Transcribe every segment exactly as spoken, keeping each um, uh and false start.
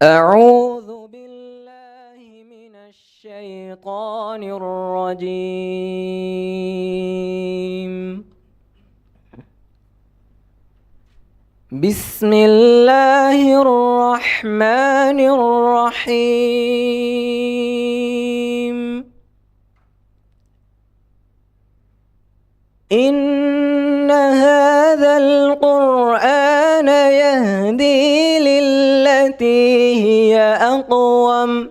أعوذ بالله من الشيطان الرجيم. بسم الله الرحمن الرحيم. إن هذا القرآن يهدي للتي هي أقوم،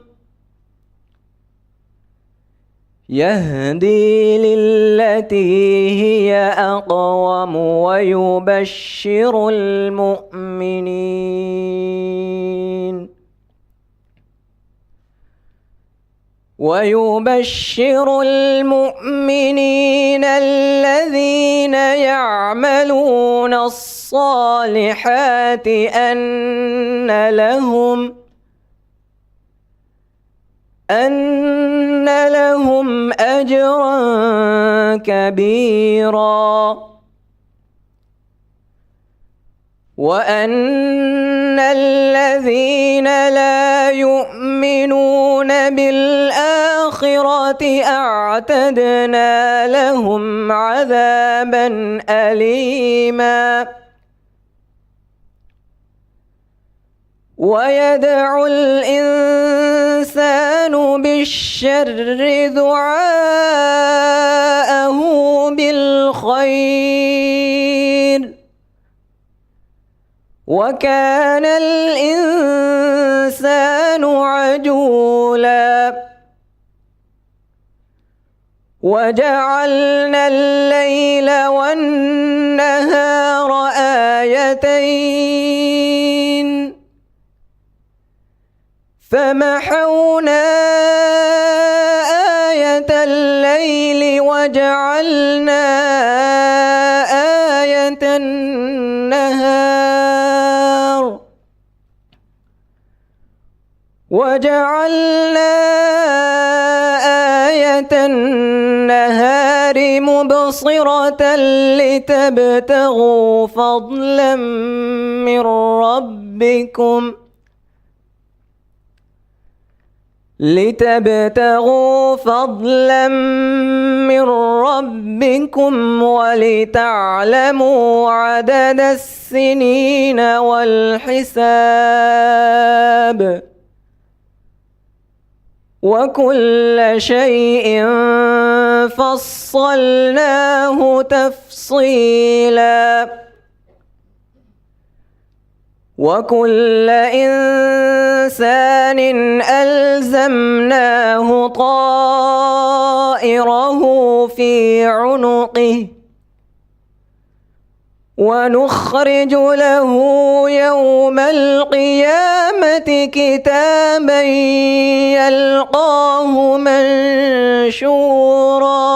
يهدي للتي هي أقوم ويبشر المؤمنين، ويبشر المؤمنين الذين يعملون الصالحات أن لهم، أن لهم أجرا كبيرا. وأن الذين لا يؤمنون بالآخرة أعتدنا لهم عذابا أليما. ويدعو الإنسان بالشر دعاءه بالخير، وكان الإنسان عجولا. وجعلنا الليل والنهار آيتين، فمحونا آية الليل وجعلنا آية النهار، وجعلنا آية النهار مبصرة لتبتغوا فضلا من ربكم، لتبتغوا فضلا من ربكم ولتعلموا عدد السنين والحساب، وكل شيء فصلناه تفصيلا. وكل إنسان ألزمناه طائره في عنقه، ونخرج له يوم القيامة كتابا يلقاه منشورا.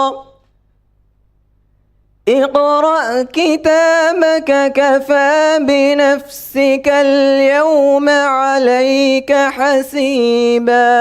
اقرأ كتابك كفى بنفسك اليوم عليك حسيبا.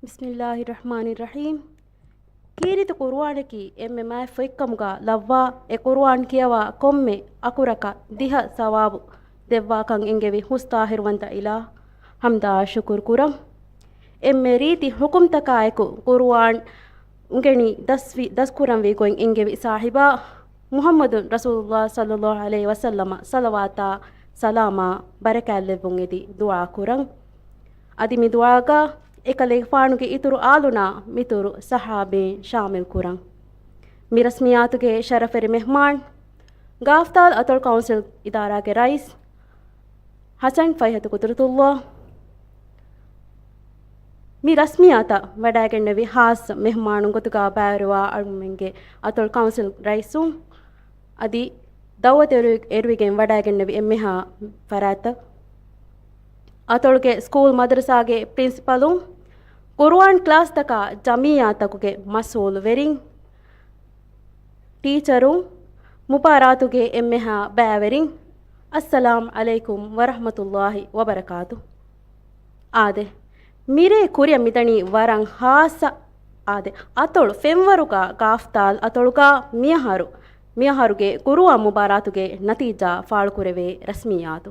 ބިސްމިއްލާހި ރަޙްމާނި ރަޙީމް. ކީރިތި ޤުރުއާނަކީ އެންމެ މާތް ފޮތްކަމުގަ ލައްވާ، އެ ޤުރުއާން ކިޔަވާ ކޮންމެ އަކުރަކަށް ދިހަ ސަވާބު ދެއްވާކަން އެންގެވި ހުސް ޠާހިރުވަންތަ އިލާހަށް ޙަމްދާ ޝުކުރު ކުރަން. އެންމެ ރީތި ޙުކުމްތަކާއެކު ޤުރުއާން އުނގެނި ދަސްވި، ދަސްކުރަންވީ ގޮތް އެންގެވި ސާހިބާ މުޙައްމަދު ރަސޫލުﷲ ޞައްލަﷲ ޢަލައިހި ވަސައްލަމަށް ޞަލަވާތާ ސަލާމާ ބަރަކާތްލެއްވުން އެދި ދުޢާ ކުރަން. އަދި މި ދުޢާގަ އެކަލޭގެފާނުގެ އިތުރު އާލުންނާ މިތުރު ޞަޙާބީން ޝާމިލް ކުރަން. މި ރަސްމިއްޔާތުގެ ޝަރަފުވެރި މެހްމާން، ގާފްތާލް އަތޮޅު ކައުންސިލް އިދާރާގެ ރައީސް ޙަސަން ފަތްޙަތު ޤުދުރަތުﷲ، މި ރަސްމިއްޔާތަށް ވަޑައިގެންނެވި ހާއްސަ މެހުމާނުން ގޮތުގަ ބައިވެރިވާ އަޅުގަނޑުމެންގެ އަތޮޅު ކައުންސިލް ރައީސު އަދި ދައުވަތު އެރު-، އެރުވިގެން ވަޑައިގެންނެވި އެންމެހާ ފަރާތްތައް، އަތޮޅުގެ ސްކޫލް މަދަރުސާގެ ޕްރިންސިޕަލުން، ޤުރުއާން ކްލާސްތަކާ ޖަމިއްޔާތަކުގެ މަސްއޫލުވެރިން، ޓީޗަރުން، މުބާރާތުގެ އެންމެހާ ބައިވެރިން، އައްސަލާމް ޢަލައިކުމް ވަރަޙްމަތުﷲި ވަބަރަކާތު. އާދެ، މިރޭ ކުރިއަށް މިދަނީ ވަރަށް ހާއްސަ، އާދެ، އަތޮޅު ފެންވަރުގަ ގާފްތާލް އަތޮޅުގަ މިއަހަރު، މިއަހަރުގެ ޤުރުއާން މުބާރާތުގެ ނަތީޖާ ފާޅުކުރެވޭ ރަސްމިއްޔާތު.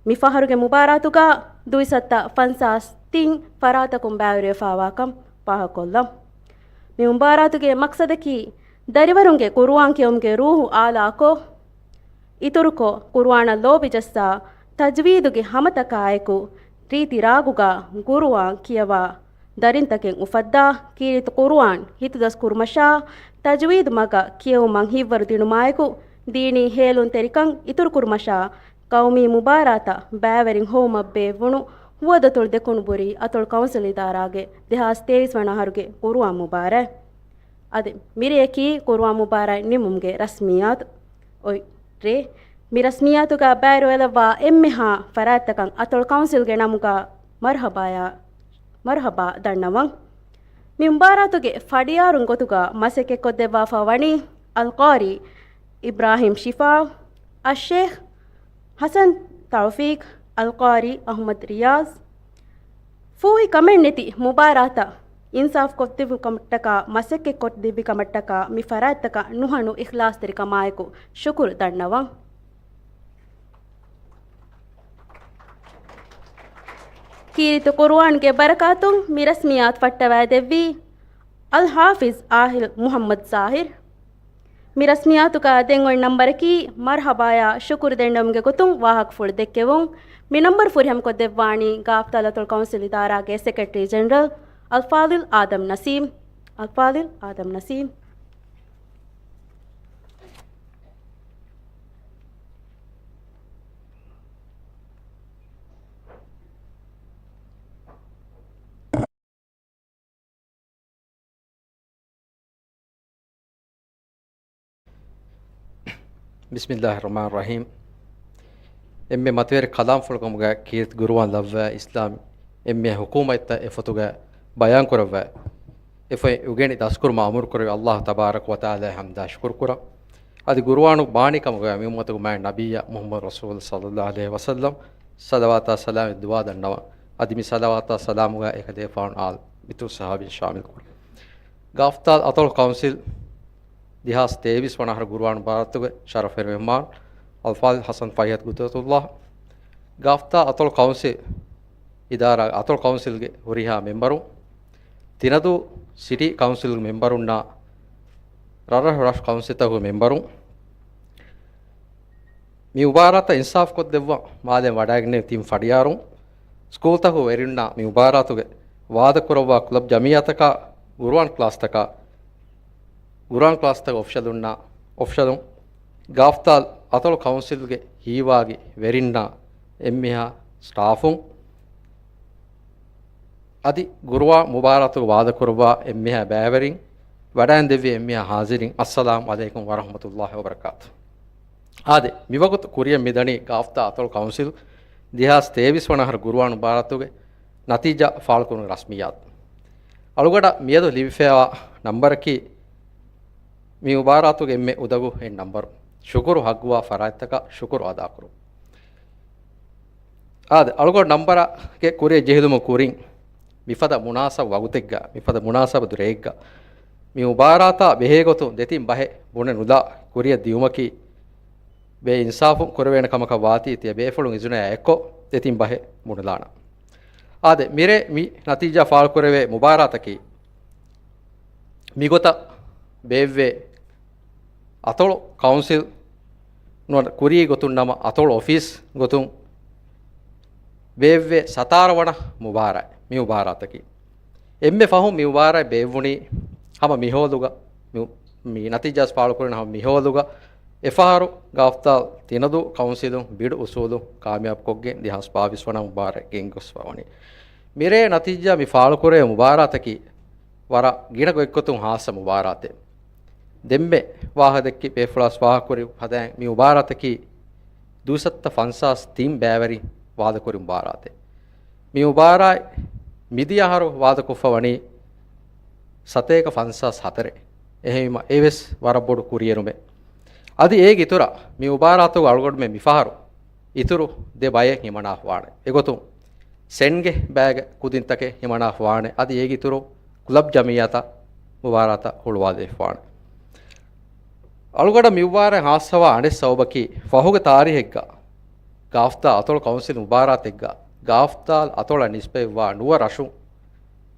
މި ފަހަރުގެ މުބާރާތުގަ ދުއިސައްތަ ފަންސާސް ތިން ފަރާތަކުން ބައިވެރިވެފާވާކަން ފާހަގަކޮށްލަން. މި މުބާރާތުގެ މަޤްޞަދަކީ، ދަރިވަރުންގެ ޤުރުއާން ކިޔުމުގެ ރޫޙު އާލާކޮށް، އިތުރުކޮށް، ޤުރުއާނަށް ލޯބި ޖައްސާ، ތަޖްވީދުގެ ހަމަތަކާއެކު، ރީތި ރާގުގަ ޤުރުއާން ކިޔަވާ، ދަރިންތަކެއް އުފައްދާ، ކީރިތި ޤުރުއާން ހިތުދަސް ކުރުމަށާ، ތަޖްވީދު މަގަށް ކިޔެވުމަށް ހިތްވަރު ދިނުމާއެކު، ދީނީ ހޭލުންތެރިކަން އިތުރު ކުރުމަށާ، ޤައުމީ މުބާރާތަށް ބައިވެރިން ހޮވުމަށް ބޭއްވުނު، ހުވަދަތުޅު ދެކުނުބުރީ އަތޮޅު ކައުންސިލް އިދާރާގެ ދެހާސް ތޭވީސް ވަނަ އަހަރުގެ ޤުރުއާން މުބާރާތް. އަދި މިރެއަކީ ޤުރުއާން މުބާރާތް ނިމުމުގެ ރަސްމިއްޔާތު. އޮތް ރޭ، މި ރަސްމިއްޔާތުގަ ބައިވެރިވެލައްވާ އެންމެހާ ފަރާތްތަކަށް އަތޮޅު ކައުންސިލްގެ ނަމުގަ މަރްޙަބާޔާ، މަރްޙަބާ ދަންނަވަން. މި މުބާރާތުގެ ފަޑިޔާރުން ގޮތުގަ މަސައްކަތްކޮށްދެއްވާފަ ވަނީ އަލްޤާރީ އިބްރާހީމް ޝިފާ، އައްޝޭޚް ޙަސަން ތައުފީޤް، އަލްޤާރީ އަޙްމަދު ރިޔާޒް. ފޫހި ކަމެއް ނެތި މުބާރާތަށް އިންސާފް ކޮށްދެއްވި ކަމަށްޓަކާ، މަސައްކަތް ކޮށްދެއްވި ކަމަށްޓަކާ، މި ފަރާތްތަކަށް ނުހަނު އިޚްލާޞްތެރިކަމާއެކު ޝުކުރު ދަންނަވަން. ކީރިތި ޤުރުއާންގެ ބަރަކާތުން މި ރަސްމިއްޔާތު ފައްޓަވައިދެއްވީ އަލްޙާފިޒް އާހިލް މުޙައްމަދު ޒާހިރު. މި ރަސްމިއްޔާތުގަ ދެން އޮތް ނަންބަރަކީ މަރްޙަބާޔާ ޝުކުރު ދެންނެވުމުގެ ގޮތުން ވާހަކަފުޅު ދެއްކެވުން. މި ނަންބަރު ފުރިހަމަކޮށްދެއްވާނީ ގާފްތާލް އަތޮޅު ކައުންސިލް އިދާރާގެ ސެކްރެޓަރީ ޖެނެރަލް އަލްފާޟިލް އާދަމް ނަސީމް. އަލްފާޟިލް އާދަމް ނަސީމް. ބިސްމިއްލާހި ރަޙްމާނި ރަޙީމް. އެންމެ މަތިވެރި ކަލާމްފުޅުކަމުގަ ކީރިތި ޤުރުއާން ލައްވާ އިސްލާމް އެންމެ ޙުކޫމަތްތައް އެފޮތުގަ ބަޔާންކުރައްވާ އެފޮތް އުގެނި ދަސްކުރުމަށް އަމުރުކުރެވި އައްލާހު ތަބާރަކަ ވަތަޢާލާއަށް ޙަމްދާ ޝުކުރު ކުރަން. އަދި ޤުރުއާނު ބާނީ ކަމުގަ މި އުއްމަތުގެ މާތް ނަބިއްޔާ މުޙައްމަދު ރަސޫލު ޞައްލައްލާހު ޢަލައިހި ވަސައްލަމް ޞަލަވާތާ ސަލާމް ދުޢާ ދަންނަވަން. އަދި މި ޞަލަވާތާ ސަލާމުގަ އެކަލޭފާނު އާލް މިތުރު ޞަޙާބީން ޝާމިލް ކުރަން. ގާފްތާލް އަތޮޅު ކައުންސިލް ދެހާސް ތޭވީސް ވަނަ އަހަރު ޤުރުއާން މުބާރާތުގެ ޝަރަފުވެރި މެހްމާން އަލްފާޟިލް ޙަސަން ފައްޔާދު ގުދްރަތުﷲ، ގާފްތާލް އަތޮޅު ކައުންސިލް އިދާރާ، އަތޮޅު ކައުންސިލްގެ ހުރިހާ މެމްބަރުން، ތިނަދޫ ސިޓީ ކައުންސިލްގެ މެމްބަރުންނާ ރަށްރަށު ރަށު ކައުންސިލްތަކުގެ މެމްބަރުން، މި މުބާރާތަށް އިންސާފް ކޮށްދެއްވަން މާލެ ވަޑައިގެންނެވި ތިން ފަޑިޔާރުން، ސްކޫލްތަކުގެ ވެރިންނާ މި މުބާރާތުގެ ވާދަކުރައްވާ ކްލަބް ޖަމިއްޔާތަކާ، ގުރުއާން ކްލާސްތަކާ، ގުރުއާން ކްލާސްތަކުގެ އޮފިޝަލުންނާ، އޮފިޝަލުން، ގާފްތާލް އަތޮޅު ކައުންސިލްގެ ހީވާގި ވެރިންނާ، އެންމެހާ ސްޓާފުން، އަދި ގުރުއާން މުބާރާތުގަ ވާދަކުރައްވާ އެންމެހާ ބައިވެރިން، ވަޑައިން ދެއްވި އެންމެހާ ޙާޟިރީން، އައްސަލާމް ޢަލައިކުމް ވަރަޙްމަތުﷲި ވަބަރަކާތު. އާދެ، މިވަގުތު ކުރިއަށް މިދަނީ ގާފްތާލް އަތޮޅު ކައުންސިލް ދެހާސް ތޭވީސް ވަނަ އަހަރު ގުރުއާން މުބާރާތުގެ ނަތީޖާ ފާޅުކުރުމުގެ ރަސްމިއްޔާތު. އަޅުގަޑަށް މިއަދު ލިބިފައިވާ ނަންބަރަކީ މި މުބާރާތުގެ އެންމެ އުނދަގޫ އެއް ނަންބަރު. ޝުކުރު ޙައްޤުވާ ފަރާތްތަކަށް ޝުކުރު އަދާކުރުން. އާދެ، އަޅުގަޑު ނަންބަރުގެ ކުރިއަށް ޖެހިލުމުގެ ކުރިން، މިފަދަ މުނާސަބަ ވަގުތެއްގަ، މިފަދަ މުނާސަބަތު ރެއެއްގަ، މި މުބާރާތާ ބެހޭގޮތުން ދެތިން ބަހެއް ބުނެ ނުލާ ކުރިއަށް ދިޔުމަކީ، ބޭ އިންސާފުން ކުރެވޭނެ ކަމަކަށް ވާތީ، ތިޔަ ބޭފުޅުން އިޒުނަޔާ އެއްކޮށް ދެތިން ބަހެއް ބުނެލާނަން. އާދެ، މިރޭ މި ނަތީޖާ ފާޅުކުރެވޭ މުބާރާތަކީ، މިގޮތަށް ބޭއްވޭ އަތޮޅު ކައުންސިލް ނުވަތަ ކުރީ ގޮތުން ނަމަ އަތޮޅު އޮފީސް ގޮތުން ބޭއްވޭ ސަތާރަ ވަނަ މުބާރާތް، މި މުބާރާތަކީ. އެންމެ ފަހުން މި މުބާރާތް ބޭއްވުނީ ހަމަ މި ހޯލުގަ، މި، މި ނަތީޖާ ފާޅުކުރަން ހަމަ މި ހޯލުގަ. އެފަހަރު ގާފްތާލް ތިނަދޫ ކައުންސިލުން ބިޑު އުސޫލުން ކާމިޔާބުކޮށްގެން ދެހާސް ބާވީސް ވަނަ މުބާރާތް ގެންގޮސްފަ ވަނީ. މިރޭ ނަތީޖާ މި ފާޅުކުރޭ މުބާރާތަކީ ވަރަށް ގިނަ ގޮތްގޮތުން ހާއްސަ މުބާރާތެއް. ދެންމެ ވާހަކަ ދެއްކި ބޭފުޅާސް ވާހަކަކުރި ފަދައިން މި މުބާރާތަކީ ދުއިސައްތަ ފަންސާސް ތިން ބައިވެރިން ވާދަކުރި މުބާރާތެއް. މި މުބާރާތް މިދިޔަ އަހަރު ވާދަކޮށްފަ ވަނީ ސަތޭކަ ފަންސާސް ހަތަރެއް. އެހެންވީމަ އެވެސް ވަރަށް ބޮޑު ކުރިއެރުމެއް. އަދި އޭގެ އިތުރަށް މި މުބާރާތުގަ އަޅުގަނޑުމެން މިފަހަރު އިތުރު ދެ ބައެއް ހިމަނާފަވާނެ. އެގޮތުން ސެންގެ ބައިގެ ކުދިންތަކެއް ހިމަނާފަވާނެ. އަދި އޭގެ އިތުރު ކުލަބް ޖަމިއްޔާތައް މުބާރާތަށް ހުޅުވާލައިފަވާނެ. އަޅުގަޑަށް މި މުބާރާތް ހާއްސަވާ އަނެއް ސަބަބަކީ، ފަހުގެ ތާރީހެއްގަ ގާފްތާ އަތޮޅު ކައުންސިލް މުބާރާތެއްގަ ގާފްތާ އަތޮޅަށް ނިސްބަތްވާ ނުވަ ރަށުން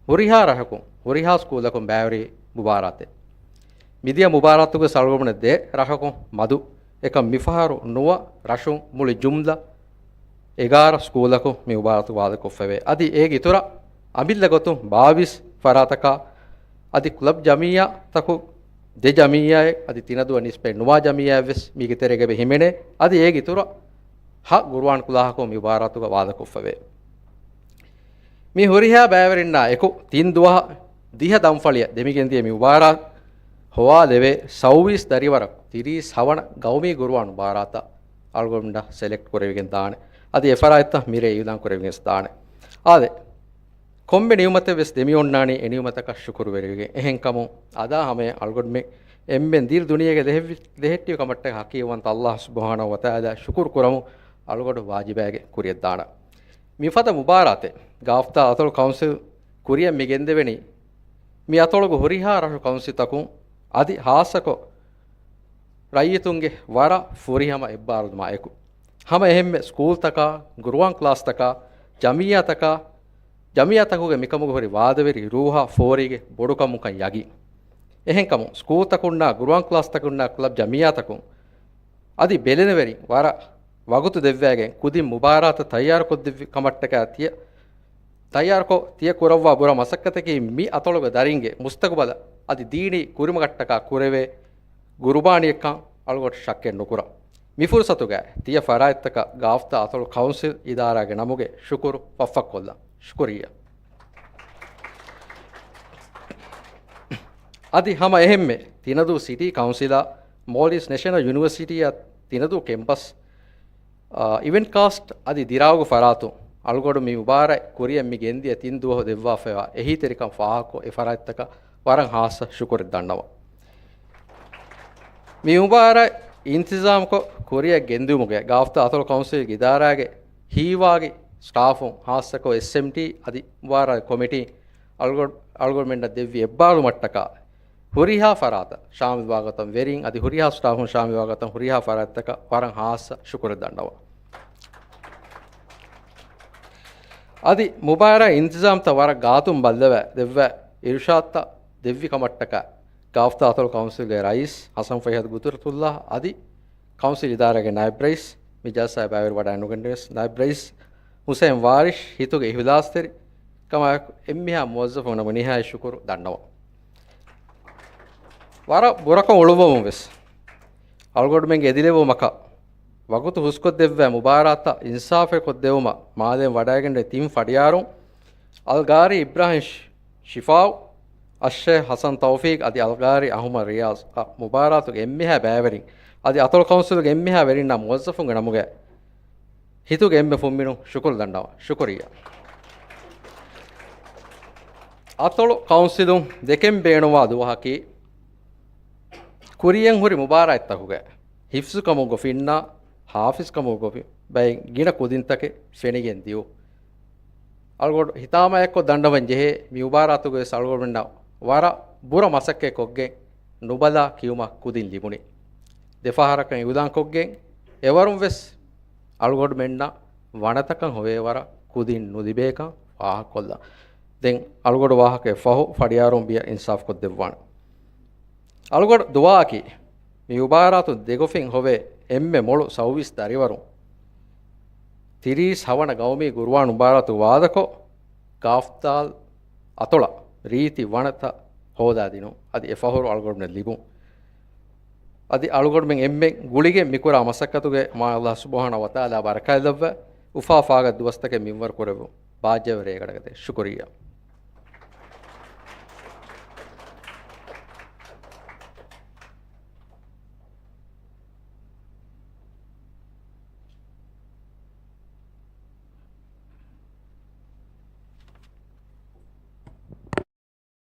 ހުރިހާ ރަށަކުން، ހުރިހާ ސްކޫލަކުން ބައިވެރި މުބާރާތެއް. މިދިޔަ މުބާރާތުގަ އަޅުގަނޑުމެން ދެ ރަށަކުން މަދު އެކަމް މިފަހަރު ނުވަ ރަށުން މުޅި ޖުމްލަ އެގާރަ ސްކޫލަކުން މި މުބާރާތު ވާދަކޮށްފައެވެ. އަދި އޭގެ އިތުރަށް އަމިއްލަ ގޮތުން ބާވީސް ފަރާތަކާ އަދި ކުލަބް ޖަމިއްޔާތަކު ދެ ޖަމިއްޔާއެއް އަދި ތިނަދޫއަށް ނިސްބަތް ނުވާ ޖަމިއްޔާއެއްވެސް މީގެ ތެރޭގަ ހިމެނޭ. އަދި އޭގެ އިތުރަށް ހަ ގުރުއާން ކުލާހަކު މި މުބާރާތުގަ ވާދަކޮށްފައެވެ. މި ހުރިހާ ބައިވެރިންނާ އެކު ތިން ދުވަހަށް ދިހަ ދަންފަޅިއަށް ދެމިގެންދިޔަ މި މުބާރާތް ހޮވާލެވޭ ސައުވީސް ދަރިވަރަކު ތިރީސް ހަވަނަ ގައުމީ ގުރުއާން މުބާރާތަށް އަޅުގަނޑަށް ސެލެކްޓް ކުރެވިގެން ދާނެ. އަދި އެ ފަރާތްތައް މިރޭ އިއުލާން ކުރެވިގެން ދާނެ. އާދެ، ކޮންމެ ނިޢުމަތެއް ވެސް ދެމިއޮންނާނީ އެ ނިޢުމަތަކަށް ޝުކުރުވެރިވެގެން. އެހެންކަމުން އަދާ ހަމަޔަށް އަޅުގަނޑުމެން އެންމެން ދިރި ދުނިޔޭގެ ދެހެއްވި-، ދެހެއްޓިވި ކަމަށްޓަކައި ޙަޤީޤަތްވަންތަ ﷲ ސުބްޙާނަހޫ ވަތަޢާލާ ޝުކުރު ކުރަމުން އަޅުގަޑު ވާޖިބާގެ ކުރިޔަށް ދާނަ. މިފަދަ މުބާރާތެއް ގާފްތާ އަތޮޅު ކައުންސިލް ކުރިޔަށް މި ގެންދެވެނީ، މި އަތޮޅުގެ ހުރިހާ ރަށު ކައުންސިލްތަކުން އަދި ހާއްސަކޮށް ރައްޔިތުންގެ ވަރަށް ފުރިހަމަ އެއްބާރުލުމާ އެކު، ހަމަ އެހެންމެ ސްކޫލްތަކާ، ގުރުއާން ކްލާސްތަކާ، ޖަމިއްޔާތަކާ، ޖަމިއްޔާތަކުގެ މިކަމުގެ ހުރި ވާދަވެރި ރޫހާ ފޯރީގެ ބޮޑުކަމުންކަން ޔަގީން. އެހެންކަމުން، ސްކޫލްތަކުންނާ، ގުރުއާން ކްލާސްތަކުންނާ، ކްލަބް ޖަމިއްޔާތަކުން އަދި ބެލެނިވެރިން ވަރަށް ވަގުތު ދެއްވައިގެން ކުދިން މުބާރާތަށް ތައްޔާރުކޮށްދެއްވި ކަމަށްޓަކައި ތިޔަ-، ތައްޔާރުކޮށް ތިޔަ ކުރައްވާ ބުރަ މަސައްކަތަކީ މި އަތޮޅުގެ ދަރިންގެ މުސްތަގުބަލަށް އަދި ދީނީ ކުރިމަގަށްޓަކާ ކުރެވޭ ގުރުބާނީއެއްކަން އަޅުގަޑު ޝައްކެއް ނުކުރަން. މި ފުރުސަތުގައި ތިޔަ ފަރާތްތަކަށް ގާފްތާ އަތޮޅު ކައުންސިލް އިދާރާގެ ނަމުގެ ޝުކުރު ފައްފަ ކޮށްލަން. ޝުކުރިއްޔާ. އަދި ހަމަ އެހެންމެ ތިނަދޫ ސިޓީ ކައުންސިލާ، މޯލްޑިވްސް ނެޝަނަލް ޔުނިވަރސިޓީއާ ތިނަދޫ ކެމްޕަސް، އާ، އިވެންޓް ކާސްޓް އަދި ދިރާގު ފަރާތުން އަޅުގަޑު މި މުބާރާތް ކުރިއަށް މި ގެންދިޔަ ތިން ދުވަހު ދެއްވާފައިވާ އެހީތެރިކަން ފާހަގަކޮށް އެ ފަރާތްތަކަށް ވަރަށް ހާއްސަ ޝުކުރެއް ދަންނަވަން. މި މުބާރާތް އިންތިޒާމްކޮށް ކުރިއަށް ގެންދިއުމުގެ ގާފްތާ އަތޮޅު ކައުންސިލް އިދާރާގެ ހީވާގި ސްޓާފުން ހާއްސަކޮށް އެސްއެމްޓީ އަދި މުބާރާތް ކޮމިޓީ އަޅުގަ-، އަޅުގަނޑުމެންނަށް ދެއްވި އެއްބާރުލުމަށްޓަކާ ހުރިހާ ފަރާތަށް ޝާމިލްވާގޮތަށް ވެރިން އަދި ހުރިހާ ސްޓާފުން ޝާމިލްވާގޮތަށް ހުރިހާ ފަރާތްތަކަށް ވަރަށް ހާއްސަ ޝުކުރެއް ދަންނަވަން. އަދި މުބާރާތް އިންތިޒާމްތައް ވަރަށް ގާތުން ބައްލަވައި ދެއްވާ އިރުޝާދުތައް ދެއްވި ކަމަށްޓަކާ ގާފްތާ އަތޮޅު ކައުންސިލްގެ ރައީސް ހަސަން ފަހަދު ގުދުރަތުﷲ އަދި ކައުންސިލް އިދާރާގެ ނާއިބް ރައީސް، މި ޖަލްސާއަށް ބައިވެރިވަޑައިނުގެންނެވި ނާއިބް ރައީސް ހުސެން ވާރިޝް ހިތުގެ އިހުލާސްތެރިކަމާއެކު އެންމެހާ މުވައްޒަފުންނަށް ނިހާޔަތް ޝުކުރު ދަންނަވަން. ވަރަށް ބުރަކޮށް އުޅުއްވަމުން ވެސް އަޅުގަނޑުމެންގެ އެދިލެއްވުމަކަށް ވަގުތު ހުސްކޮށްދެއްވާ މުބާރާތަށް އިންސާފެއް ކޮށްދެއްވުމަށް މާލެއިން ވަޑައިގެންނެވި ތިން ފަޑިޔާރުން އަލްގާރީ އިބްރާހިމް ޝިފާއު، އައްޝޭޚް ހަސަން ތައުފީޤް އަދި އަލްގާރީ އަހުމަދު ރިޔާޒް އަށް މުބާރާތުގެ އެންމެހާ ބައިވެރިން އަދި އަތޮޅު ކައުންސިލުގެ އެންމެހާ ވެރިންނާ މުވައްޒަފުންގެ ނަމުގައި ހިތުގެ އެންމެ ފުންމިނުން ޝުކުރު ދަންނަވަން. ޝުކުރިއްޔާ. އަތޮޅު ކައުންސިލުން ދެކެން ބޭނުންވާ ދުވަހަކީ، ކުރިޔަށް ހުރި މުބާރާތްތަކުގައި ހިފްޒުކަމުގަ ފިންނާ ހާފިޒްކަމުގަ ފި-، ބައެއް ގިނަ ކުދިންތަކެއް ފެނިގެން ދިޔުން. އަޅުގަޑު ހިތާމައެއްކޮށް ދަންނަވަން ޖެހޭ، މި މުބާރާތުގަވެސް އަޅުގަޑުމެންނަށް ވަރަށް ބުރަ މަސައްކަތް ކޮށްގެން ނުބަލާ ކިޔުމަށް ކުދިން ލިބުނީ. ދެފަހަރަކަށް އިއުލާން ކޮށްގެން އެވަރުން ވެސް އަޅުގަޑުމެންނަށް ވަނަތަކަށް ހޮވޭ ވަރަށް ކުދިން ނުލިބޭކަން ފާހަގަކޮށްލަން. ދެން އަޅުގަޑު ވާހަކައެއް ފަހު ފަޑިޔާރުން ބިޔަ އިންސާފް ކޮށްދެއްވާނެ. އަޅުގަޑު ދުޢާއަކީ، މި މުބާރާތު ދެގޮފިން ހޮވޭ އެންމެ މޮޅު ސައުވީސް ދަރިވަރުން ތިރީސް ހަވަނަ ގައުމީ ގުރުއާން މުބާރާތު ވާދަކޮށް، ގާފްތާލް އަތޮޅަށް ރީތި ވަނަތައް ހޯދާދިނުން އަދި އެ ފަހުރު އަޅުގަޑުމެން ލިބުން. އަދި އަޅުގަޑުމެން އެންމެން ގުޅިގެން މިކުރާ މަސައްކަތުގެ މާތް ﷲ ސުބްޙާނަހޫ ވަތަޢާލާ ބަރަކާތްލައްވާ، އުފާ ފާގަތި ދުވަސްތަކެއް މިންވަރު ކުރެއްވުން. ބާއްޖަވެރި ރޭގަނޑަކަށް ދޭ. ޝުކުރިއްޔާ.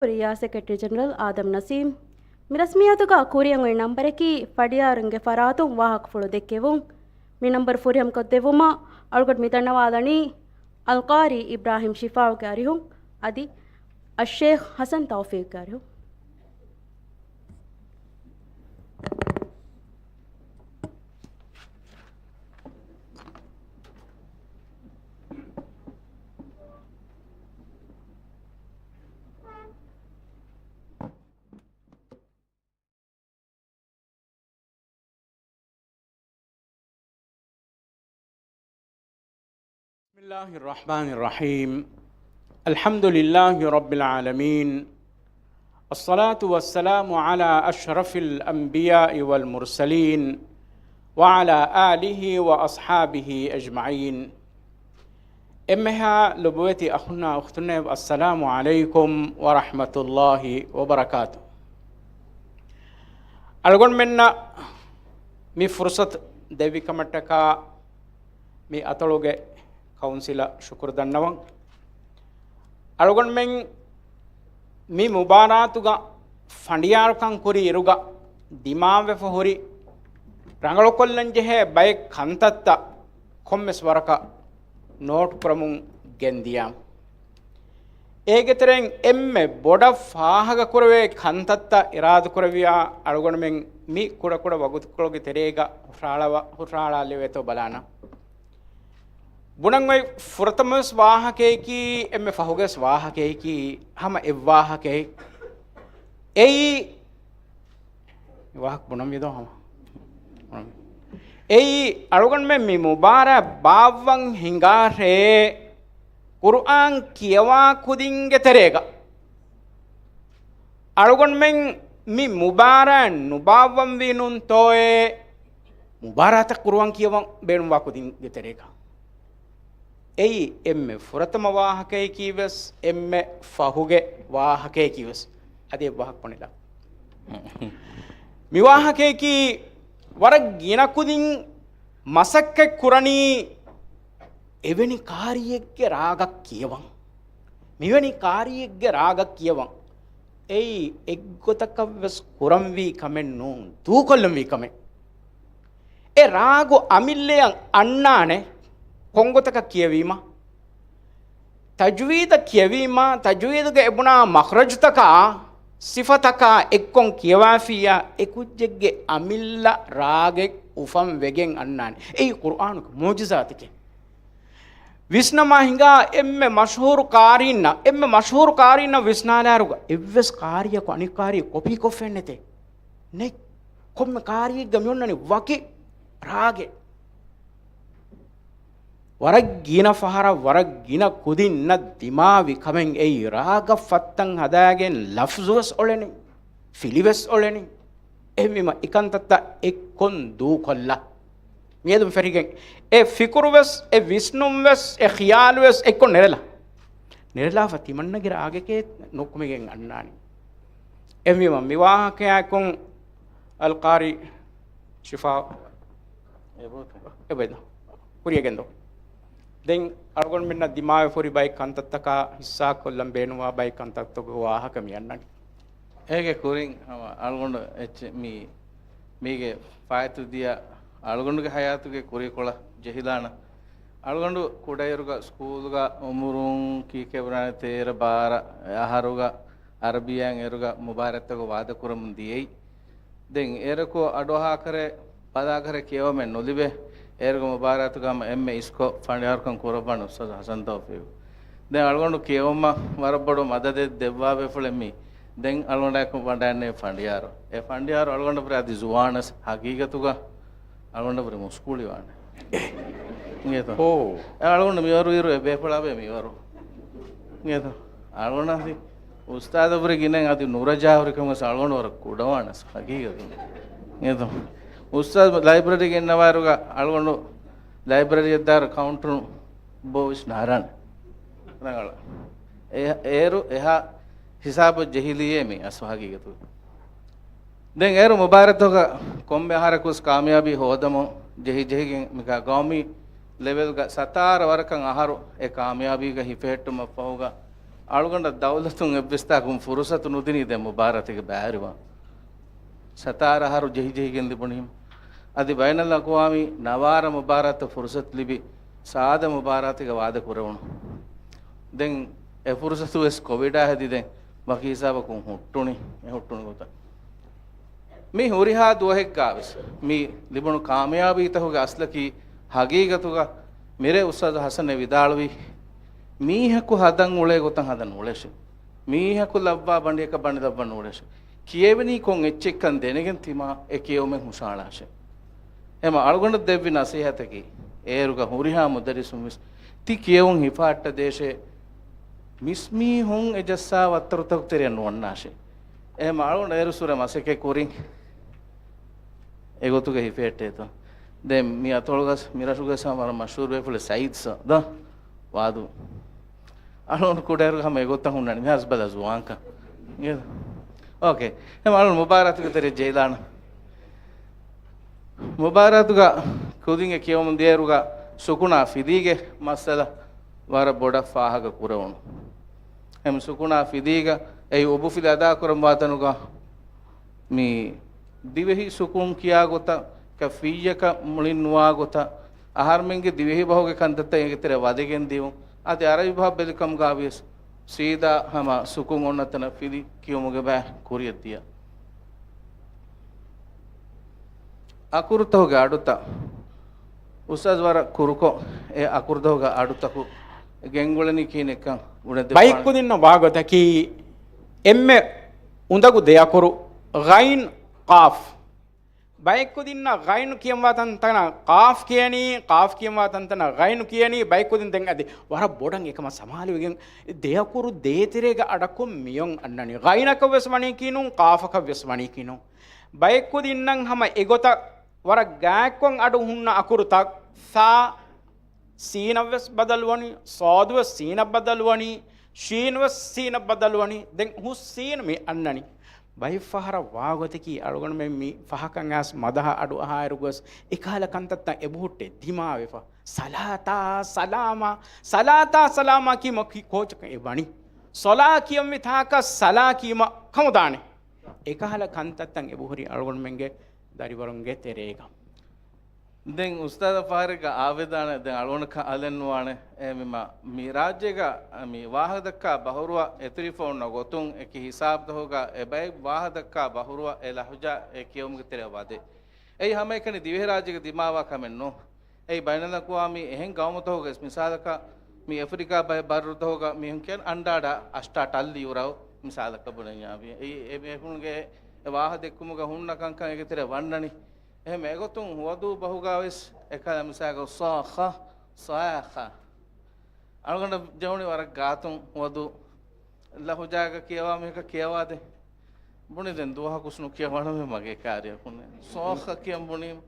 ރިޔާ ސެކްރެޓަރީ ޖެނެރަލް އާދަމް ނަސީމް. މި ރަސްމިއްޔާތުގަ ކުރިއަށް އޮތް ނަންބަރަކީ ފަޑިޔާރުންގެ ފަރާތުން ވާހަކަފުޅު ދެއްކެވުން. މި ނަންބަރު ފުރިހަމަކޮށްދެއްވުމަށް އަޅުގަނޑު މި ދަންނަވާލަނީ އަލްޤާރީ އިބްރާހިމް ޝިފާއުގެ އަރިހުން އަދި އައްޝޭޚް ޙަސަން ތައުފީޤްގެ އަރިހުން. بسم الله الرحمن الرحيم. الحمد لله رب العالمين. الصلاة والسلام على أشرف الأنبياء والمرسلين وعلى آله وأصحابه أجمعين. އެންމެހާ ލޮބުވެތި އަޚުންނާ އުޚްތުންނޭވެ، އައްސަލާމު ޢަލައިކުމް ވަރަޙްމަތުﷲ ވަބަރަކާތު. އަޅުގަނޑުމެންނަށް މި ފުރުޞަތު ދެއްވިކަމަށްޓަކާ މި އަތޮޅުގެ ކައުންސިލަށް ޝުކުރު ދަންނަވަން. އަޅުގަނޑުމެން މި މުބާރާތުގަ ފަނޑިޔާރުކަން ކުރި އިރުގަ ދިމާވެފަ ހުރި ރަނގަޅުކޮށްލަން ޖެހޭ ބައެއް ކަންތައްތައް ކޮންމެސް ވަރަކަށް ނޯޓް ކުރަމުން ގެންދިޔަ. އޭގެ ތެރެއިން އެންމެ ބޮޑަށް ފާހަގަކުރެވޭ ކަންތައްތައް އިރާދަކުރެއްވިޔާ އަޅުގަނޑުމެން މި ކުޑަކުޑަ ވަގުތުކޮޅުގެ ތެރޭގަ ހުށަހަޅަވާ، ހުށަހަޅާލެވޭތޯ ބަލާނަން. ބުނަން އޮތް ފުރަތަމަވެސް ވާހަކައަކީ، އެންމެ ފަހުގެވެސް ވާހަކައަކީ، ހަމަ އެއްވާހަކައެއް. އެއީ، މި ވާހަކަ ބުނަން ވީދޯ ހަމަ. އެއީ، އަޅުގަނޑުމެން މި މުބާރާތް ބާއްވަން ހިނގާށޭ، ޤުރުއާން ކިޔަވާ ކުދިންގެ ތެރޭގަ. އަޅުގަނޑުމެން މި މުބާރާތް ނުބާއްވަންވީ ނޫންތޯއޭ؟ މުބާރާތަށް ޤުރުއާން ކިޔަވަން ބޭނުންވާ ކުދިންގެ ތެރޭގަ. އެއީ އެންމެ ފުރަތަމަ ވާހަކަޔަކީވެސް، އެންމެ ފަހުގެ ވާހަކަޔަކީވެސް. އަދި އެއް ވާހަކަ ބުނެލާ. މި ވާހަކަޔަކީ ވަރަށް ގިނަ ކުދިން މަސައްކަތް ކުރަނީ އެވެނި ކާރިއެއްގެ ރާގަށް ކިޔަވަން. މިވެނި ކާރިއެއްގެ ރާގަށް ކިޔަވަން. އެއީ އެއްގޮތަކަށްވެސް ކުރަންވީ ކަމެއް ނޫން، ދޫކޮށްލަންވީ ކަމެއް. އެ ރާގު އަމިއްލަޔަށް އަންނާނެ ކޮންގޮތަކަށް ކިޔެވީމަ؟ ތަޖްވީދަށް ކިޔެވީމަ، ތަޖްވީދުގެ އެބުނާ މަޚްރަޖުތަކާ، ސިފަތަކާ އެއްކޮން ކިޔަވާފިއްޔާ، އެ ކުއްޖެއްގެ އަމިއްލަ ރާގެއް އުފަން ވެގެން އަންނާނެ. އެއީ ޤުރުއާނުގެ މުޢުޖިޒާތެކޭ. ވިސްނަމާ ހިނގާ އެންމެ މަޝްހޫރު ޤާރީންނަށް، އެންމެ މަޝްހޫރު ޤާރީންނަށް ވިސްނާލާއިރުގަ އެއްވެސް ޤާރީއަކު އަނެއް ޤާރީ ކޮޕީ ކޮށްފައެއް ނެތޭ. ނެތް. ކޮންމެ ޤާރީއެއްގަ މިއޮންނަނީ ވަކި ރާގެއް. ވަރަށް ގިނަ ފަހަރަށް ވަރަށް ގިނަ ކުދިންނަށް ދިމާވި ކަމެއް އެއީ ރާގަށް ފައްތަން ހަދާގެން ލަފްޒުވެސް އޮޅެނީ، ފިލިވެސް އޮޅެނީ. އެހެންވީމަ އެކަންތައްތައް އެއްކޮން ދޫކޮށްލާ. މިއަދު ފެށިގެން އެ ފިކުރުވެސް، އެ ވިސްނުންވެސް، އެ ޚިޔާލުވެސް އެއްކޮށް ނެރެލާ. ނެރެލާފަ ތިމަންނަގެ ރާގެކޭ ނުކުމެގެން އަންނާނީ. އެހެންވީމަ މި ވާހަކަޔާއެކު އަލްޤާރީ ޝިފާ އެބައިދޯ. ކުރިޔަށް ގެންދޯ. ދެން އަޅުގަނޑުމެންނަށް ދިމާވެފަ ހުރި ބައެއް ކަންތައްތަކާ ހިއްސާކޮށްލަން ބޭނުންވާ ބައެއް ކަންތައްތަކުގެ ވާހަކަ މި އަންނަނީ. އޭގެ ކުރިން ހަމަ އަޅުގަނޑު އެއްޗެއް މީ، މީގެ ފާއިތު ދިޔަ އަޅުގަނޑުގެ ހަޔާތުގެ ކުރިކޮޅަށް ޖެހިލާނަން. އަޅުގަނޑު ކުޑައިރުގަ ސްކޫލުގަ އުމުރުން ކީކޭ ބުނާނެ ތޭރަ ބާރަ އަހަރުގަ އަރަބިއްޔާއިން އޭރުގަ މުބާރާތްތަކުގަ ވާދަކުރަމުން ދިޔައީ. ދެން އޭރަކު އަޑުއަހާކަރެ ބަލާކަރެ ކިޔަވަމެއް ނުލިބޭ. އޭރުގެ މުބާރާތުގަ ހަމަ އެންމެ އިސްކޮށް ފަނޑިޔާރުކަން ކުރައްވާނެ އުސްތާޛު ޙަސަން ތައުފީޤު. ދެން އަޅުގަނޑު ކިޔެވުމަށް ވަރަށް ބޮޑު މަދަދެއް ދެއްވާ ބޭފުޅެއް މީ. ދެން އަޅުގަނޑާއެކު ވަޑައިގެންނެވި ފަނޑިޔާރު. އެ ފަނޑިޔާރު އަޅުގަނޑަށްވުރެ އަދި ޒުވާނަސް ހަގީގަތުގަ އަޅުގަނޑަށްވުރެ މުސްކުޅިވާނެ. އިނގޭތޯ؟ އޯ. އެ އަޅުގަނޑު މިވަރު އިރު އެ ބޭފުޅާ ބޭ މިވަރު. އިނގޭތޯ؟ އަޅުގަނޑަށް އުސްތާޛަށްވުރެ ގިނައިން އަދި ނުރަޖާ ހުރިކަމަށް އަޅުގަނޑު ވަރަށް ކުޑަވާނަސް ހަގީގަތުން. އިނގޭތޯ؟ އުސްތާޛު ލައިބްރަރީ ގެންނަވާއިރުގަ އަޅުގަނޑު ލައިބްރަރީއަށް ދާއިރު ކައުންޓަރުން ބޯ ވިސްނާރާނެ. ރަނގަޅަށް. އޭ-، އޭރު އެހާ ހިސާބަށް ޖެހިލިއޭ މި އަސްލު ހަގީގަތުގަ. ދެން އޭރު މުބާރާތުގަ ކޮންމެ އަހަރަކުވެސް ކާމިޔާބީ ހޯދަމުން ޖެހި ޖެހިގެން މިކާ ގައުމީ ލެވެލްގަ ސަތާރަ ވަރަކަށް އަހަރު އެ ކާމިޔާބީގަ ހިފެހެއްޓުމަށްފަހުގަ އަޅުގަނޑަށް ދައުލަތުން އެއްވެސްތާކުން ފުރުސަތު ނުދިނީ ދެން މުބާރާތުގެ ބައިވެރިވާން. ސަތާރަ އަހަރު ޖެހިޖެހިގެން ލިބުނީމަ. އަދި ބައިނަލްއަޤްވާމީ ނަވާރަ މުބާރާތަށް ފުރުސަތު ލިބި، ސާދަ މުބާރާތެއްގަ ވާދަ ކުރެވުނު. ދެން އެ ފުރުސަތު ވެސް ކޮވިޑާ ހެދި ދެން ވަކި ހިސާބަކުން ހުއްޓުނި، އެ ހުއްޓުނު ގޮތަށް. މި ހުރިހާ ދުވަހެއްގާވެސް މި ލިބުނު ކާމިޔާބީތަކުގެ އަސްލަކީ ހަގީގަތުގަ މިރޭ އުސްތާޛު ޙަސަން އެ ވިދާޅުވީ، މީހަކު ހަދަން އުޅޭ ގޮތަށް ހަދަން ނޫޅޭށެ. މީހަކު ލައްވާ ބަނޑިއަކަށް ބަނޑި ލައްވަން ނޫޅޭށެ. ކިޔެވެނީ ކޮން އެއްޗެއްކަން ދެނެގެން ތިމާ އެ ކިޔެވުމެއް ހުށަހަޅާށެ. އެމަ އަޅުގަނޑަށް ދެއްވި ނަސޭހަތަކީ، އޭރުގަ ހުރިހާ މުދައްރިސުން ވެސް ތި ކިޔެވުން ހިފަހައްޓަދޭށޭ، މިސްމީހުން އެ ޖައްސާ ވައްތަރުތަކު ތެރެއަށް ނުވަންނާށޭ. އެހެމަ އަޅުގަނޑު އޭރު ސުރެ މަސައްކަތް ކުރިން އެގޮތުގަ ހިފެހެއްޓޭތޯ. ދެން މި އަތޮޅުގަސް މިރަށުގަސް ހަމަ ވަރަށް މަޝްހޫރު ވެފުޅެއް ސައީދް ސާ ދޯ ވާދޫ. އަޅުގަނޑު ކުޑައިރު ހަމަ އެގޮތަށް ހުންނަނީ. މިހާރު ބަލަ ޒުވާންކަން. އޯކޭ. އެހެމަ އަޅުގަނޑު މުބާރާތުގެ ތެރެއަށް ޖެހިލާނަން. މުބާރާތުގަ ކުދިންގެ ކިޔަވަމުން ދިޔައިރުގަ ސުކުނާ ފިލީގެ މައްސަލަ ވަރަށް ބޮޑަށް ފާހަގަ ކުރެވުނު. އެމް ސުކުނާ ފިލީގަ އެއީ އުބުފިލި އަދާކުރަން ވާތަނުގަ މި ދިވެހި ސުކުން ކިޔާ ގޮތަށް ކަ ފިއްޔަކަށް މުޅިން ނުވާ ގޮތަށް އަހަރުމެންގެ ދިވެހި ބަހުގެ ކަންތައްތައް އޭގެ ތެރެ ވަދެގެން ދިޔުން. އަދި އަރަބި ބަހަށް ބެލި ކަމުގަ ވިޔަސް ސީދާ ހަމަ ސުކުން އޮންނަ ތަނަށް ފިލި ކިޔުމުގެ ބައި ކުރިއަށް ދިޔަ. އަކުރުތަކުގެ އަޑުތައް އުސްތާޒް ވަރަށް ކުރުކޮށް، އެ އަކުރުތަކުގެ އަޑުތަކު ގެންގުޅެނީ ކިހިނެއްކަން އުޅެން ދެއްވާނެ. ބައެއްކުދިންނަށް ވާގޮތަކީ އެންމެ އުނދަގޫ ދެ އަކުރު ޣައިން ޤާފް. ބައެއްކުދިންނަށް ޣައިނު ކިޔަންވާ ތަންތަނަށް ޤާފް ކިޔަނީ، ޤާފް ކިޔަންވާ ތަންތަނަށް ޣައިނު ކިޔަނީ. ބައެއްކުދިން ދެން އަދި ވަރަށް ބޮޑަށް އެކަމަށް ސަމާލުވެގެން ދެ އަކުރު ދޭތެރޭގަ އަޑަކުން މިއޮން އަންނަނީ. ޣައިނަކަށް ވެސް ވަނީ ކިޔުނު، ޤާފަކަށް ވެސް ވަނީ ކިޔުނު. ބައެއްކުދިންނަށް ހަމަ އެގޮތަށް ވަރަށް ގާތްކޮން އަޑު ހުންނަ އަކުރުތައް ސާ ސީނަށް ވެސް ބަދަލުވަނީ، ޞާދު ވެސް ސީނަށް ބަދަލުވަނީ، ޝީން ވެސް ސީނަށް ބަދަލުވަނީ. ދެން ހުސީން މި އަންނަނީ. ބައެއް ފަހަރަށް ވާގޮތަކީ އަޅުގަނޑުމެން މި ފަހަކަށް އައިސް މަދަހަ އަޑު އަހާއިރުގަސް އެކަހަލަ ކަންތައްތައް އެބަހުއްޓޭ ދިމާވެފަ. ސަލާތާ ސަލާމާ، ސަލާތާ ސަލާމާ ކީމަ ކި-، ކޯޗަކަށް އެ ވަނީ. ސޮލާ ކިޔަންވި ތާކަށް ސަލާ ކީމަ ކަމުދާނެ. އެކަހަލަ ކަންތައްތައް އެބަހުރި އަޅުގަނޑުމެންގެ ދަރިވަރުންގެ ތެރޭގަ. ދެން އުސްތާޛަށް ފަހަރެއްގަ އާވެދާނެ، ދެން އަޅުގަނޑަކަށް އަލެއް ނުވާނެ. އެ މި މަ-، މި ރާއްޖޭގަ މި ވާހަކަދައްކާ ބަހުރުވަ އެތެރެފަ އޮންނަ ގޮތުން އެކި ހިސާބުތަކުގަ އެބައި ވާހަކަދައްކާ ބަހުރުވަ އެ ލަހުޖާ އެ ކިޔަވުމުގެ ތެރެއަށް ވަދޭ. އެއީ ހަމައެކަނި ދިވެހިރާއްޖޭގަ ދިމާވާ ކަމެއް ނޫން. އެއީ ބައިނަލްއަޤްވާމީ އެހެން ގައުމުތަކުގަ ވެސް މިސާލަކަށް މި އެފްރިކާ ބައެއް ބައްރުތަކުގަ މީހުން ކިޔަން އަންޑާޑާ އަށްޓާ ޓައްލި އުރައު މިސާލަކަށް ބުނެންޏާ ވި. އެއީ އެ މީހުންގެ އެ ވާހަކަ ދެއްކުމުގަ ހުންނަ ކަންކަން އޭގެ ތެރެ ވަންނަނީ. އެހެން އެގޮތުން ހުވަދޫ ބަހުގަ ވެސް އެކަލަ މިސާލަކަށް ސާޚަ، ސާޚަ. އަޅުގަނޑަށް ޖެހުނީ ވަރަށް ގާތުން ހުވަދޫ ލަހުޖާގަ ކިޔަވާ މީހަކަށް ކިޔަވާދޭ. ބުނި ދެން ދުވަހަކުސް ނުކިޔަވާނަމޭ މަގޭ ކާރިޔަކުން. ސޯޚަ ކިޔަން ބުނީމަ.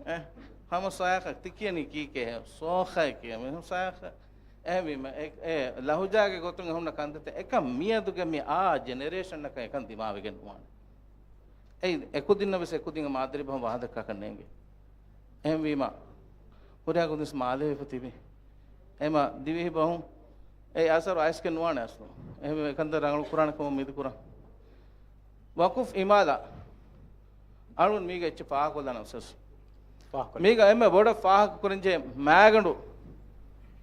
އެ، ހަމަ ސާޚަ ތި ކިޔަނީ ކީކޭ؟ ސޯޚަ ކިޔަން މީ ސާޚަ. އެހެންވީމަ، އެ، އެ، ލަހުޖާގެ ގޮތުން އެ ހުންނަ ކަންތައްތައް އެކަން މިއަދުގެ މި އާ ޖެނެރޭޝަންއަކަށް އެކަން ދިމާވެގެން ނުވާނެ. އެއީ، އެކުދިންނަށް ވެސް އެކުދިންގެ މާދަރީ ބަހުން ވާހަކަ ދައްކާކަށް ނޭނގޭ. އެހެންވީމަ، ހުރިހާ ކުދިން ވެސް މާލެ ވެފަ ތިބި. އެމަ ދިވެހި ބަހުން އެ އަސަރު އައިސްގެން ނުވާނެ އަސްލު. އެހެންވެ އެކަންތައް ރަނގަޅު ކުރާނެ ކަމަށް މިދި ކުރަން. ވަޤުފް އިމާލާ. އަޅުން މީގަ އެއްޗެއް ފާހަގަކޮށްލާނަން އުސްތާޛު. ފާހަގަކޮށް. މީގަ އެންމެ ބޮޑަށް ފާހަގަކުރަންޖެހޭ މާގަނޑު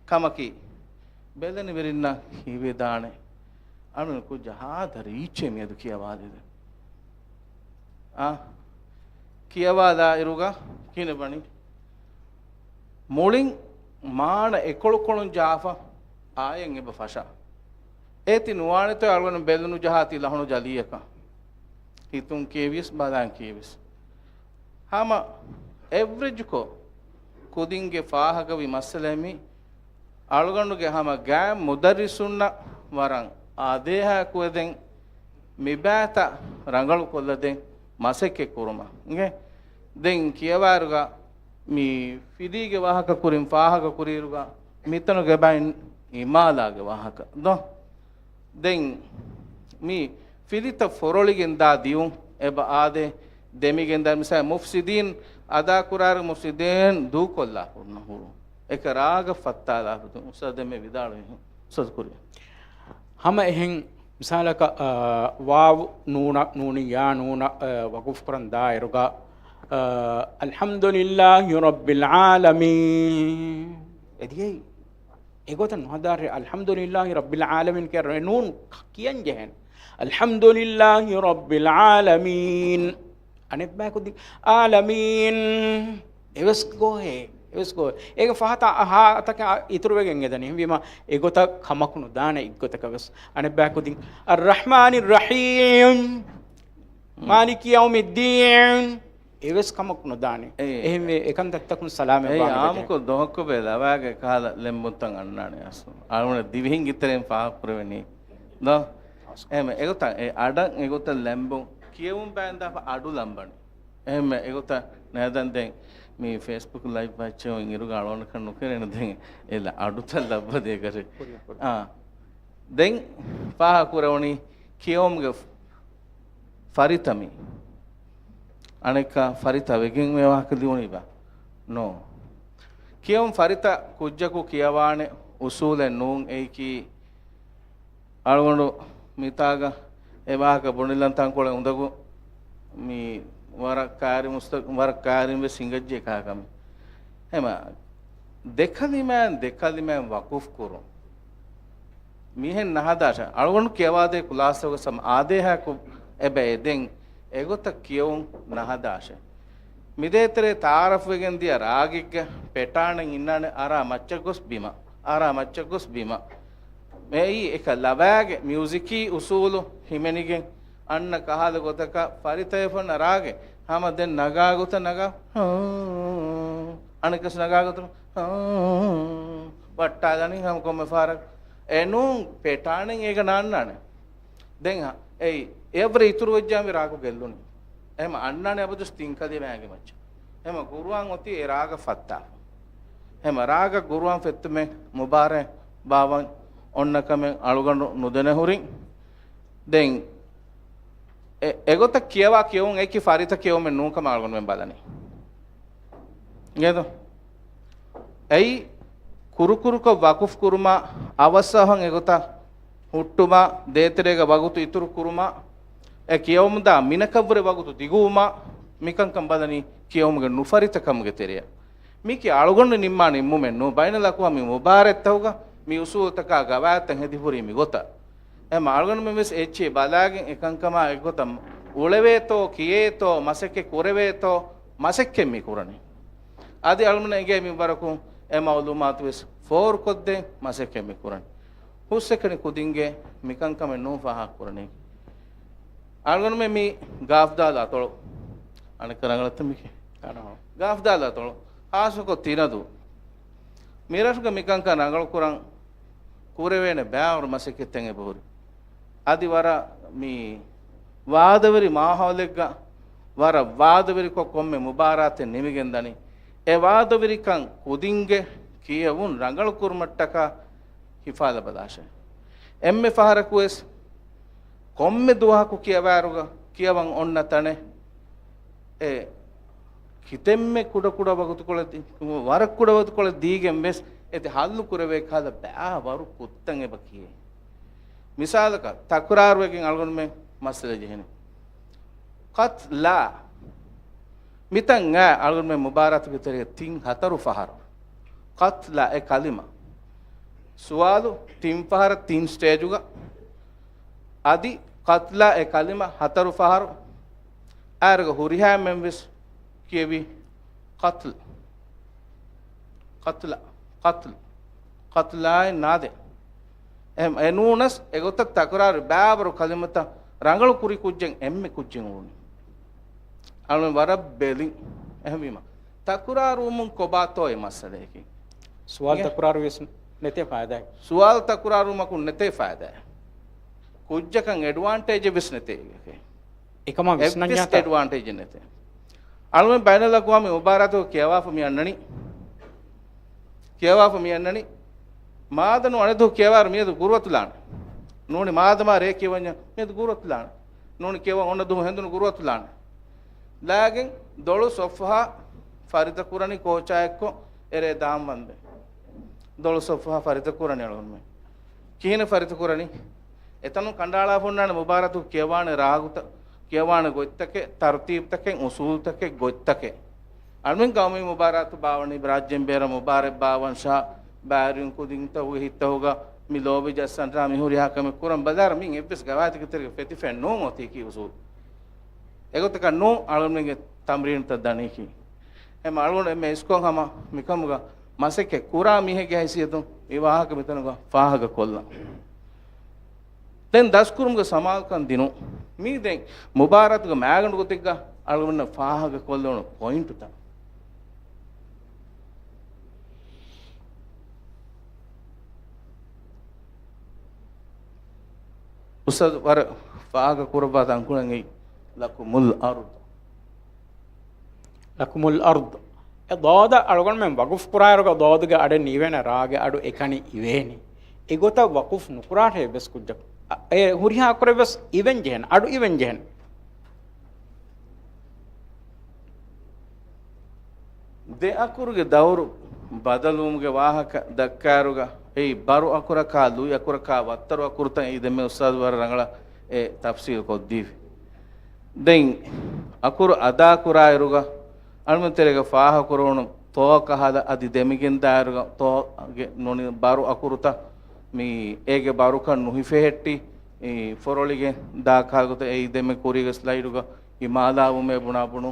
ކަމަކީ، ބެލެނިވެރިންނަށް ހީވެދާނެ. އަޅުން ކުއްޖާ ހާދަ ރީއްޗެއް މިއަދު ކިޔަވާލިދެ. އާ، ކިޔަވާލާއިރުގަ ކިހިނެއް ވަނީ؟ މުޅިން މާނަ އެކޮޅުކޮޅުން ޖާފަ އާޔަތް އެބަ ފަށާ. އޭ ތި ނުވާނެތޯ އަޅުގަނޑު ބެލުނު ޖަހާ ތި ލަހުނު ޖަލީއަކަށް. ހިތުން ކިޔެވިޔަސް ބަލާން ކިޔެވިޔަސް. ހަމަ އެވްރެޖްކޮށް ކުދިންގެ ފާހަގަވި މައްސަލައެއް މީ. އަޅުގަނޑުގެ ހަމަ ގާތް މުދައްރިސުންނަށް ވަރަށް އާދޭހާ ކުވެދެން މިބާތައް ރަނގަޅު ކޮށްލަދޭން މަސައްކަތް ކުރުމަށް. އިނގޭ؟ ދެން ކިޔަވާއިރުގަ މި ފިލީގެ ވާހަކަ ކުރިން ފާހަގަ ކުރިއިރުގަ މިތަނުގެ ބައިން އިމާލާގެ ވާހަކަ ދޯ. ދެން މި ފިލިތައް ފޮރޮޅިގެން ދާ ދިޔުން އެބަ އާދޭ، ދެމިގެން ދާ މިސާ މުފްސިދީން އަދާކުރާރު މުފްސިދީން ދޫކޮށްލާ ހުރުނަ ހުރު. އެކަ ރާގަށް ފައްތާލާ ހުރު. އުސްތާޛު ދެންމެ ވިދާޅުވި އުސްތާޛު ކުރި. ހަމަ އެހެން މިސާލަކަށް، އާ، ވާވު ނޫނަށް، ނޫނިން ޔާ ނޫނަށް، އާ، ވަގުފު ކުރަން ދާއިރުގަ، އާ، އަލްޙަމްދުލިއްލާހި ރައްބިލް ޢާލަމީން. އެދިޔައީ. އެގޮތަށް ނުހަދާށޭ، އަލްޙަމްދުލިއްލާހި ރައްބިލް ޢާލަމީން ކިޔާ ނޫން ކިޔަން ޖެހޭނެ. އަލްޙަމްދުލިއްލާހި ރައްބިލް ޢާލަމީން. އަނެއްބަޔަކު ދި، ޢާލަމީން. އެވެސް ގޯހޭ، އެވެސް ގޯހޭ. އޭގެ ފަހަތަށް އަހާ ތަކެއް އިތުރުވެގެން އެދަނީ. ވީމަ އެގޮތަށް ކަމަކު ނުދާނެ އެއްގޮތަކަށް ވެސް. އަނެއްބަޔަކު ދި، އައްރަޙްމާނިއް ރަޙީމް. މާލިކި ޔައުމިއްދީން. އެވެސް ކަމަކު ނުދާނެ. އެ، އެހެންވެ، އެކަންތައްތަކުން ސަލާމަތް އެ، ވާނެ އާމުކޮށް ދޮހަކު ބޭ ލަވާގެ ކަހަލަ ލެނބުންތައް އަންނާނެ އަސްލު. އަޅުގަނޑު ދިވެހިންގެ ތެރެއިން ފާހަގަކުރެވެނީ. ދޯ؟ އެހެމެ، އެގޮތަށް އެ އަޑަށް އެގޮތަށް ލެނބުން ކިޔެވުން ބާއިން ދާފަ އަޑު ލަނބަނީ. އެހެމެ، އެގޮތަށް ނޭދަން ދެން މި ފޭސްބުކް ލައިވް ވައްޗެވުން އިރުގަ އަޅުގަނޑަކަށް ނުކެރޭނެ ދެން އެ އަޑުތައް ލައްވަދޭކަށެއް. ކުރިއަށް، ކުރިއަށް. އާ. ދެން ފާހަގަކުރެވުނީ ކިޔެވުމުގެ ފަރިތަ މީ. އަނެއްކާ ފަރިތަ ވެގެން މި ވާހަކަ ލިޔުނީބާ؟ ނޯ. ކިޔެވުން ފަރިތަ ކުއްޖަކު ކިޔަވާނެ އުސޫލެއް ނޫން އެއީކީ. އަޅުގަނޑު މިތާގަ އެ ވާހަކަ ބުނިލަން ތަންކޮޅެއް އުނދަގޫ މި ވަރަށް ކާރި މުސްތަ-، ވަރަށް ކާރިން ވެސް ހިނގައްޖެ ކާކަމެއް. ހެމަ ދެ ކަލިމާއިން ދެ ކަލިމާއިން ވަޤުފް ކުރުން. މިހެން ނަހަދާށޭ. އަޅުގަނޑު ކިޔަވާދޭ ކުލާސްތަކުގަ ސަމް އާދޭހާއެކު އެބަ އެދެން އެގޮތަށް ކިޔެވުން ނަހަދާށޭ. މިދޭތެރޭ ތައާރަފްވެގެން ދިޔަ ރާގެއްގެ ޕެޓާނެއް އިންނާނެ އަރާ މައްޗަށް ގޮސް ބިމަށް، އަރާ މައްޗަށް ގޮސް ބިމަށް. މެއީ އެކަ ލަވާގެ މިއުޒިކީ އުސޫލު ހިމެނިގެން އަންނަ ކަހަލަ ގޮތަކަށް ފަރިތައެއް ފޮންނަ ރާގެއް ހަމަ ދެން ނަގާ ގޮތަށް ނަގާ. އަނެއްކަސް ނަގާ ގޮތަށް ވައްޓާލަނީ ހަމަ ކޮންމެ ފަހަރަކު. އެ ނޫން ޕެޓާނެއް އޭގަ ނާންނާނެ. ދެން ހަ، އެއީ، އެއަށްވުރެ އިތުރު ވެއްޖާމި ރާގު ގެއްލުނީ. އެހެމަ އަންނާނެ އަބަދުސް ތިން ކަލިމާގެ މައްޗަށް. އެހެމަ ގުރުއާން އޮތީ އެ ރާގަށް ފައްތާފަ. އެހެމަ ރާގަށް ގުރުއާން ފެއްތުމެއް މުބާރާތް ބާވަން އޮންނަ ކަމެއް އަޅުގަނޑު ނުދެނެ ހުރިން. ދެން އެ، އެގޮތަށް ކިޔަވާ ކިޔެވުން އެކި ފަރިތަ ކިޔެވުމެއް ނޫން ކަމަށް އަޅުގަނޑުމެން ބަލަނީ. އިނގޭތޯ؟ އެއީ ކުރުކުރުކޮށް ވަޤުފް ކުރުމާ، އަވަސްއަވަހަށް އެގޮތަށް ހުއްޓުމާ، ދޭތެރޭގަ ވަގުތު އިތުރު ކުރުމާ، އެ ކިޔަވަމުންދާ މިނަކަށްވުރެ ވަގުތު ދިގުވުމާ، މިކަންކަން ބަލަނީ ކިޔެވުމުގެ ނުފަރިތަކަމުގެ ތެރެއަށް. މީކީ އަޅުގަނޑު ނިންމާ ނިންމުމެއް ނޫން. ބައިނަލްއަޤްވާމީ މުބާރާތްތަކުގަ މި އުސޫލުތަކާ ގަވާއިދުތައް ހެދި ހުރީ މިގޮތަށް. އެހެމަ އަޅުގަނޑުމެން ވެސް އެއްޗެހި ބަލާގެން އެކަންކަމާ އެއްގޮތަށް އުޅެވޭތޯ، ކިޔޭތޯ، މަސައްކަތް ކުރެވޭތޯ، މަސައްކަތް މި ކުރަނީ. އަދި އަޅުގަނޑު އެނގޭ މިންވަރަކުން އެ މައުލޫމާތު ވެސް ފޯރުކޮށްދޭން މަސައްކަތް މި ކުރަނީ. ހުސްއެކަނި ކުދިންގެ މިކަންކަމެއް ނޫން ފާހަގަކުރަނީ. އަޅުގަނޑުމެން މި ގާފްދާލު އަތޮޅު. އަނެއްކަ ރަނގަޅަށްތަ މިކި؟ އަނަހަ. ގާފްދާލު އަތޮޅު. ހާއްސަކޮށް ތިނަދޫ. މިރަށުގަ މިކަންކަން ރަނގަޅުކުރަން ކުރެވޭނެ ބައިވަރު މަސައްކަތްތައް އެބަހުރި. އަދި ވަރަށް މި ވާދަވެރި މާހައުލެއްގަ ވަރަށް ވާދަވެރިކޮށް ކޮންމެ މުބާރާތެއް ނިމިގެންދަނީ. އެ ވާދަވެރިކަން ކުދިންގެ ކިޔެވުން ރަނގަޅުކުރުމަށްޓަކާ ހިފާލަބަލާށޭ. އެންމެ ފަހަރަކުވެސް ކޮންމެ ދުވަހަކު ކިޔަވާއިރުގަ ކިޔަވަން އޮންނަ ތަނެއް އެ ކިތަންމެ ކުޑަކުޑަ ވަގުތުކޮޅެއް ދީ-، ވަރަށް ކުޑަ ވަގުތުކޮޅެއް ދީގެން ވެސް އެތި ހައްލު ކުރެވޭ ކަހަލަ ބައިވަރު ކުށްތައް އެބަ ކިޔޭ. މިސާލަކަށް ތަކުރާރުވެގެން އަޅުގަނޑުމެން މައްސަލަ ޖެހެނީ. ޤަތްލާ. މިތަން އާ އަޅުގަނޑުމެން މުބާރާތުގެ ތެރޭގަ ތިން ހަތަރު ފަހަރު ޤަތްލާ އެ ކަލިމަ. ސުވާލު ތިން ފަހަރަށް ތިން ސްޓޭޖުގަ. އަދި ޤަތްލާ އެ ކަލިމަ ހަތަރު ފަހަރު. އާރުގަ ހުރިހާ އެންމެން ވެސް ކިޔެވި ޤަތްލް. ޤަތްލަ، ޤަތްލް، ޤަތްލާއެއް ނާދޭ. އެހެން އެ ނޫނަސް އެގޮތަށް ތަކުރާރު ބައިވަރު ކަލިމަތައް ރަނގަޅު ކުރި ކުއްޖެއް އެންމެ ކުއްޖެއް އުޅުނީ. އަޅުގަނޑު ވަރަށް ބެލިން. އެހެންވީމަ ތަކުރާރުވުމުން ކޮބާތޯ އެ މައްސަލަޔަކީ. ސުވާލު އިނގޭ؟ ތަކުރާރުވެސް ނެތޭ ފައިދާއެއް. ސުވާލު ތަކުރާރުވުމަކުން ނެތޭ ފައިދާއެއް. ކުއްޖަކަށް އެޑްވާންޓޭޖެއް ވެސް ނެތޭ އެކޭ. އެކަމާ އެއްވެސް ވިސްނަންޏާތަ؟ އެޑްވާންޓޭޖެއް ނެތޭ. އަޅުގަނޑު ބައިނަލްއަޤްވާމީ މުބާރާތުގަ ކިޔަވާފަ މި އަންނަނީ. ކިޔަވާފަ މި އަންނަނީ. މާދަނު އަނެއް ދުވަހު ކިޔަވާއިރު މިއަދު ގުރުއަތުލާނެ. ނޫނީ މާދަމާ ރޭ ކިޔަވަންޏާ މިއަދު ގުރުއަތުލާނެ. ނޫނީ ކިޔަވަން އޮންނަ ދުވަހު ހެނދުނު ގުރުއަތުލާނެ. ލާގެން ދޮޅު ޞައްފަހާ ފަރިތަކުރަނީ ކޯޗާ އެއްކޮށް އެރޭ ދާން ވަންދެން. ދޮޅު ޞައްފަހާ ފަރިތަކުރަނީ އަޅުގަނޑުމެން. ކިހިނެއް ފަރިތަކުރަނީ؟ އެތަނުން ކަނޑައަޅާފަ އޮންނާނެ މުބާރާތު ކިޔަވާނެ ރާގުތައް، ކިޔަވާނެ ގޮތްތަކެއް، ތަރުތީބުތަކެއް، އުސޫލުތަކެއް، ގޮތްތަކެއް. އަޅުމެން ގައުމީ މުބާރާތު ބާވަނީ ރާއްޖޭން ބޭރަށް މުބާރާތް ބާވަން ޝާ ބާރިއުން ކުދިންތަކުގެ ހިތްތަކުގަ މި ލޯބި ޖައްސަން ޝާ މި ހުރިހާ ކަމެއް ކުރަން ބަލާރަ މިން އެއްވެސް ގަވާއިދުގެ ތެރޭގަ ފެތިފައެއް ނޫން އޮތީކީ އުސޫލު. އެގޮތަކަށް ނޫން އަޅުމެންގެ ތަމްރީނުތައް ދަނީކީ. އެމަ އަޅުގަނޑު އެންމެ އިސްކޮށް ހަމަ މިކަމުގަ މަސައްކަތް ކުރާ މީހެއްގެ ހައިސިއްޔަތުން މި ވާހަކަ މިތަނުގަ ފާހަގަ ކޮށްލަން. ދެން ދަސްކުރުމުގެ ސަމާލުކަން ދިނުން. މީ ދެން މުބާރާތުގެ މައިގަނޑު ގޮތެއްގަ އަޅުގަނޑަށް ފާހަގަ ކޮށްލެވުނު ޕޮއިންޓުތައް. އުސްތާޛު ވަރަށް ފާހަގަ ކުރައްވާ ތަންކޮޅެއް އެއީ ލަކުމުލް އަރުޟު. ލަކުމުލް އަރްޟު. އެ ޟާދަށް އަޅުގަނޑުމެން ވަޤުފް ކުރާއިރުގަ ޟާދުގެ އަޑެއް ނީވޭނެ ރާގެ އަޑު އެކަނި އިވޭނީ. އެގޮތަށް ވަޤުފް ނުކުރާށޭ އެއްވެސް ކުއްޖަކު. އަ، އެ ހުރިހާ އަކުރެއްވެސް އިވެން ޖެހެން، އަޑު އިވެން ޖެހެން. ދެ އަކުރުގެ ދައުރު ބަދަލުވުމުގެ ވާހަކަ ދައްކާއިރުގަ، އެއީ ބަރު އަކުރަކާ، ލުއި އަކުރަކާ، ވައްތަރު އަކުރުތައް އެއީ ދެންމެ އުސްތާޛު ވަރަށް ރަނގަޅަށް އެ ތަފްސީލް ކޮށްދީފި. ދެން އަކުރު އަދާކުރާއިރުގަ، އަޅުމެން ތެރޭގަ ފާހަގަކުރެވުނު ތޯ ކަހަލަ އަދި ދެމިގެންދާއިރުގަ، ތޯގެ ނޫނީ ބަރު އަކުރުތައް މި އޭގެ ބަރުކަން ނުހިފެހެއްޓި، އެ، ފޮރޮޅިގެން ދާ ކަހަލަ ގޮތަށް އެއީ ދެންމެ ކުރީގެ ސްލައިޑުގަ އިމާލާވުމޭ ބުނާ ބުނު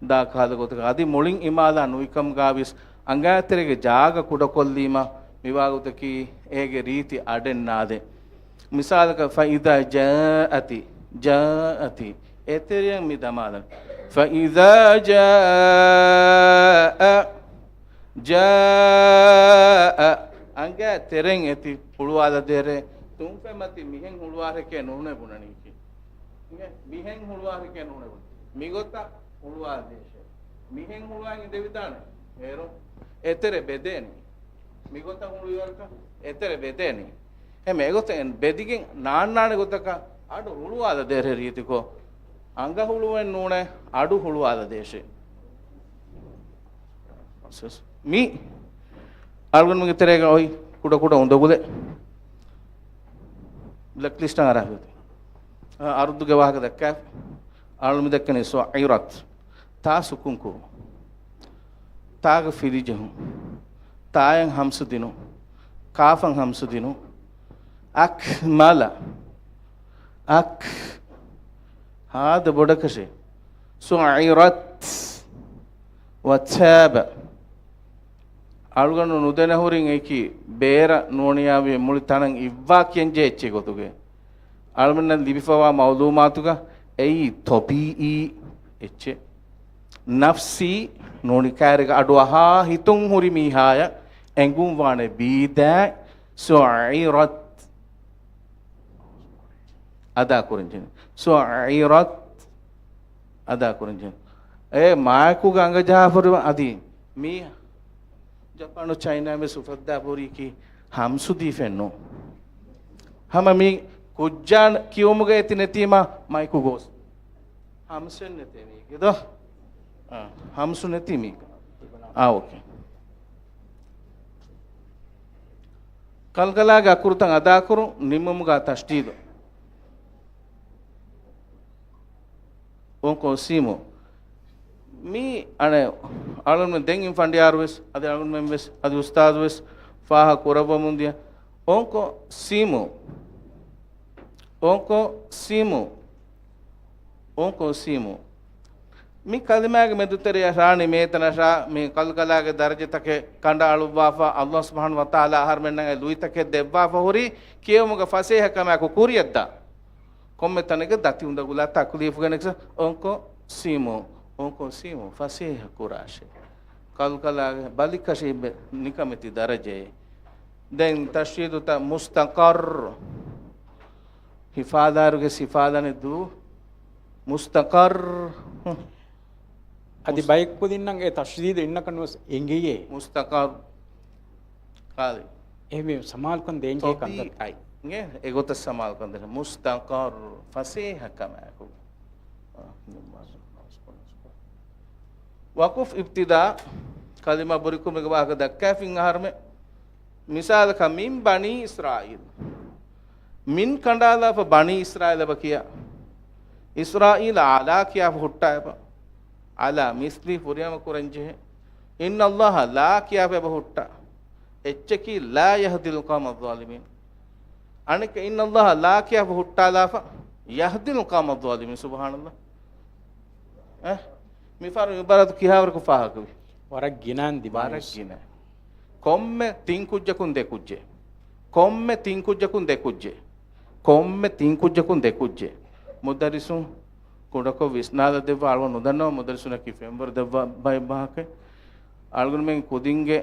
ދާ ކަހަލަ ގޮތަކަށް އަދި މުޅިން އިމާލާ ނުވިކަމުގަވިޔަސް އަނގައިންތެރޭގެ ޖާގަ ކުޑަކޮށްލީމަ މިވާގޮތަކީ އޭގެ ރީތި އަޑެއް ނާދޭ. މިސާލަކަށް، فإذا جاءت، جاءت، އެތެރެއަށް މި ދަމާލަން. فإذا جاء، جاء، އަނގައިން ތެރެއިން އެތި ހުޅުވާލަދޭށޭ. ތުންފަތް މަތި މިހެން ހުޅުވާށޭކޭ ނޫނޭ ބުނަނީކީ. މިހެން ހުޅުވާށޭކޭ ނޫނޭ ބުނަނީ. މިގޮތަށް ހުޅުވާލަދޭށޭ. މިހެން ހުޅުވާ އިނދެވިދާނެ. އޭރު އެތެރެ ބެދޭނީ. މިގޮތަށް ހުޅުވިވަރަކަށް އެތެރެ ބެދޭނީ. އެހެން އެގޮތަށް އެން ބެދިގެން ނާންނާނެ ގޮތަކަށް އަޑު ހުޅުވާލަދޭށޭ ރީތިކޮށް. އަނގަ ހުޅުވެން ނޫނޭ، އަޑު ހުޅުވާލަދޭށޭ. މި އަޅުގަނޑުމެންގެ ތެރޭގަ އޮތް ކުޑަކުޑަ އުނދަގުލެއް ބްލެކް ލިސްޓަށް އަރާފަ އޮތީ. އަ، އަރުޟުގެ ވާހަކަ ދައްކާ، އަޅުގަނޑު ދެއްކެނީ ސުޢިރަތް. ތާ ސުކުން ކުރުން. ތާގަ ފިލިޖެހުން. ތާއަށް ހަމްސު ދިނުން. ކާފަށް ހަމްސު ދިނުން. އަކްމަލަ. އަކް. ހާދަ ބޮޑަކަށެއް. ސުޢިރަތް. ވަތާބަ. އަޅުގަނޑު ނުދެނެހުރިން އެކި ބޭރަށް ނޫނިޔާވި މުޅި ތަނަށް އިއްވާ ކިޔަންޖެހޭ އެއްޗެއް ގޮތުގެ. އަޅުމެންނަށް ލިބިފަވާ މައުލޫމާތުގަ އެއީ ޠަބީޢީ އެއްޗެއް. ނަފްސީ ނޫނި ކައިރިގަ އަޑުއަހާ ހިތުން ހުރި މީހާޔަށް އެނގުންވާނެ ބީދާ ސުޢިރަތް. އަދާކުރަންޖެހޭ. ސުޢިރަތް. އަދާކުރަންޖެހޭ. އޭ މާއެކުގަ އަނގަޖަހާފަ ހުރި އަދި މީ ޖަޕާނު ޗައިނާ މި ސުފައްދާ ހުރީކީ ހަމްސު ދީފެއްނު. ހަމަ މި ކުއްޖާ ކިޔުމުގަ އެތި ނެތީމަ މައިކު ގޯސް. ހަމްސެއް ނެތޭ މީގެ ދޯ؟ އާ، ހަމްސު ނެތީ މީގަ. އާ، އޯކޭ. ކަލްކަލާގެ އަކުރުތައް އަދާކުރުން ނިންމުމުގަ ތަޝްދީދު. އުންކޮސީމު. މީ އަނެއް އަޅުންމެން ދެން އިން ފަނޑިޔާރު ވެސް، އަދި އަޅުންމެން ވެސް، އަދި އުސްތާޛު ވެސް ފާހަ ކުރައްވަމުން ދިޔަ. އުންކޮސީމު. އުންކޮސީމު. އުންކޮސީމު. މި ކަލިމާގެ މެދުތެރެއަށް ރާނި މޭތަނަށާ މި ކަލްކަލާގެ ދަރަޖަތަކެއް ކަނޑައަޅުއްވާފަ، ﷲ ސުބްޙާނަހޫ ވަތަޢާލާ އަހަރުމެންނަށް އެ ލުއިތަކެއް ދެއްވާފަ ހުރީ ކިޔެވުމުގެ ފަސޭހަކަމާއެކު ކުރިޔަށްދާ. ކޮންމެ ތަނެއްގަ ދަތި އުނދަގުލާ ތަކުލީފުގެ ނެކްސް އުންކޮސީމު، އުންކޮސީމު، ފަސޭހަ ކުރާށޭ. ކަލްކަލާގެ ބަލިކަށި ބެ-، ނިކަމެތި ދަރަޖައެއް. ދެން ތަޝްދީދުތައް މުސްތަޤައްރު. ހިފާލާއިރުގެ ސިފާލަނެއް ދޫ. މުސްތަޤައްރު. އަދި މުސް-، ބައެއް ކުދިންނަށް އެ ތަޝްދީދު އިންނަކަށް ނުވެސް އެނގެޔޭ. މުސްތަޤައްރު. ކާލި. އެހެންވީމަ ސަމާލުކަން ދޭންޖެހޭ ކަންތައް. ޠަބީޢީ. އިނގޭ؟ އެގޮތަށް ސަމާލުކަން ދޭން. މުސްތަޤައްރު. ފަސޭހަ ކަމާއެކު. ވަޤުފް އިބްތިދާ ކަލިމާ ބުރިކުރުމުގެ ވާހަކަ ދައްކާފިން އަހަރުމެ. މިސާލަކަށް މިން ބަނީ އިސްރާއީލް. މިން ކަނޑާލާފަ ބަނީ އިސްރާއީލް އެބަ ކިޔާ. އިސްރާއީލް އަލާ ކިޔާފަ ހުއްޓާ އެބަ. އަލާ މިސްލީ ފުރިހަމަ ކުރަން ޖެހޭ. އިންނަﷲ ލާ ކިޔާފަ އެބަ ހުއްޓާ. އެއްޗަކީ ލާ ޔަހްދިލް ޤައުމަ އައްޒާލިމީން. އަނެއްކަ އިންނަﷲ ލާ ކިޔާފަ ހުއްޓާލާފަ ޔަހްދިލް ޤައުމަ އައްޒާލިމީން. ސުބްޙާނަﷲ. އެ؟ މި ފަހަރު އިބާރާތު ކިހާވަރަކު ފާހަގަވި؟ ވަރަށް ގިނައިން ދިމާވެސް. ވަރަށް ގިނަ. ކޮންމެ ތިން ކުއްޖަކުން ދެ ކުއްޖެއް. ކޮންމެ ތިން ކުއްޖަކުން ދެ ކުއްޖެއް. ކޮންމެ ތިން ކުއްޖަކުން ދެ ކުއްޖެއް. މުދައްރިސުން ކުޑަކޮށް ވިސްނާލަ ދެއްވާ އަޅުގަނޑު ނުދަންނަވަ މުދައްރިސުންނަކީ ފެންވަރު ދެއްވާ ބައެއް ވާހަކަ. އަޅުގަނޑުމެން ކުދިންގެ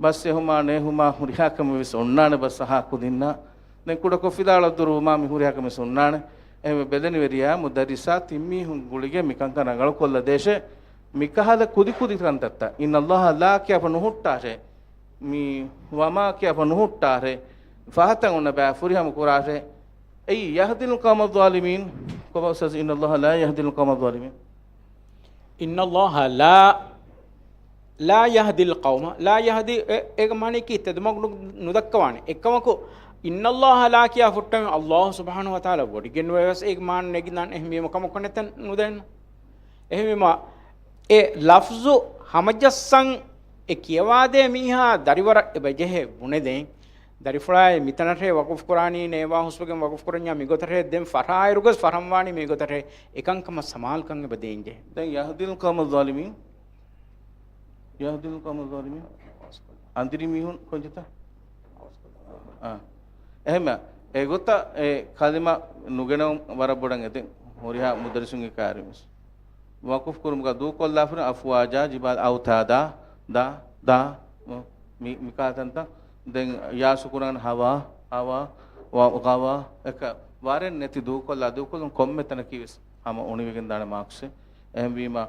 ބަސް އެހުމާ ނޭހުމާ ހުރިހާ ކަމެއް ވެސް އޮންނާނެ ބަސް އަހާ ކުދިންނާ. ދެން ކުޑަކޮށް ފިލާޅަށް ދުރުވުމާ މި ހުރިހާ ކަމެއް ވެސް އޮންނާނެ. އެހެންވެ ބެލެނިވެރިޔާ މުދައްރިސާ ތިން މީހުން ގުޅިގެން މިކަންކަން ރަނގަޅުކޮށްލަ ދޭށޭ. މިކަހަލަ ކުދި ކުދި ކަންތައްތައް. އިންނަﷲ ލާ ކިޔާފަ ނުހުއްޓާށޭ. މި ވަމާ ކިޔާފަ ނުހުއްޓާށޭ. ފަހަތަށް އޮންނަ ބައި ފުރިހަމަ ކުރާށޭ. އެއީ ޔަހްދިލް ޤައުމަ އައްޒާލިމީން. ކޮބާ އުސްތާޛް؟ އިންނަﷲ ލާ ޔަހްދިލް ޤައުމަ އައްޒާލިމީން. އިންނަﷲ ލާ، ލާ ޔަހްދިލް ޤައުމަ، ލާ ޔަހްދީ، އެ، އޭގެ މާނައަކީ ތެދުމަގު ނު-، ނުދައްކަވާނެ. އެއްކަމަކު، އިންނަﷲ ލާ ކިޔާ ފުއްޓަމެ ﷲ ސުބްޙާނަހޫ ވަތަޢާލާ ވޮޑިގެންނުވެވެސް އޭގެ މާނަ ނެގިދާނެ. އެހެންވީމަ ކަމަކު ނެތެއް ނުދޭން. އެހެންވީމަ، އެ ލަފްޒު ހަމަޖައްސަން އެ ކިޔަވާދޭ މީހާ ދަރިވަރަށް އެބަޖެހޭ ބުނެދޭން. ދަރިފުޅާއި މިތަނަށޭ ވަޤުފު ކުރާނީ ނޭވާ ހުސްވެގެން ވަޤުފު ކުރަންޏާ މިގޮތަށޭ ދެން ފަށާއިރުގަސް ފަށަންވާނީ މިގޮތަށޭ އެކަންކަމަށް ސަމާލުކަން އެބަ ދޭންޖެ. ދެން ޔަހްދިލް ޤައުމަ އައްޒާލިމީން. ޔަހްދިލް ޤައުމަ އައްޒާލިމީން. އަނދިރި މީހުން ކޮންޗެއްތަ؟ އާ. އެހެންމެ، އެގޮތަށް އެ ކަލިމަ ނުގެނައުން ވަރަށް ބޮޑަށް އެދެން ހުރިހާ މުދައްރިސުންގެ ކާރިމެސް. ވަޤުފު ކުރުމުގަ ދޫކޮށްލާފަ އަފްވާޖާ ޖިބާލް އައުތާދާ، ދާ، ދާ، މި، މިކާތަންތަ، ދެން ޔާ ސުކުނަށް ހަވާ، ހަވާ، ވާ، ޣަވާ، އެކަ ވަރެއް ނެތި ދޫކޮށްލާ، ދޫކޮށްލުން ކޮންމެ ތަނަކީ ވެސް ހަމަ އުނިވެގެން ދާނެ މާކްސެއް. އެހެންވީމަ،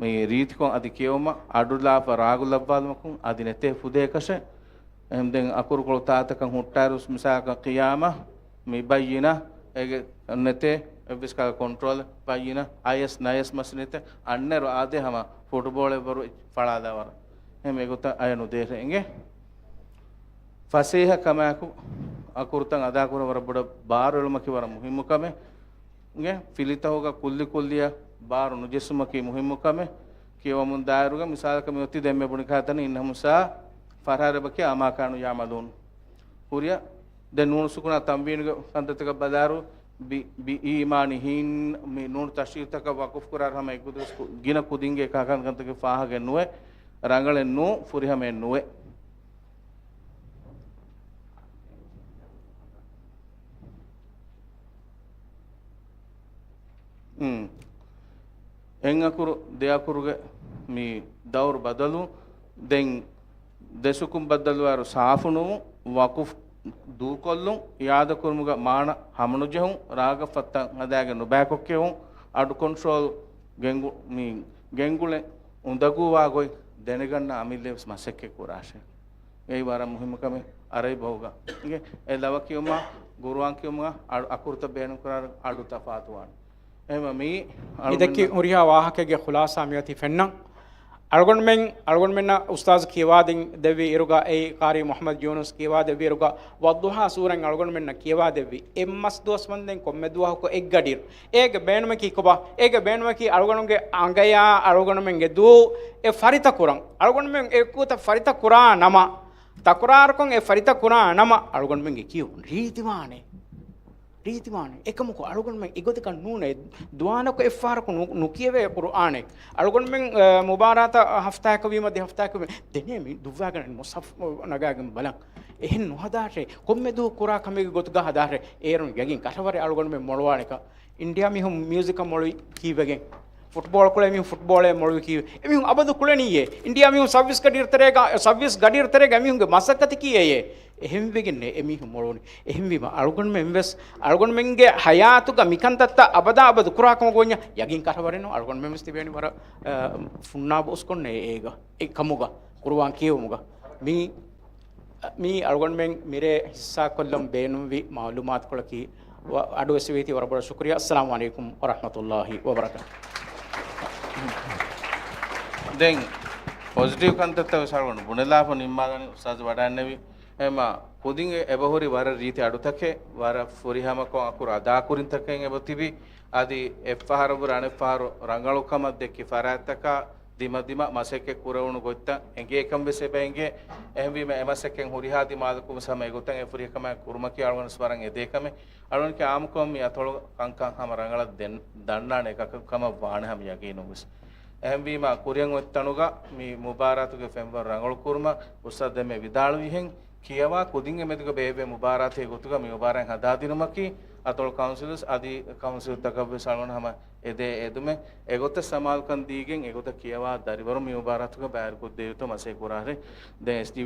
މި ރީތިކޮށް އަދި ކިޔެވުމަށް އަޑުލާފަ ރާގު ލައްވާލުމަކުން އަދި ނެތޭ ފުދޭކަށެއް. އެހެން ދެން އަކުރުކޮޅު ތާތަކަށް ހުއްޓާއިރު މިސާލަކަށް ޤިޔާމަ، މި ބައްޔިނަ، އޭގެ ނެތޭ އެއްވެސް ކަހަލަ ކޮންޓްރޯލެއް ބައްޔިނަ، އަޔަސް ނަޔަސް މަސް ނެތޭ، އަންނައިރު އާދޭ ހަމަ ފުޓްބޯޅެއްވަރު ފަޅާލާވަރަށް. އެހެން އެގޮތަށް އަޔަ ނުދޭށޭ އިނގޭ. ފަސޭހަ ކަމާއެކު އަކުރުތައް އަދާކުރަން ވަރަށް ބޮޑަށް ބާރުއެޅުމަކީ ވަރަށް މުހިއްމު ކަމެއް. އިނގޭ، ފިލިތަކުގަ ކުއްލި ކުއްލިއަށް ބާރު ނުޖެއްސުމަކީ މުހިއްމު ކަމެއް. ކިޔަވަމުން ދާއިރުގަ މިސާލަކަށް މިއޮތީ ދެންމެ ބުނި ކާތަން އިންނަ ހުސާ ފަރާރެބަކި އަމާ ކާނު ޔަޢުމަލޫން. ހުރިއަށް ދެން ނޫނު ސުކުނާ ތަންވީނުގެ ކަންތައްތަކަށް ބަލާއިރު ބި، ބި އީމާނިހިން މި ނޫނު ތަޝްދީދުތަކަށް ވަޤުފު ކުރާއިރު ހަމަ އެއްގޮތަށް ގިނަ ކުދިންގެ ކާކަން ކަންތަކެއް ފާހަގައެއް ނުވޭ، ރަނގަޅެއް ނޫ، ފުރިހަމައެއް ނުވޭ. އެއް އަކުރު ދެ އަކުރުގެ މި ދައުރު ބަދަލު، ދެން ދެ ސުކުން ބައްދަލުވާއިރު ސާފުނުވުން، ވަޤުފް ދޫކޮށްލުން، އިޢާދަކުރުމުގަ މާނަ ހަމަނުޖެހުން، ރާގަށް ފައްތަން ހަދާގެން ނުބައިކޮށް ކިޔެވުން، އަޑު ކޮންޓްރޯލް ގެންގު، މި ގެންގުޅެން އުނދަގޫވާ ގޮތް ދެނެގަންނަ އަމިއްލަ ވެސް މަސައްކަތް ކުރާށޭ. އެއީ ވަރަށް މުހިއްމު ކަމެއް. އަރަބި ބަހުގަ އިނގޭ، އެ ލަވަ ކިޔުމާ، ގުރުއާން ކިޔުމުގަ އަ-، އަކުރުތައް ބޭނުން ކުރާ އަޑު ތަފާތުވާނެ. އެހެންވެ މި އިދަކީ އަޅުގަނޑުމެންނަށް ހުރިހާ ވާހަކައެއްގެ ޚުލާސާ މިއޮތީ ފެންނަން. އަޅުގަނޑުމެން، އަޅުގަނޑުމެންނަށް އުސްތާޒު ކިޔަވާދިން ދެއްވި އިރުގަ އެއީ ޤާރީ މުޙައްމަދު ޔޫނުސް ކިޔަވާ ދެއްވި އިރުގަ ވައްޟުޙާ ސޫރަތް އަޅުގަނޑުމެންނަށް ކިޔަވާ ދެއްވި. އެއްމަސް ދުވަސް ވަންދެން ކޮންމެ ދުވަހަކު އެއްގަޑިއިރު. އޭގެ ބޭނުމަކީ ކޮބާ؟ އޭގެ ބޭނުމަކީ އަޅުގަނޑުގެ އަނގަޔާ އަޅުގަނޑުމެންގެ ދޫ އެ ފަރިތަ ކުރަން. އަޅުގަނޑުމެން އެ ކުދިން ފަރިތަ ކުރާ ނަމަ، ތަކުރާރުކޮށް އެ ފަރިތަ ކުރާ ނަމަ އަޅުގަނޑުމެންގެ ކިޔުން ރީތިވާނެ. ރީތިވާނެ. އެކަމަކު އަޅުގަނޑުމެން އެގޮތަކަށް ނޫނޭ. ދުވާނަކު އެއްފަހަރަކު ނު-، ނުކިޔެވޭ ޤުރުއާނެއް. އަޅުގަނޑުމެން، އަ، މުބާރާތަށް ހަފްތާއަކަށް ވީމަ ދެ ހަފްތާއަކަށް ވީމަ ދެނޭ މި ދުއްވާގެން މުޞްޙަފް ނަގާގެން ބަލަން. އެހެން ނުހަދާށޭ. ކޮންމެ ދުވަހު ކުރާ ކަމެއްގެ ގޮތުގަ ހަދާށޭ. އޭރުން ޔަގީން ކަށަވަރެއް އަޅުގަނޑުމެން މޮޅުވާނެކަން. އިންޑިއާ މީހުން މިއުޒިކަށް މޮޅުވި ކީއްވެގެން؟ ފުޓްބޯޅަ ކުޅޭ މީހުން ފުޓްބޯޅަޔަށް މޮޅުވި ކީއްވެ؟ އެމީހުން އަބަދު ކުޅެނީއޭ. އިންޑިއާ މީހުން ސައުވީސް ގަޑިއިރު ތެރޭގަ، ސައުވީސް ގަޑިއިރު ތެރޭގަ އެމީހުންގެ މަސައްކަތަކީ އެއޭ. އެހެންވެގެންނޭ އެމީހުން މޮޅުވުނީ. އެހެންވީމަ އަޅުގަނޑުމެން ވެސް، އަޅުގަނޑުމެންގެ ޙަޔާތުގަ މިކަންތައްތައް އަބަދާ އަބަދު ކުރާ ކަމަށް ގޮވަންޏާ ޔަގީން ކަށަވަރެއް ނޫން. އަޅުގަނޑުމެން ވެސް ތިބޭނީ ވަރަށް، އަ، ފުންނާބު އުސްކޮށްނޭ އޭގަ، އެ ކަމުގަ، ޤުރުއާން ކިޔެވުމުގަ. މީ މި އަޅުގަނޑުމެން މިރޭ ހިއްސާކޮށްލަން ބޭނުންވި މައުލޫމާތުކޮޅަކީ ވަ-، އަޑުއެއްސެވީތީ ވަރަށް ބޮޑަށް ޝުކުރިއްޔާ. އައްސަލާމު ޢަލައިކުމް ވަރަޙްމަތުﷲ ވަބަރަކާތު. ދެން ޕޮޒިޓިވް ކަންތައްތައް ވެސް އަޅުގަނޑު ބުނެލާފަ ނިންމާލަނީ އުސްތާޒު ވަޑައިންނެވި. އެމަ ކުދިން އެ-، އެބަހުރި ވަރަށް ރީތި އަޑުތަކެއް، ވަރަށް ފުރިހަމަކޮށް އަކުރު އަދާކުރިންތަކެއް އެބަ ތިބި. އަދި އެއްފަހަރަށްވުރެ އަނެއްފަހަރު ރަނގަޅުކަމަށް ދެއްކި ފަރާތްތަކާ ދިމަދިމަ މަސައްކަތް ކުރެވުނު ގޮތްތައް އެނގޭކަން ވެސް އެބަ އެނގޭ. އެހެންވީމަ، އެ މަސައްކަތް ހުރިހާ ދިމާލަކުން ހަމަ އެގޮތަށް އެ ފުރިހަކަމާ ކުރުމަކީ އަޅުގަނޑު ވަރަށް އެދޭ ކަމެއް. އަޅުގަނޑު އާއްމުކޮށް މި އަތޮޅު ކަންކަން ހަމަ ރަނގަޅަށް ދެން ދަންނާނެ އެކަކަށް ކަމަށް ވާނެ ހަމަ ޔަގީނުން ވެސް. އެހެންވީމަ، ކުރިއަށް އޮތް ތަނުގަ މި މުބާރާތުގެ ފެންވަރު ރަނގަޅު ކުރުމަށް އުސްތާދު ދެންމެ ވިދާޅުވިހެން، ކިޔަވާ ކުދިންގެ މެދުގަ ބޭއްވޭ މުބާރާތެއް ގޮތުގަ މި މުބާރާތް ހަދާދިނުމަކީ، އަތޮޅު ކައުންސިލުސް އަދި ކައުންސިލްތަކަށްވެސް އަޅުގަނޑު ހަމަ އެދޭ އެދުމެއް. އެގޮތަށް ސަމާލުކަން ދީގެން އެގޮތަށް ކިޔަވާ ދަރިވަރު މި މުބާރާތުގަ ބައިވެރިކޮށްދެވޭތޯ މަސައްކަތް ކުރާށޭ. ދެން އެސްޑީ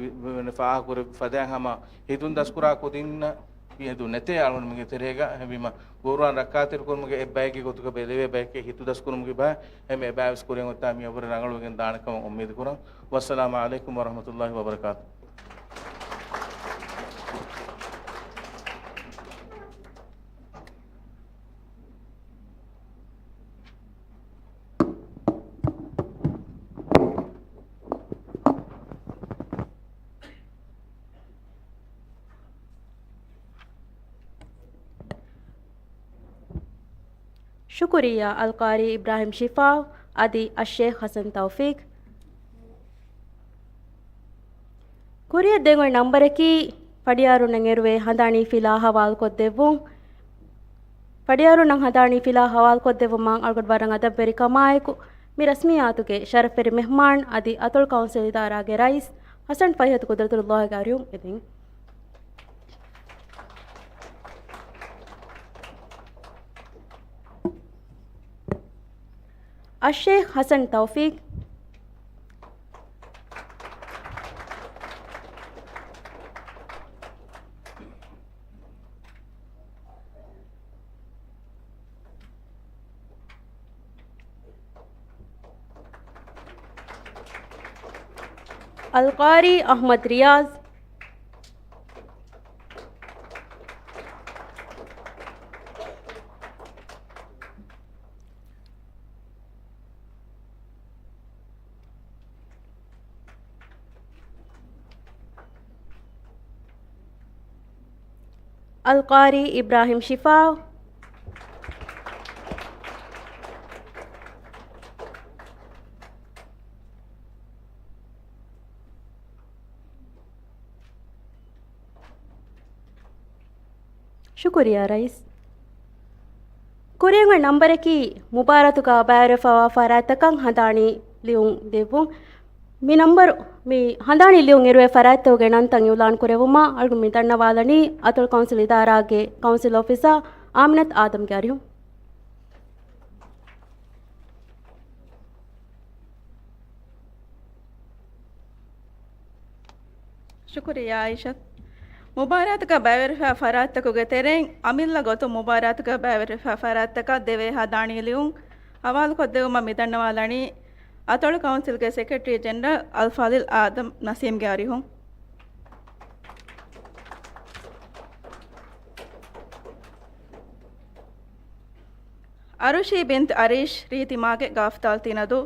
ފާހަގަކުރެއްވި ފަދައިން ހަމަ ހިތުން ދަސްކުރާ ކުދިންނަށް އެދު ނެތޭ އަޅުގަނޑުމެންގެ ތެރޭގަ. އެހެންވީމަ، ގުރުއާން ރައްކާތެރިކުރުމުގެ އެއްބައެއްގެ ގޮތުގަ ބެލެވޭ ބަޔެކޭ ހިތު ދަސްކުރުމުގެ ބައެއް. އެހެން އެބައިވެސް ކުރިއަށް އޮތާ މިއަށްވުރެ ރަނގަޅުވެގެން ދާނެ ކަމަށް އުއްމީދު ކުރަން. ވައްސަލާމު ޢަލައިކުމް ވަރަޙްމަތުﷲ ވަބަރަކާތު. ޝުކުރިއްޔާ އަލްޤާރީ އިބްރާހިމް ޝިފާ އަދި އައްޝޭޚް ޙަސަން ތައުފީޤް. ކުރިއަށް ދެން އޮތް ނަންބަރަކީ، ފަޑިޔާރުންނަށް އެރުވޭ ހަނދާނީ ފިލާ ހަވާލުކޮށްދެއްވުން. ފަޑިޔާރުންނަށް ހަނދާނީ ފިލާ ހަވާލުކޮށްދެއްވުމަށް އަޅުގަނޑު ވަރަށް އަދަބުވެރިކަމާއެކު، މި ރަސްމިއްޔާތުގެ ޝަރަފްވެރި މެހްމާން އަދި އަތޮޅު ކައުންސިލް އިދާރާގެ ރައީސް ޙަސަން ފައްޔަތު ޤުދްރަތުﷲގެ އަރިހުން އެދެން. އައްޝޭޚް ޙަސަން ތައުފީޤް. އަލްޤާރީ އަޙްމަދު ރިޔާޒް. އަލްޤާރީ އިބްރާހިމް ޝިފާ. ޝުކުރިއްޔާ ރައީސް. ކުރިއަށް އޮތް ނަންބަރަކީ، މުބާރާތުގަ ބައިވެރިވެފަވާ ފަރާތްތަކަށް ހަނދާނީ ލިޔުން ދެއްވުން. މި ނަންބަރު، މި ހަނދާނީ ލިޔުން އެރުވޭ ފަރާތްތަކުގެ ނަންތައް އިއުލާން ކުރެއްވުމަށް އަޅުގަނޑު މި ދަންނަވާލަނީ އަތޮޅު ކައުންސިލް އިދާރާގެ ކައުންސިލް އޮފިސަރ އާމިނަތު އާދަމްގެ އަރިހުން. ޝުކުރިއްޔާ އައިޝަތު. މުބާރާތުގަ ބައިވެރިވެފާ ފަރާތްތަކުގެ ތެރެއިން އަމިއްލަ ގޮތުން މުބާރާތުގަ ބައިވެރިވެފާ ފަރާތްތަކަށް ދެވޭ ހަނދާނީ ލިޔުން ހަވާލުކޮށްދެއްވުމަށް މިދަންނަވާލަނީ އަތޮޅު ކައުންސިލްގެ ސެކްރެޓަރީ ޖެނެރަލް އަލްފާޟިލް އާދަމް ނަސީމްގެ އަރިހުން. އަރުޝީ ބިންތު އަރީޝް ރީތިމާގެ ގާފްތާލް ތިނަދޫ.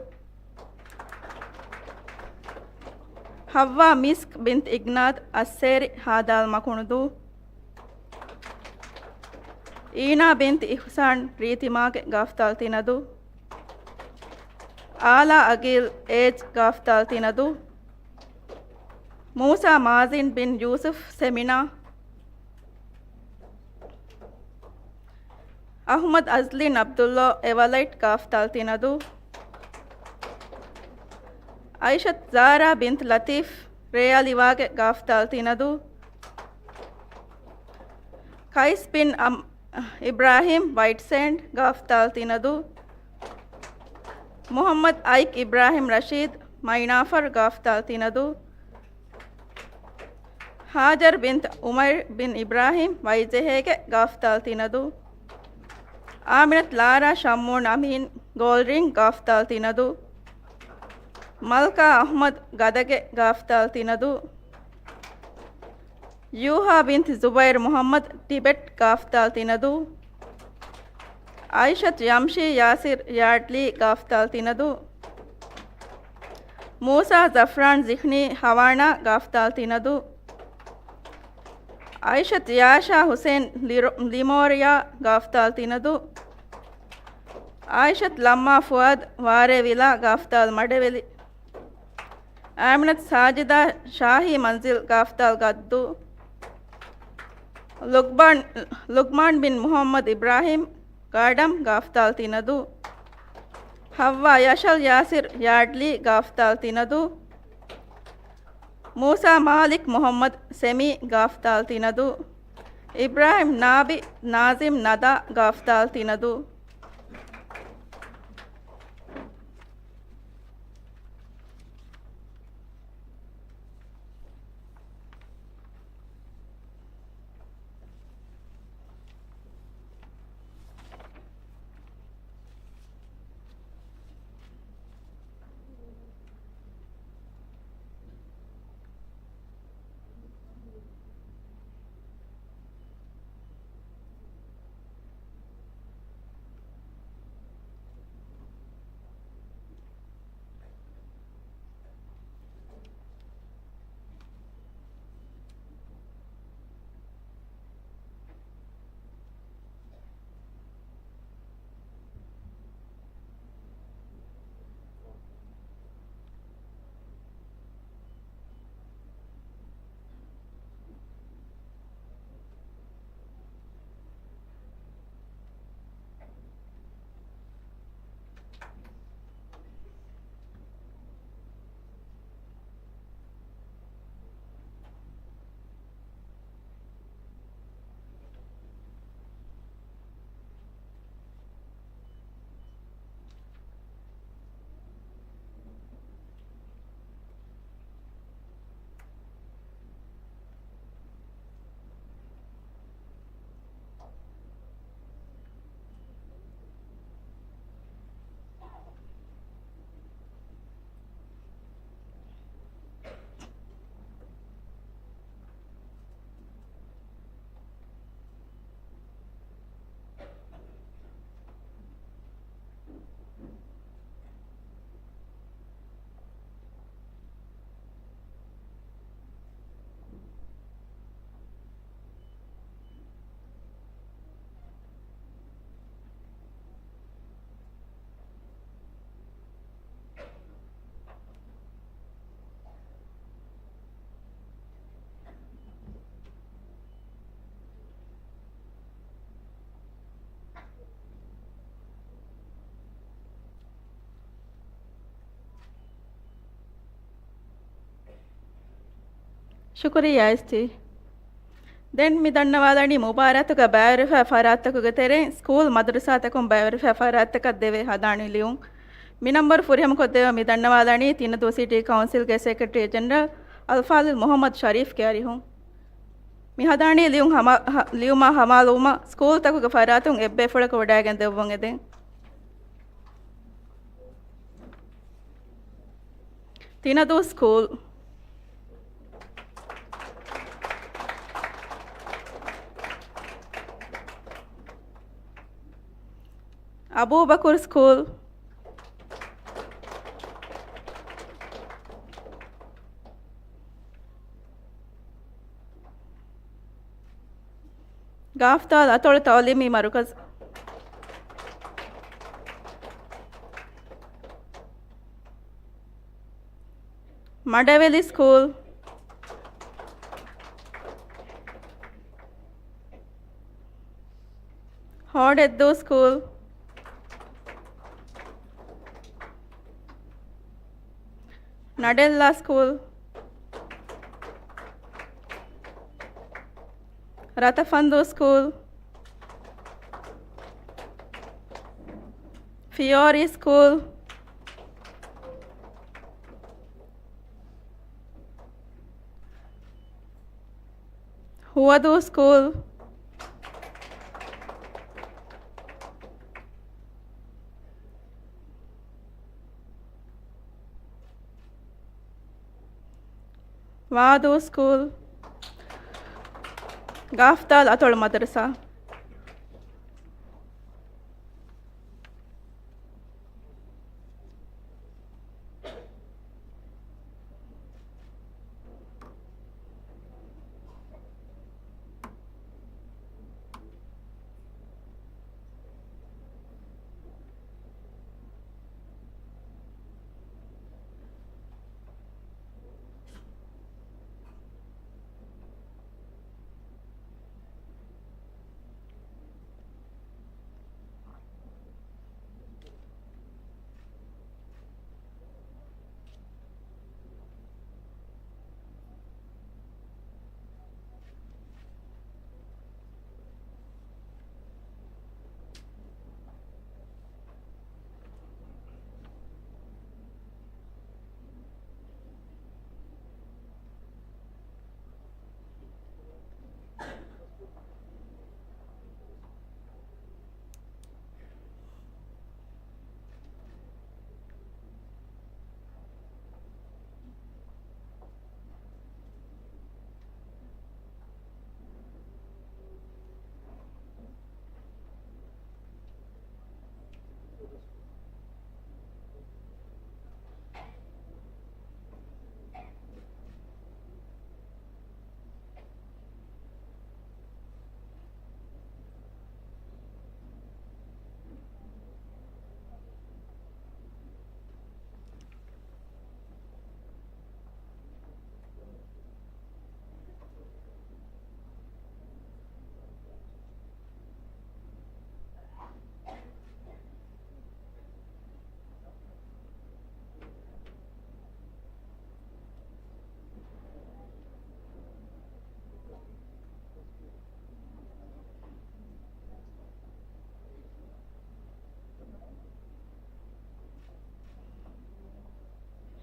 ހައްވާ މިސްކް ބިންތު އިގްނާތު އައްސޭރި ހާދާލް މަކުނުދޫ. އީނާ ބިންތު އިޙްސާން ރީތިމާގެ ގާފްތާލް ތިނަދޫ. އާލާ އަގީލް އޭޖް ގާފްތާލް ތިނަދޫ. މޫސާ މާޒިން ބިން ޔޫސުފް ސެމިނާ. އަޙްމަދު އަޒްލީން ޢަބްދުﷲ އެވަލައިޓް ގާފްތާލް ތިނަދޫ. އައިޝަތު ޒާރާ ބިންތު ލަތީފް ރޭއަލިވާގެ ގާފްތާލް ތިނަދޫ. ޤައިސް ބިން އަމް-، އިބްރާހީމް ވައިޓް ސޭންޑް ގާފްތާލް ތިނަދޫ. މުޙައްމަދު އައިކް އިބްރާހީމް ރަޝީދު މައިނާފަރު ގާފްތާލް ތިނަދޫ. ހާޖަރު ބިންތު ޢުމައިރު ބިން އިބްރާހީމް ވައިޖެހޭގެ ގާފްތާލް ތިނަދޫ. އާމިނަތު ލާރާ ޝައްމޫން އަމީން ގޯލްޑް ރިންގް ގާފްތާލް ތިނަދޫ. މަލްކާ އަޙްމަދު ގަދަގެ ގާފްތާލް ތިނަދޫ. ޔޫހާ ބިންތި ޒުބައިރު މުޙައްމަދު، ޓިބެޓް، ގާފްތާލް ތިނަދޫ. އައިޝަތު ޔަމްޝީ ޔާސިރް، ޔާޑްލީ، ގާފްތާލް ތިނަދޫ. މޫސާ ޒަފްރާން ޒިހްނީ، ހަވާނާ، ގާފްތާލް ތިނަދޫ. އައިޝަތު ޔާޝާ ހުސެން، ލިރޮ-، ލިމޯރިއާ، ގާފްތާލް ތިނަދޫ. އާއިޝަތު ލައްމާ ފުއާދު، ވާރޭ ވިލާ، ގާފްތާލް މަޑެވެލި. އާމިނަތު ސާޖިދާ، ޝާހީ މަންޒިލް، ގާފްތާލް ގައްދޫ. ލުގްމާން، ލުގްމާން ބިން މުޙައްމަދު އިބްރާހީމް، ގާޑަމް، ގާފްތާލް ތިނަދޫ. ހައްވާ ޔަޝަލް ޔާސިރް، ޔާޑްލީ، ގާފްތާލް ތިނަދޫ. މޫސާ މާލިކް މުޙައްމަދު، ސެމީ، ގާފްތާލް ތިނަދޫ. އިބްރާހިމް ނާބި، ނާޒިމް ނަދާ، ގާފްތާލް ތިނަދޫ. ޝުކުރިއްޔާ އެސްޓީ. ދެން މި ދަންނަވާލަނީ މުބާރާތުގަ ބައިވެރިވެފާ ފަރާތްތަކުގެ ތެރެއިން ސްކޫލް މަދްރަސާތަކުން ބައިވެރިވެފާ ފަރާތްތަކަށް ދެވޭ ހަނދާނީ ލިޔުން. މި ނަންބަރު ފުރިހަމަކޮށްދެވޭ މި ދަންނަވާލަނީ ތިނަދޫ ސިޓީ ކައުންސިލްގެ ސެކްރެޓަރީ ޖެނެރަލް އަލްފާޟިލް މުޙައްމަދު ޝަރީފްގެ އަރިހުން. މި ހަނދާނީ ލިޔުން ހަމަ-، ހަ-، ލިޔުމާ ހަމައަޅުވުމަށް ސްކޫލްތަކުގެ ފަރާތުން އެއްބޭފުޅަކު ވަޑައިގެން ދެއްވުން އެދެން. ތިނަދޫ ސްކޫލް. އަބޫބަކުރު ސްކޫލް. ގާފްތާލް އަތޮޅު ތައުލީމީ މަރުކަޒު. މަޑެވެލި ސްކޫލް. ހޯޑެއްދޫ ސްކޫލް. ނަޑެއްލާ ސްކޫލް. ރަތަފަންދޫ ސްކޫލް. ފިޔޯރީ ސްކޫލް. ހުވަދޫ ސްކޫލް. ވާދޫ ސްކޫލް. ގާފްދާލް އަތޮޅު މަދަރުސާ.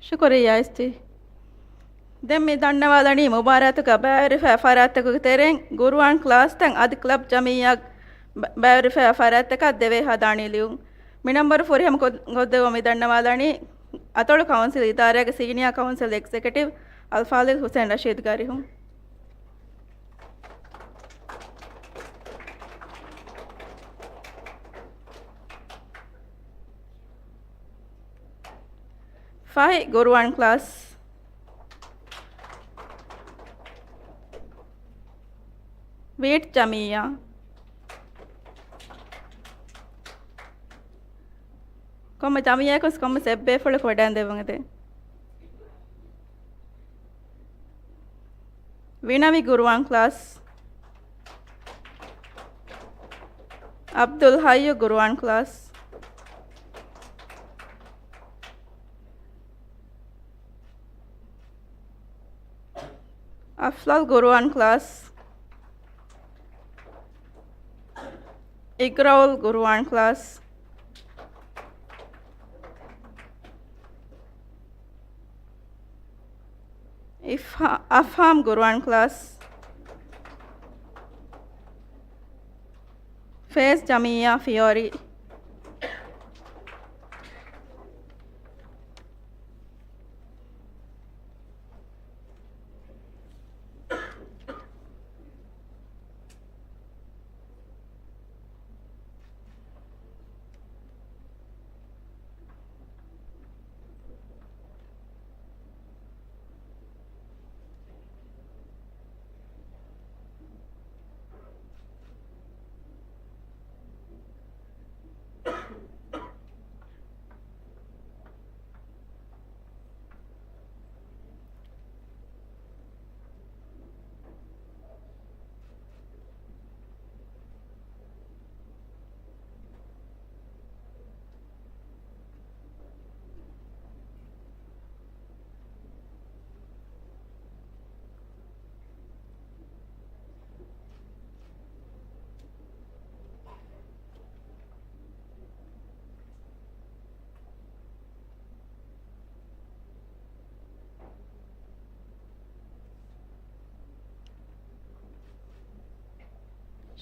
ޝުކުރިއްޔާ އެސްޓީ. ދެން މި ދަންނަވާލަނީ މުބާރާތުގަ ބައިވެރިފައި ފަރާތްތަކުގެ ތެރެއިން ގުރުއާން ކްލާސްތައް އަދި ކްލަބް ޖަމިއްޔާ ބަ-، ބައިވެރިފައި ފަރާތްތަކަށް ދެވޭ ހަދާނީ ލިޔުން. މި ނަންބަރު ފުރިހަމަ ކޮށް-، ކޮށްދެއްވަމުން މި ދަންނަވާލަނީ އަތޮޅު ކައުންސިލް އިދާރާގެ ސީނިއާ ކައުންސިލް އެގްޒެކެޓިވް އަލްފާޟިލް ހުސެން ރަޝީދުގެ އަރިހުން. ފަހި ގުރުއާން ކްލާސް. ވީޓް ޖަމިއްޔާ. ކޮންމެ ޖަމިއްޔާއަކުވެސް ކޮންމެސް އެއްބޭފުޅަކު ވަޑައިން ދެއްވަން އެދެން. ވިނަވި ގުރުއާން ކްލާސް. އަބްދުލް ޙައްޔު ގުރުއާން ކްލާސް. އަފްޟަލް ގުރުއާން ކްލާސް. އިގްރައުލް ގުރުއާން ކްލާސް. އިފްހާ-، އަފްހާމް ގުރުއާން ކްލާސް. ފޭސް ޖަމިއްޔާ ފިޔޯރި.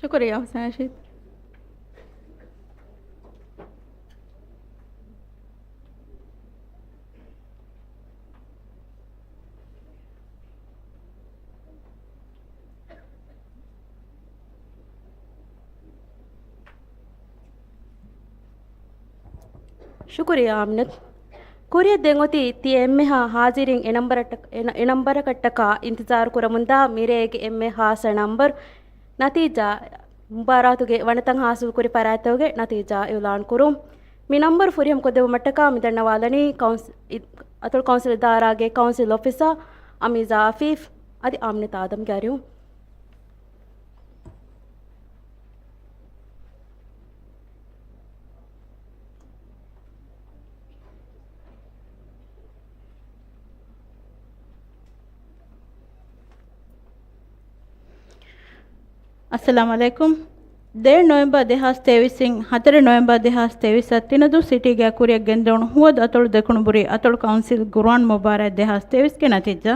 ޝުކުރިއްޔާ ޙުސެން ރަޝީދު. ޝުކުރިއްޔާ އާމިނަތު. ކުރިއަށް ދެން އޮތީ ތިޔަ އެންމެހާ ހާޒިރީން އެ ނަންބަރަށްޓަ-، އެ ނަ-، އެ ނަންބަރަކަށްޓަކާ އިންތިޒާރު ކުރަމުންދާ މިރޭގެ އެންމެ ހާއްސަ ނަންބަރު. ނަތީޖާ، މުބާރާތުގެ ވަނަތައް ހާސިލްކުރި ފަރާތްތަކުގެ ނަތީޖާ އިއުލާން ކުރުން. މި ނަންބަރު ފުރިހަމަ ކޮށްދެއްވުމަށްޓަކާ މި ދަންނަވާލަނީ ކައުންސި-، އި-، އަތޮޅު ކައުންސިލް އިދާރާގެ ކައުންސިލް އޮފިސަރ އަމީޒާ އަފީފް އަދި އާމިނަތު އާދަމްގެ އަރިހުން. އައްސަލާމު ޢަލައިކުމް. ދޭއް ނޮވެމްބަރ ދެހާސް ތޭވީސް އިން ހަތަރެއް ނޮވެމްބަރ ދެހާސް ތޭވީސް އަށް ތިނަދޫ ސިޓީގެ ކުރިއަށް ގެންދެވުނު ހުވަދު އަތޮޅު ދެކުނުބުރީ އަތޮޅު ކައުންސިލް ގުރުއާން މުބާރާތް ދެހާސް ތޭވީސްގެ ނަތީޖާ.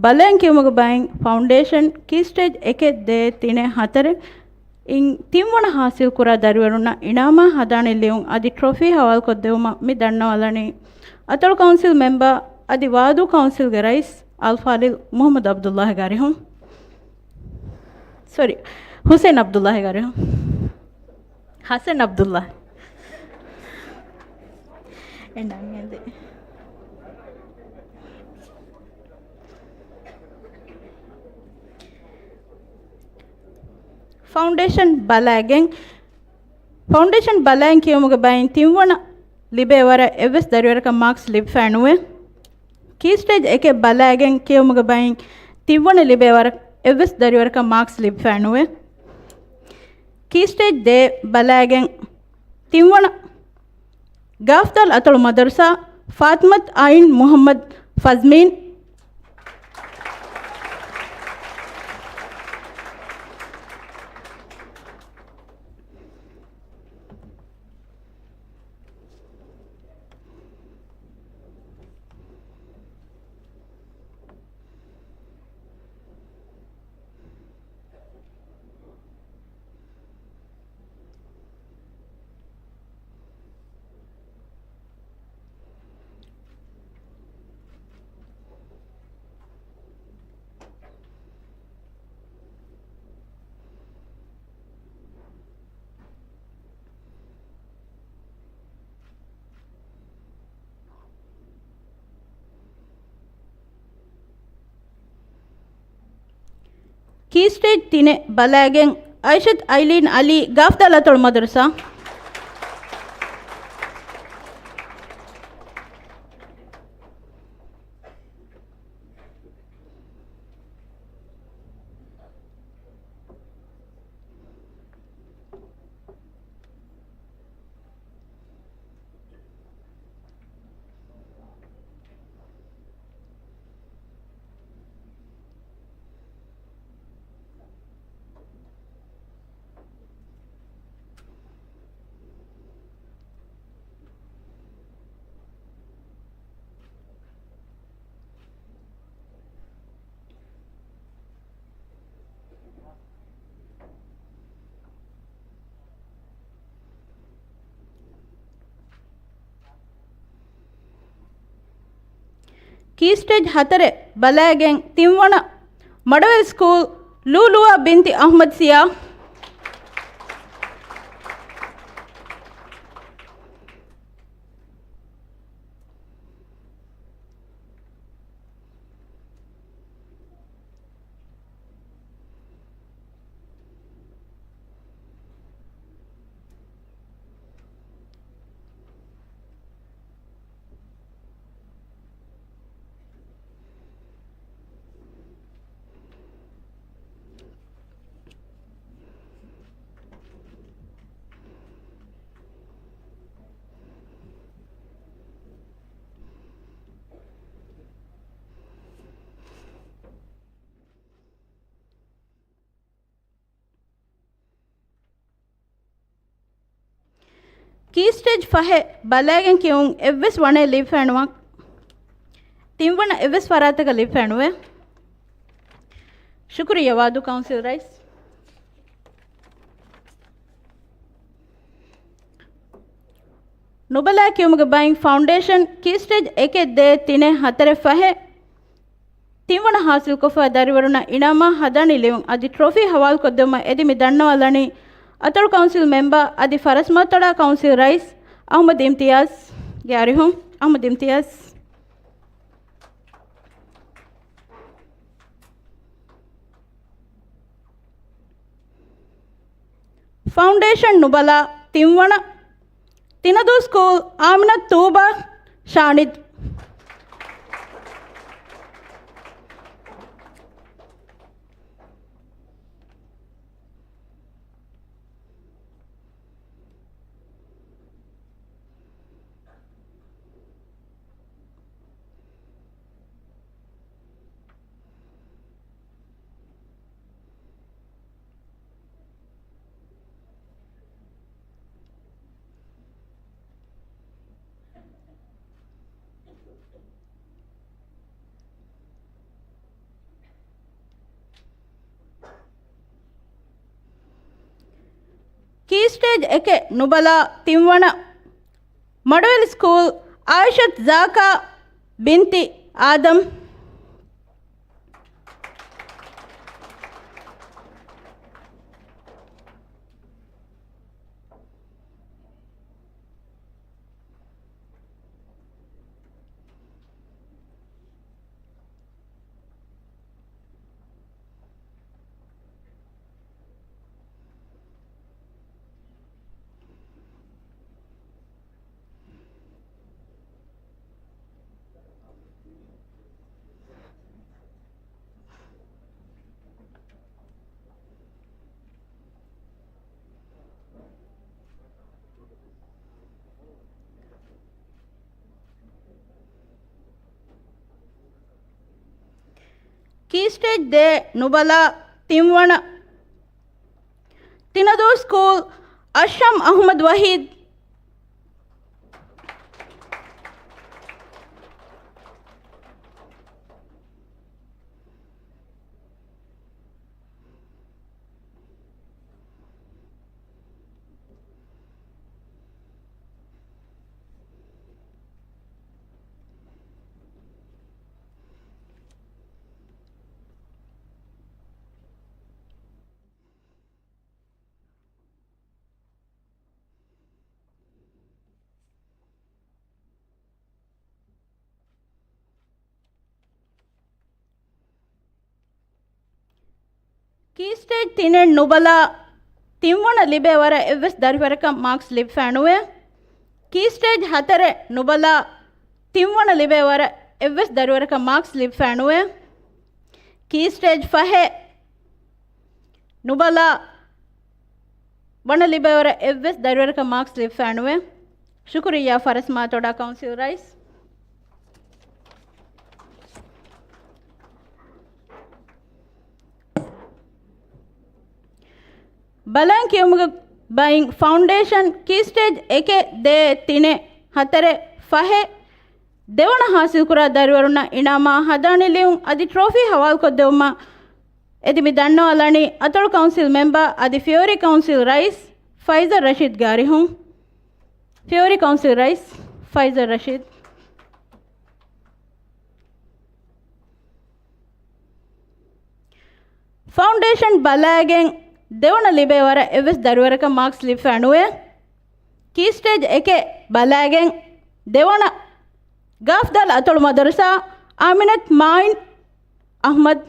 ބަލައިން ކިޔުމުގެ ބައިން ފައުންޑޭޝަން ކީ ސްޓޭޖް އެކެއް ދޭއް ތިނެއް ހަތަރެއް އިން ތިންވަނަ ހާސިލްކުރާ ދަރިވަރުންނަށް އިނާމާ ހަދާނެ ލިޔުން އަދި ޓްރޮފީ ހަވާލުކޮށްދެވުމަށް މި ދަންނަވާލަނީ އަތޮޅު ކައުންސިލް މެމްބަރ އަދި ވާދޫ ކައުންސިލްގެ ރައީސް އަލްފާޟިލް މުޙައްމަދު ޢަބްދުﷲގެ އަރިހުން. ސޮރީ، ޙުސެން ޢަބްދުﷲގެ އަރިހުން. ޙަސަން ޢަބްދުﷲ. އެ ނަން އެދެ. ފައުންޑޭޝަން ބަލައިގެން، ފައުންޑޭޝަން ބަލައިން ކިޔުމުގެ ބައިން ތިންވަނަ ލިބޭ ވަރަށް އެއްވެސް ދަރިވަރަކަށް މާކްސް ލިބިފައެއް ނުވޭ. ކީ ސްޓޭޖް އެކެއް ބަލައިގެން ކިޔުމުގެ ބައިން ތިންވަނަ ލިބޭ ވަރަށް އެއްވެސް ދަރިވަރަކަށް މާކްސް ލިބިފައެއް ނުވޭ. ކީ ސްޓޭޖް ދޭއް ބަލައިގެން ތިންވަނަ ގާފްދާލް އަތޮޅު މަދަރުސާ ފާތިމަތު އައިން މުޙައްމަދު ފަޒްމީން. ކީ ސްޓޭޖް ތިނެއް ބަލައިގެން އައިޝަތު އައިލީން އަލީ ގާފްދާލް އަތޮޅު މަދަރުސާ. ކީ ސްޓޭޖް ހަތަރެއް ބަލައިގެން ތިންވަނަ މޮޑެލް ސްކޫލް ލޫލޫއާ ބިންތި އަޙްމަދު ސިޔާ. ކީ ސްޓޭޖް ފަހެއް ބަލައިގެން ކިޔުން އެއްވެސް ވަނައެއް ލިބިފައެއް ނުވާ. ތިންވަނަ އެއްވެސް ފަރާތަކަށް ލިބިފައެއް ނުވޭ. ޝުކުރިއްޔާ ވާދޫ ކައުންސިލް ރައީސް. ނުބަލައި ކިޔުމުގެ ބައިން ފައުންޑޭޝަން ކީ ސްޓޭޖް އެކެއް ދޭއް ތިނެއް ހަތަރެއް ފަހެއް ތިންވަނަ ހާސިލްކޮށްފައި ދަރިވަރުންނަށް އިނާމާ ހަދާނެ ލިޔުން އަދި ޓްރޮފީ ހަވާލުކޮށްދެވުމަށް އެދި މި ދަންނަވާލަނީ އަތޮޅު ކައުންސިލް މެމްބަރ އަދި ފަރަސްމަތޮޅާ ކައުންސިލް ރައީސް އަޙްމަދު އިމްތިޔާޒްގެ އަރިހުން. އަޙްމަދު އިމްތިޔާޒް. ފައުންޑޭޝަން ނުބަލާ ތިންވަނަ، ތިނަދޫ ސްކޫލް، އާމިނަތު ތޫބާ ޝާނިދު. ކީ ސްޓޭޖް އެކެއް ނުބަލާ ތިންވަނަ، މަޑުވެލި ސްކޫލް، އާއިޝަތު ޒާކާ ބިންތި އާދަމް. ކީ ސްޓޭޖް ދޭއް ނުބަލާ ތިންވަނަ، ތިނަދޫ ސްކޫލް، އަޝްހަމް އަޙްމަދު ވަޙީދު. ކީ ސްޓޭޖް ތިނެއް ނުބަލާ ތިންވަނަ ލިބޭ ވަރަށް އެއްވެސް ދަރިވަރަކަށް މާކްސް ލިބިފައެއް ނުވޭ. ކީ ސްޓޭޖް ހަތަރެއް ނުބަލާ ތިންވަނަ ލިބޭ ވަރަށް އެއްވެސް ދަރިވަރަކަށް މާކްސް ލިބިފައެއް ނުވޭ. ކީ ސްޓޭޖް ފަހެއް ނުބަލާ ވަނަ ލިބޭ ވަރަށް އެއްވެސް ދަރިވަރަކަށް މާކްސް ލިބިފައެއް ނުވޭ. ޝުކުރިއްޔާ ފަރަސް މާތޮޑާ ކައުންސިލް ރައީސް. ބަލަން ކިޔުމުގެ ބައިން ފައުންޑޭޝަން ކީ ސްޓޭޖް އެކެއް، ދޭއް، ތިނެއް، ހަތަރެއް، ފަހެއް، ދެވަނަ ހާސިލްކުރާ ދަރިވަރުންނަށް އިނާމާ ހަދާނެ ލިޔުން އަދި ޓްރޮފީ ހަވާލުކޮށްދެވުމަށް އެދި މި ދަންނަވާލަނީ އަތޮޅު ކައުންސިލް މެމްބަރ އަދި ފިޔޯރީ ކައުންސިލް ރައީސް ފައިޒަށް ރަޝީދްގެ އަރިހުން. ފިޔޯރީ ކައުންސިލް ރައީސް ފައިޒަށް ރަޝީދް. ފައުންޑޭޝަން ބަލައިގެން ދެވަނަ ލިބޭ ވަރަށް އެއްވެސް ދަރިވަރަކަށް މާކްސް ލިބިފައެއް ނުވޭ. ކީ ސްޓޭޖް އެކެއް ބަލައިގެން ދެވަނަ ގާފްދާލް އަތޮޅު މަދަރުސާ އާމިނަތު މާއިން އަޙްމަދު.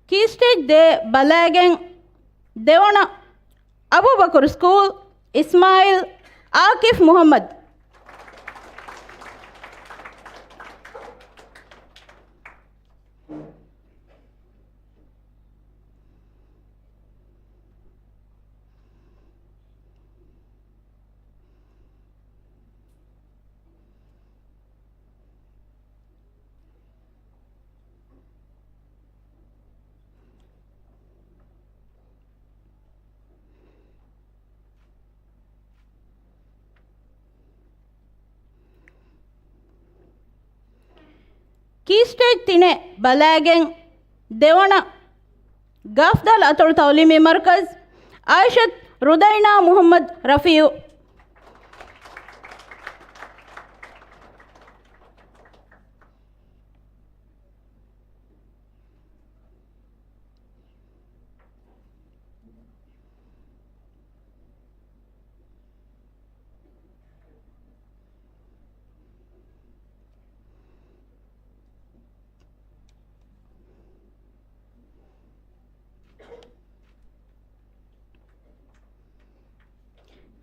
ކީ ސްޓޭޖް ދޭއް ބަލައިގެން ދެވަނަ އަބޫބަކުރު ސްކޫލް، އިސްމާއިލް އާކިފް މުޙައްމަދު. ސްޓޭޖް ތިނެއް ބަލައިގެން ދެވަނަ ގާފްދާލު އަތޮޅު ތައުލީމީ މަރުކަޒް އާއިޝަތު ރުދައިނާ މުހައްމަދު ރަފީއު.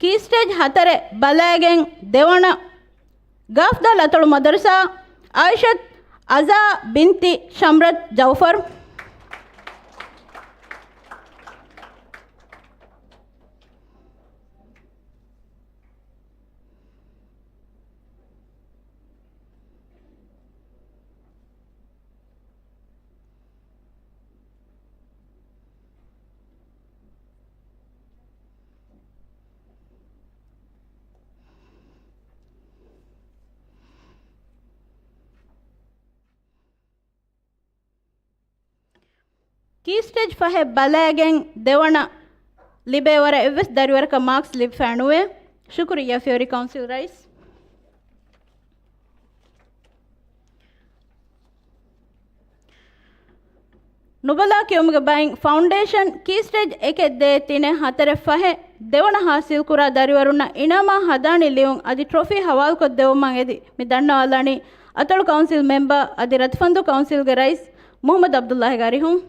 ކީ ސްޓޭޖް ހަތަރެއް ބަލައިގެން ދެވަނަ ގާފްދާލު އަތޮޅު މަދަރުސާ އާއިޝަތު އަޒާ ބިންތި ޝަމްރަތު ޖައުފަރު. ކީ ސްޓޭޖް ފަހެއް ބަލައިގެން ދެވަނަ ލިބޭ ވަރަށް އެއްވެސް ދަރިވަރަކަށް މާކްސް ލިބިފައި ނުވޭ. ޝުކުރިއްޔާ ފިޔަވަރި ކައުންސިލް ރައީސް. ނުބަލާ ކިޔުމުގެ ބައިން ފައުންޑޭޝަން ކީ ސްޓޭޖް އެކެއް ދޭއް ތިނެއް ހަތަރެއް ފަހެއް ދެވަނަ ހާސިލްކުރާ ދަރިވަރުންނަށް އިނާމާ ހަދާނީ ލިޔުން އަދި ޓްރޮފީ ހަވާލުކޮށްދެވުމަށް އެދި މި ދަންނަވާލަނީ އަތޮޅު ކައުންސިލް މެމްބަރ އަދި ރަތިފަންދޫ ކައުންސިލްގެ ރައީސް މުހައްމަދު ޢަބްދުﷲގެ އަރިހުން.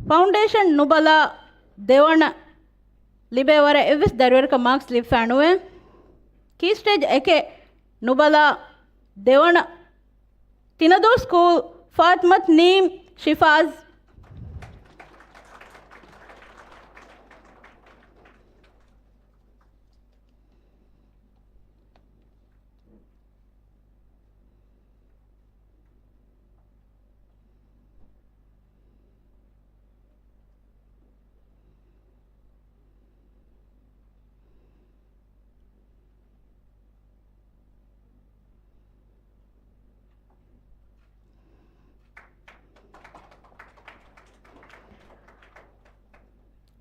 ފައުންޑޭޝަން ނުބަލާ ދެވަނަ ލިބޭ ވަރަށް އެއްވެސް ދަރިވަރަކަށް މާކްސް ލިބިފައި ނުވޭ. ކީ ސްޓޭޖް އެކެއް ނުބަލާ ދެވަނަ ތިނަދޫ ސްކޫލް ފާތިމަތު ނީމް ޝިފާޒް.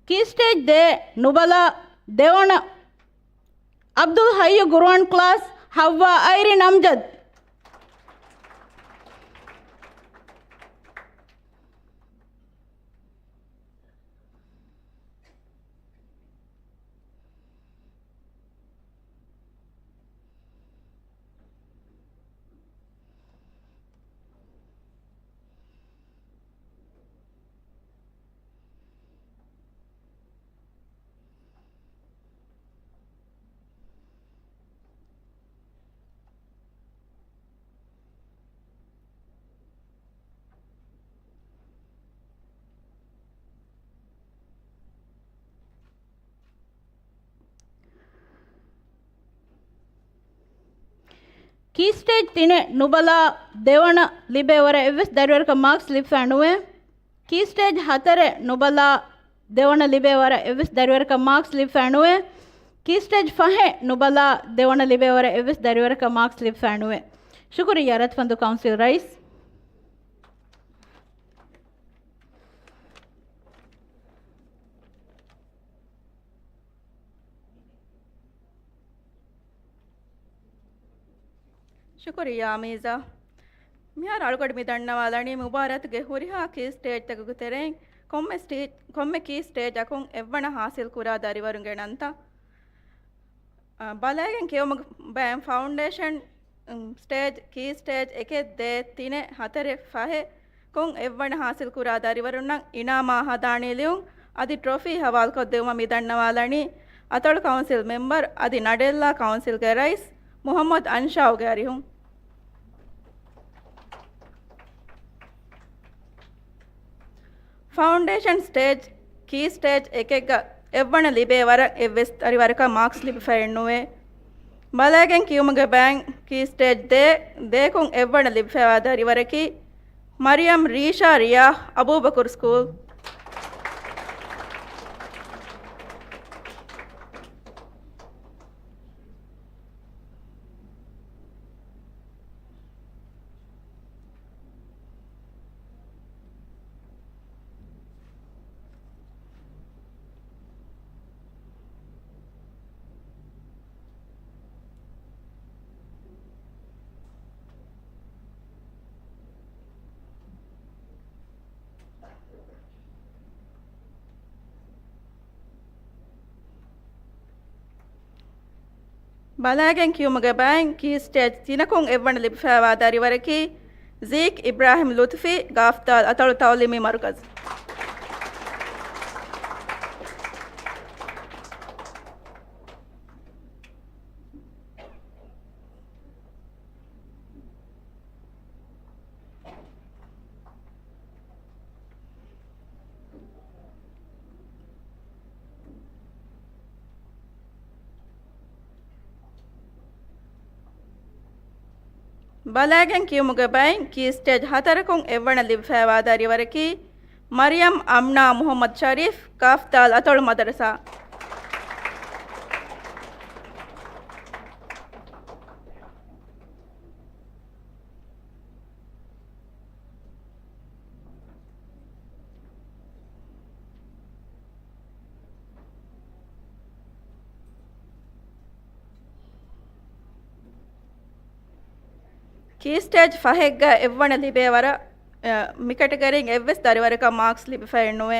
ކީ ސްޓޭޖް ދޭއް ނުބަލާ ދެވަނަ ޢަބްދުލް ޙައްޔު ޤުރުއާން ކްލާސް ޙައްވާ އައިރިން އަމްޖަދް. ކީ ސްޓޭޖް ތިނެއް ނުބަލާ ދެވަނަ ލިބޭ ވަރަށް އެއްވެސް ދަރިވަރަކަށް މާކްސް ލިބިފައި ނުވޭ. ކީ ސްޓޭޖް ހަތަރެއް ނުބަލާ ދެވަނަ ލިބޭ ވަރަށް އެއްވެސް ދަރިވަރަކަށް މާކްސް ލިބިފައި ނުވޭ. ކީ ސްޓޭޖް ފަހެއް ނުބަލާ ދެވަނަ ލިބޭ ވަރަށް އެއްވެސް ދަރިވަރަކަށް މާކްސް ލިބިފައި ނުވޭ. ޝުކުރިއްޔާ ރަތިފަންދޫ ކައުންސިލް ރައީސް. ޝުކުރިއްޔާ އަމީޒާ. މިހާރު އަޅުގަޑު މި ދަންނަވާލަނީ މުބާރާތުގެ ހުރިހާ ކީ ސްޓޭޖްތަކުގެ ތެރެއިން ކޮންމެ ސްޓޭ-، ކޮންމެ ކީ ސްޓޭޖަކުން އެއްވަނަ ހާސިލް ކުރާ ދަރިވަރުންގެ ނަންތައް. އަ، ބަލައިގެން ކިޔަވަމުގެ ބައިން ފައުންޑޭޝަން، އު، ސްޓޭޖް، ކީ ސްޓޭޖް އެކެއް ދޭއް ތިނެއް ހަތަރެއް ފަހެއް ކޮން އެއްވަނަ ހާސިލް ކުރާ ދަރިވަރުންނަށް އިނާމާ ހަދާނީ ލިޔުން އަދި ޓްރޮފީ ހަވާލުކޮށްދެވުމަށް މި ދަންނަވާލަނީ އަތޮޅު ކައުންސިލް މެމްބަރު އަދި ނަޑެއްލާ ކައުންސިލްގެ ރައީސް މުހައްމަދު އަންޝާއުގެ އަރިހުން. ފައުންޑޭޝަން ސްޓޭޖް، ކީ ސްޓޭޖް އެކެއްގަ އެއްވަނަ ލިބޭ ވަރަށް އެއްވެސް ދަރިވަރަކަށް މާކްސް ލިބިފައެއް ނުވޭ. ބަލައިގެން ކިޔުމުގެ ބައިން ކީ ސްޓޭޖް ދޭ، ދޭކުން އެއްވަނަ ލިބިފައިވާ ދަރިވަރަކީ މަރިޔަމް ރީޝާ ރިޔާ އަބޫބަކުރު ސްކޫލް. ބަލައިގެން ކިޔުމުގެ ބައިން ކީ ސްޓޭޖް ތިނަކުން އެއްވަނަ ލިބިފައިވާ ދަރިވަރަކީ ޒީކް އިބްރާހިމް ލުތުފީ، ގާފްދާލް އަތޮޅު ތައުލީމީ މަރުކަޒު. ބަލައިގެން ކިޔުމުގެ ބައިން ކީ ސްޓޭޖް ހަތަރަކުން އެއްވަނަ ލިބިފައިވާ ދަރިވަރަކީ މަރިޔަމް އަމްނާ މުހައްމަދު ޝަރީފް، ގާފްދާލް އަތޮޅު މަދަރަސާ. ކީ ސްޓޭޖް ފަހެއްގަ އެއްވަނަ ލިބޭ ވަރަށް، އަ، މި ކެޓަގަރީން އެއްވެސް ދަރިވަރަކަށް މާކްސް ލިބިފައެއް ނުވޭ.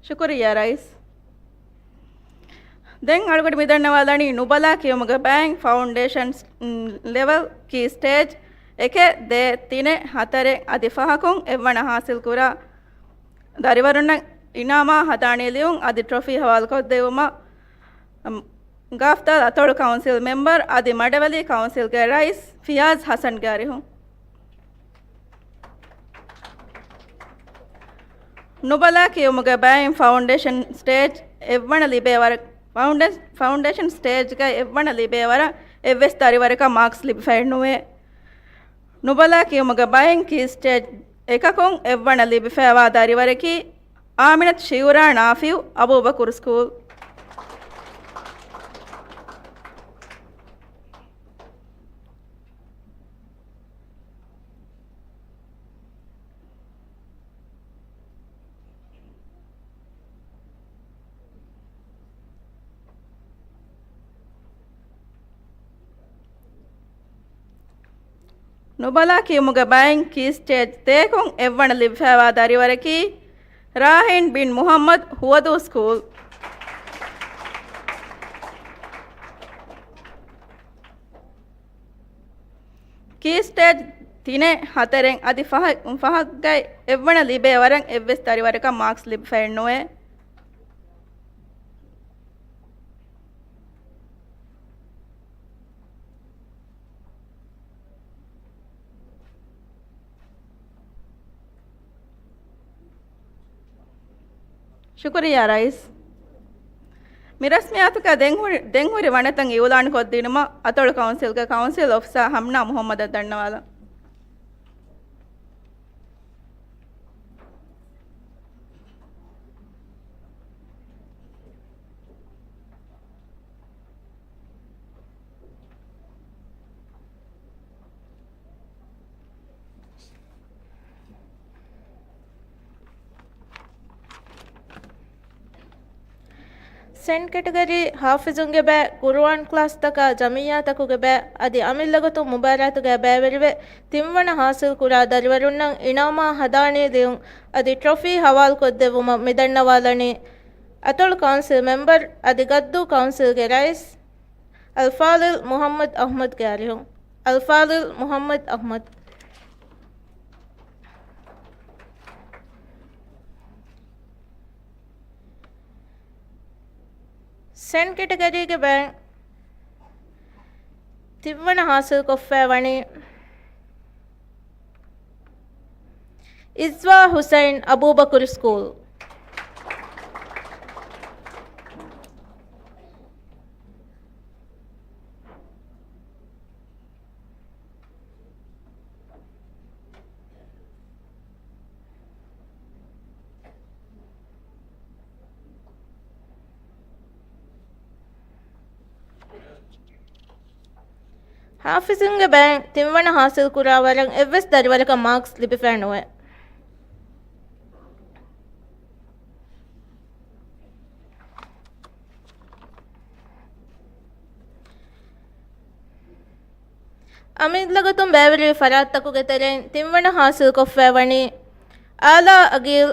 ޝުކުރިއްޔާ ރައީސް. ދެން އަޅުގަޑު މިދަންނަވާލަނީ ނުބަލާ ކިޔުމުގެ ބައިން ފައުންޑޭޝަން ލެވެލް ކީ ސްޓޭޖް އެކެއް، ދޭއް، ތިނެއް، ހަތަރެއް އަދި ފަހަކުން އެއްވަނަ ހާސިލް ކުރާ ދަރިވަރުންނަށް އިނާމާ ހަދާނީ ލިޔުން އަދި ޓްރޮފީ ހަވާލުކޮށްދެއްވުމަށް، އަމް، ގާފްދާލް އަތޮޅު ކައުންސިލް މެމްބަރު އަދި މަޑަވެލި ކައުންސިލްގެ ރައީސް ފިޔާޒް ހަސަންގެ އަރިހުން. ނުބަލާ ކިޔުމުގެ ބައިން ފައުންޑޭޝަން ސްޓޭޖް އެއްވަނަ ލިބޭ ވަރަށް، ފައުންޑޭ-، ފައުންޑޭޝަން ސްޓޭޖްގައި އެއްވަނަ ލިބޭ ވަރަށް އެއްވެސް ދަރިވަރަކަށް މާކްސް ލިބިފައެއް ނުވޭ. ނުބަލާ ކިޔުމުގެ ބައިން ކީ ސްޓޭޖް އެކަކުން އެއްވަނަ ލިބިފައިވާ ދަރިވަރަކީ އާމިނަތު ޝިއުރާ ނާފިއު، އަބޫބަކުރު ސްކޫލް. ނުބަލާ ކިޔުމުގެ ބައިން ކީ ސްޓޭޖް ތޭކުން އެއްވަނަ ލިބިފައިވާ ދަރިވަރަކީ ރާހިން ބިން މުހައްމަދު، ހުވަދޫ ސްކޫލް. ކީ ސްޓޭޖް ތިނެއް، ހަތަރެއް އަދި ފަހަ-، ފަހަށްގައި އެއްވަނަ ލިބޭ ވަރަށް އެއްވެސް ދަރިވަރަކަށް މާކްސް ލިބިފައެއް ނުވޭ. ޝުކުރިއްޔާ ރައީސް. މި ރަސްމިއްޔާތުގަ ދެން ހުރި، ދެން ހުރި ވަނަތައް އިއުލާން ކޮށްދިނުމަށް އަތޮޅު ކައުންސިލްގެ ކައުންސިލް އޮފިސަރ ހަމްނާ މުހައްމަދަށް ދަންނަވާލަން. ސެން ކެޓަގަރީ ހާފިޒުންގެ ބައި، ޤުރުއާން ކްލާސްތަކާ ޖަމިއްޔާތަކުގެ ބައި އަދި އަމިއްލަގޮތުން މުބާރާތުގައި ބައިވެރިވެ، ތިންވަނަ ހާސިލްކުރާ ދަރިވަރުންނަށް އިނާމާ ހަދާނީ ލިޔުން އަދި ޓްރޮފީ ހަވާލުކޮށްދެއްވުމަށް މިދަންނަވާލަނީ، އަތޮޅު ކައުންސިލް މެމްބަރު އަދި ގައްދޫ ކައުންސިލްގެ ރައީސް އަލްފާޟިލް މުޙައްމަދު އަޙްމަދުގެ އަރިހުން. އަލްފާޟިލް މުޙައްމަދު އަޙްމަދު. ސެން ކެޓަގަރީގެ ބައިން ތިންވަނަ ހާސިލްކޮށްފައި ވަނީ އިޒްވާ ޙުސައިން، އަބޫބަކުރު ސްކޫލް. ހާފިޒުންގެ ބައިން ތިންވަނަ ހާސިލްކުރާ ވަރަށް އެއްވެސް ދަރިވަރަކަށް މާކްސް ލިބިފައެއް ނުވޭ. އަމިއްލަގޮތުން ބައިވެރިވި ފަރާތްތަކުގެ ތެރެއިން ތިންވަނަ ހާސިލްކޮށްފައި ވަނީ އާލާ އަގީލް،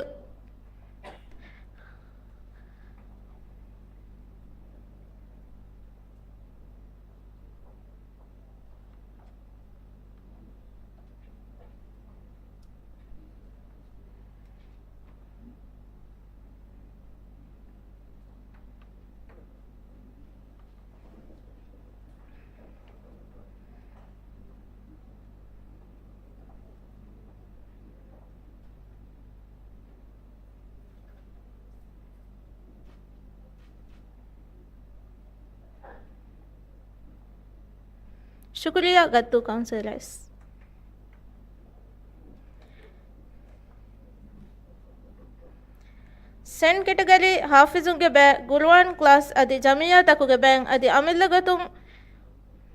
ޝުކުރިއްޔާ ގައްދޫ ކައުންސިލް ރައީސް. ސެން ކެޓަގަރީ ހާފިޒުންގެ ބައި، ގުރުއާން ކްލާސް އަދި ޖަމިއްޔާތަކުގެ ބައިން އަދި އަމިއްލަ ގޮތުން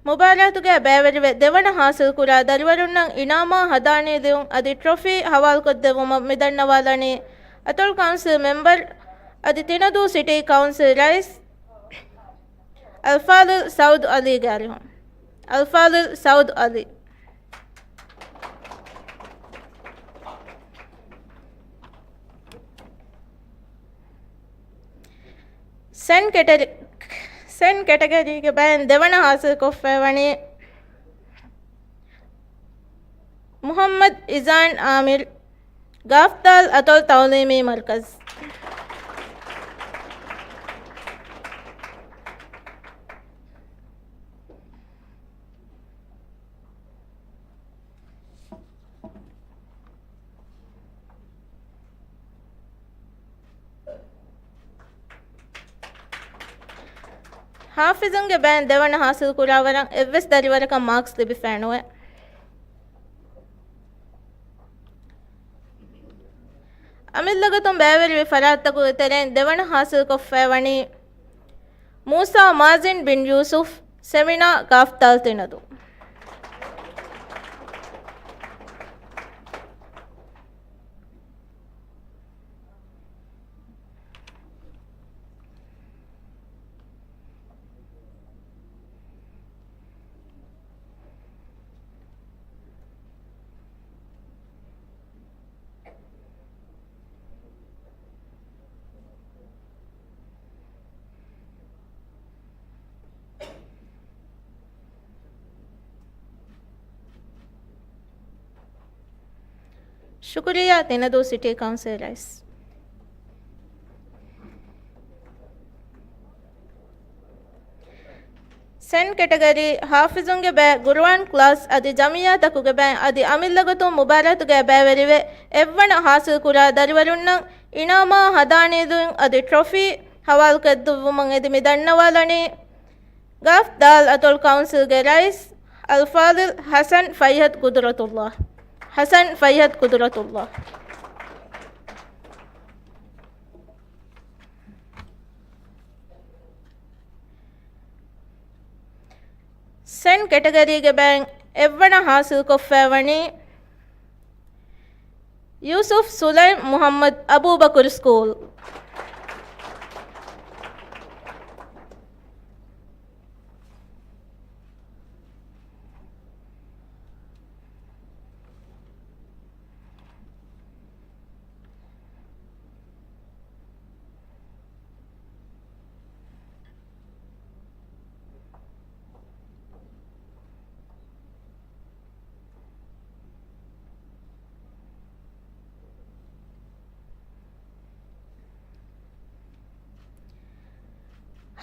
މުބާރާތުގައި ބައިވެރިވެ، ދެވަނަ ހާސިލްކުރާ ދަރިވަރުންނަށް އިނާމާ ހަދާނީ ލިޔުން އަދި ޓްރޮފީ ހަވާލުކޮށްދެއްވުމަށް މިދަންނަވާލަނީ އަތޮޅު ކައުންސިލް މެމްބަރު އަދި ތިނަދޫ ސިޓީ ކައުންސިލް ރައީސް އަލްފާޟިލް ސައުދު އަލީގެ އަރިހުން. އަލްފާޟިލް ސައުދު އަލީ. ސެން ކެޓަރި-، ސެން ކެޓަގަރީގެ ބައިން ދެވަނަ ހާސިލްކޮށްފައިވަނީ މުޙައްމަދު އިޒާން އާމިރު، ގާފްދާލް އަތޮޅު ތަޢުލީމީ މަރުކަޒު. ހާފިޒުންގެ ބައިން ދެވަނަ ހާސިލްކުރާވަރަށް އެއްވެސް ދަރިވަރަކަށް މާކްސް ލިބިފައެއްނުވޭ. އަމިއްލަ ގޮތުން ބައިވެރިވި ފަރާތްތަކުގެ ތެރެއިން ދެވަނަ ހާސިލްކޮށްފައިވަނީ މޫސާ މާޒިން ބިން ޔޫސުފް، ސެމިނާ، ގާފްދާލް ތިނަދޫ. ޝުކުރިއްޔާ ތިނަދޫ ސިޓީ ކައުންސިލް ރައީސް. ސެން ކެޓަގަރީ ހާފިޒުންގެ ބައި، ގުރުއާން ކްލާސް އަދި ޖަމިއްޔާތަކުގެ ބައި އަދި އަމިއްލަ ގޮތުން މުބާރާތުގައި ބައިވެރިވެ، އެއްވަނަ ހާސިލްކުރާ ދަރިވަރުންނަށް އިނާމާ ހަދާނީ ލިޔުން އަދި ޓްރޮފީ ހަވާލުކޮށްދެއްވުމަށް އެދި މި ދަންނަވާލަނީ ގާފްދާލް އަތޮޅު ކައުންސިލްގެ ރައީސް އަލްފާޟިލް ޙަސަން ފައްޔަދު ޤުދުރަތުﷲ. ޙަސަން ފައްޔަދު ޤުދުރަތުﷲ. ސެން ކެޓަގަރީގެ ބައިން އެއްވަނަ ހާސިލްކޮށްފައިވަނީ ޔޫސުފް ސުލައިމް މުޙައްމަދު އަބޫބަކުރު ސްކޫލް.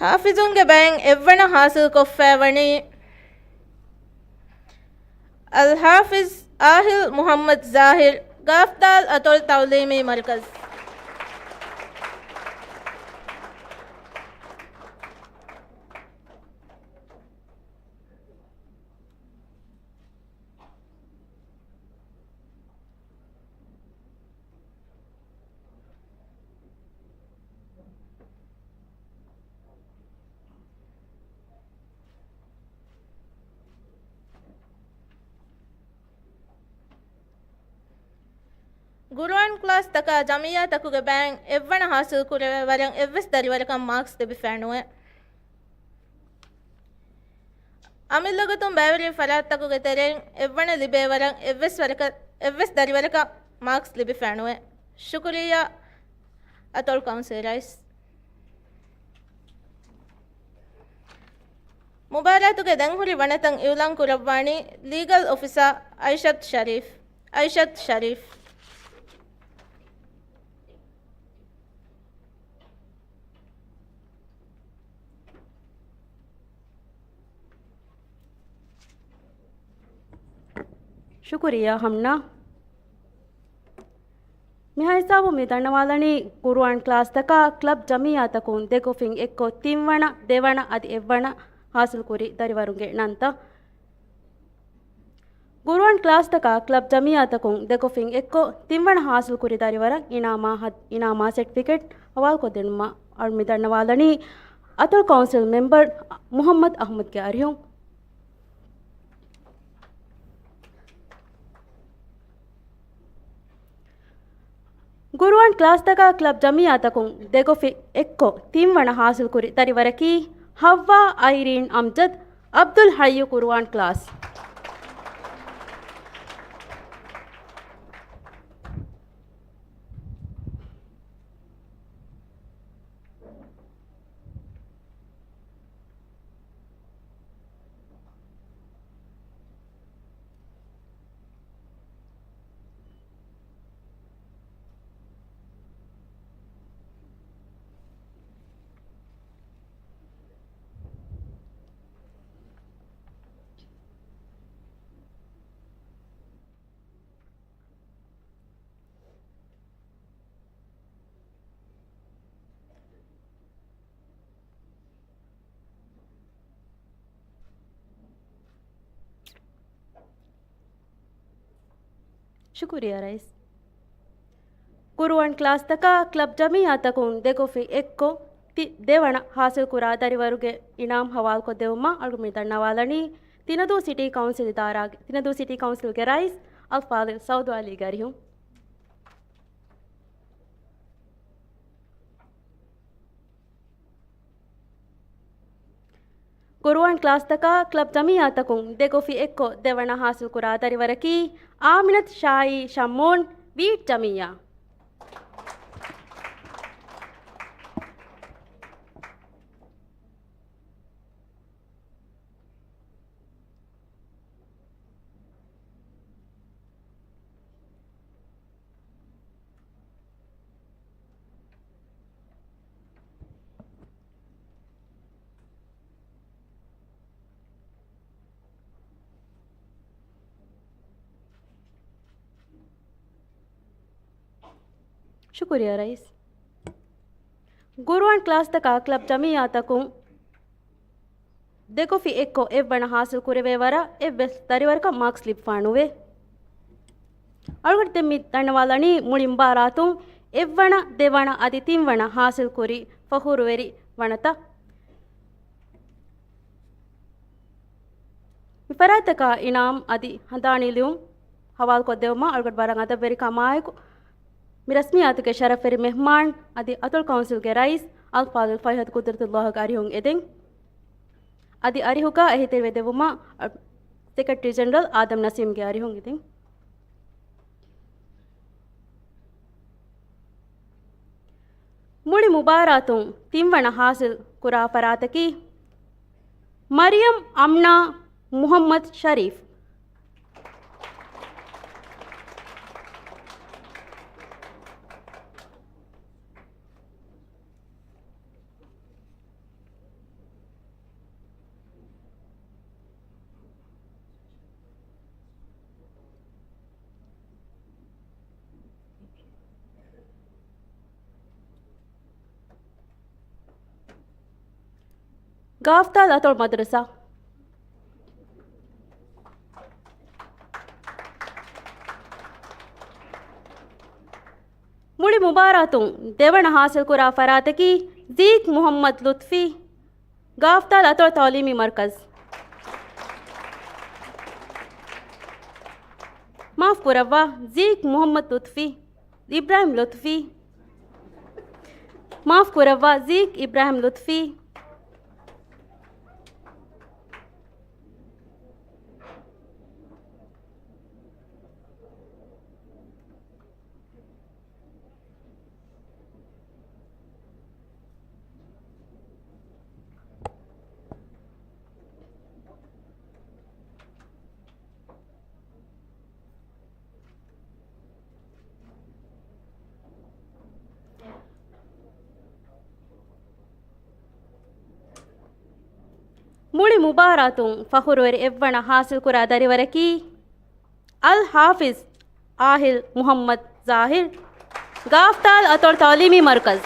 ހާފިޒުންގެ ބައިން އެއްވަނަ ހާސިލްކޮށްފައިވަނީ އަލްޙާފިޒް އާހިލް މުޙައްމަދު ޒާހިރު، ގާފްދާލް އަތޮޅު ތަޢުލީމީ މަރުކަޒު. ގުރުއާން ކްލާސްތަކާ ޖަމިއްޔާތަކުގެ ބައިން އެއްވަނަ ހާސިލްކުރެވޭ ވަރަށް އެއްވެސް ދަރިވަރަކަށް މާކްސް ލިބިފައެއްނުވޭ. އަމިއްލަ ގޮތުން ބައިވެރިވި ފަރާތްތަކުގެ ތެރެއިން އެއްވަނަ ލިބޭ ވަރަށް އެއްވެސް ވަރަކަށް، އެއްވެސް ދަރިވަރަކަށް މާކްސް ލިބިފައެއްނުވޭ. ޝުކުރިއްޔާ އަތޮޅު ކައުންސިލް ރައީސް. މުބާރާތުގެ ދެންހުރި ވަނަތައް އިއުލާން ކުރައްވާނީ ލީގަލް އޮފިސާ އައިޝަތު ޝަރީފް. އައިޝަތު ޝަރީފް. ޝުކުރިއްޔާ ހަމްނާ. މިހާ ހިސާބުން މި ދަންނަވާލަނީ ގުރުއާން ކްލާސްތަކާ ކްލަބް ޖަމިއްޔާތަކުން ދެކޮށްފިން އެއްކޮށް ތިންވަނަ، ދެވަނަ އަދި އެއްވަނަ ހާސިލްކުރި ދަރިވަރުންގެ ނަންތައް. ޤުރުއާން ކްލާސްތަކާ ކްލަބް ޖަމިއްޔާތަކުން ދެކޮށްފިން އެއްކޮށް ތިންވަނަ ޙާޞިލްކުރި ދަރިވަރަށް އިނާމާ ހަ-، އިނާމާ ސެޓްފިކެޓް ހަވާލުކޮށްދިނުމަށް އަޅު މި ދަންނަވާލަނީ އަތޮޅު ކައުންސިލް މެމްބަރު މުޙައްމަދު އަޙްމަދުގެ އަރިހުން. ޤުރުއާން ކްލާސްތަކާ ކްލަބް ޖަމިއްޔާތަކުން ދެކޮށްފި އެއްކޮށް ތިންވަނަ ޙާޞިލްކުރި ދަރިވަރަކީ ޙައްވާ އައިރީން އަމްޖަދު، ޢަބްދުލް ޙައްޔު ޤުރުއާން ކްލާސް. ޝުކުރިއްޔާ ރައީސް. ޤުރުއާން ކްލާސްތަކާ ކްލަބް ޖަމިއްޔާތަކުން ދެކޮށްފި އެއްކޮށް، ތި-، ދެވަނަ ޙާޞިލްކުރާ ދަރިވަރުގެ އިނާމް ހަވާލުކޮށްދެވުމަށް އަޅުގަނޑު މި ދަންނަވާލަނީ ތިނަދޫ ސިޓީ ކައުންސިލް އިދާރާގެ، ތިނަދޫ ސިޓީ ކައުންސިލްގެ ރައީސް އަލްފާޟިލް ސައުދު ޢަލީގެ އަރިހުން. ޤުރުއާން ކްލާސްތަކާ ކްލަބް ޖަމިއްޔާތަކުން ދެކޮށްފި އެއްކޮށް ދެވަނަ ޙާޞިލްކުރާ ދަރިވަރަކީ އާމިނަތު ޝާއީ ޝައްމޫން، ވީޓް ޖަމިއްޔާ. ޝުކުރިއްޔާ ރައީސް. ޤުރުއާން ކްލާސްތަކާ ކްލަބް ޖަމިއްޔާތަކުން ދެކޮށްފި އެއްކޮށް އެއްވަނަ ޙާޞިލް ކުރެވޭ ވަރަށް އެއްވެސް ދަރިވަރަކަށް މާކްސް ލިބިފާނުވޭ. އަޅުގަނޑު ދެން މި ދަންނަވާލަނީ މުޅި މުބާރާތުން އެއްވަނަ، ދެވަނަ އަދި ތިންވަނަ ޙާޞިލް ކުރި ފަޚުރުވެރި ވަނަތައް. މި ފަރާތްތަކާ އިނާމް އަދި ހަނދާނީ ލިޔުން ހަވާލުކޮށްދެވުމަށް އަޅުގަނޑު ވަރަށް އަދަބުވެރިކަމާއެކު، މި ރަސްމިއްޔާތުގެ ޝަރަފްވެރި މެހްމާން އަދި އަތޮޅު ކައުންސިލްގެ ރައީސް އަލްފާޟިލް ފަރްހަދު ޤުދްރަތުﷲގެ އަރިހުން އެދެން. އަދި އަރިހުގަ އެހީތެރިވެދެއްވުމަށް ސެކްރެޓަރީ ޖެނެރަލް އާދަމް ނަސީމްގެ އަރިހުން އެދެން. މުޅި މުބާރާތުން ތިންވަނަ ޙާޞިލް ކުރާ ފަރާތަކީ މަރިޔަމް އަމްނާ މުޙައްމަދު ޝަރީފް. ގާފްތާލް އަތޮޅު މަދުރަސާ. މުޅި މުބާރާތުން ދެވަނަ ޙާޞިލްކުރާ ފަރާތަކީ ޒީކް މުޙައްމަދު ލުޠުފީ، ގާފްތާލް އަތޮޅު ތަޢުލީމީ މަރުކަޒު. މާފު ކުރައްވާ، ޒީކް މުޙައްމަދު ލުޠުފީ، އިބްރާހިމް ލުޠުފީ. މާފު ކުރައްވާ، ޒީކް އިބްރާހިމް ލުޠުފީ. މުޅި މުބާރާތުން ފަޚުރުވެރި އެއްވަނަ ޙާޞިލްކުރާ ދަރިވަރަކީ އަލް ޙާފިޒް އާހިލް މުޙައްމަދު ޒާހިރު، ގާފްތާލް އަތޮޅު ތަޢުލީމީ މަރުކަޒު.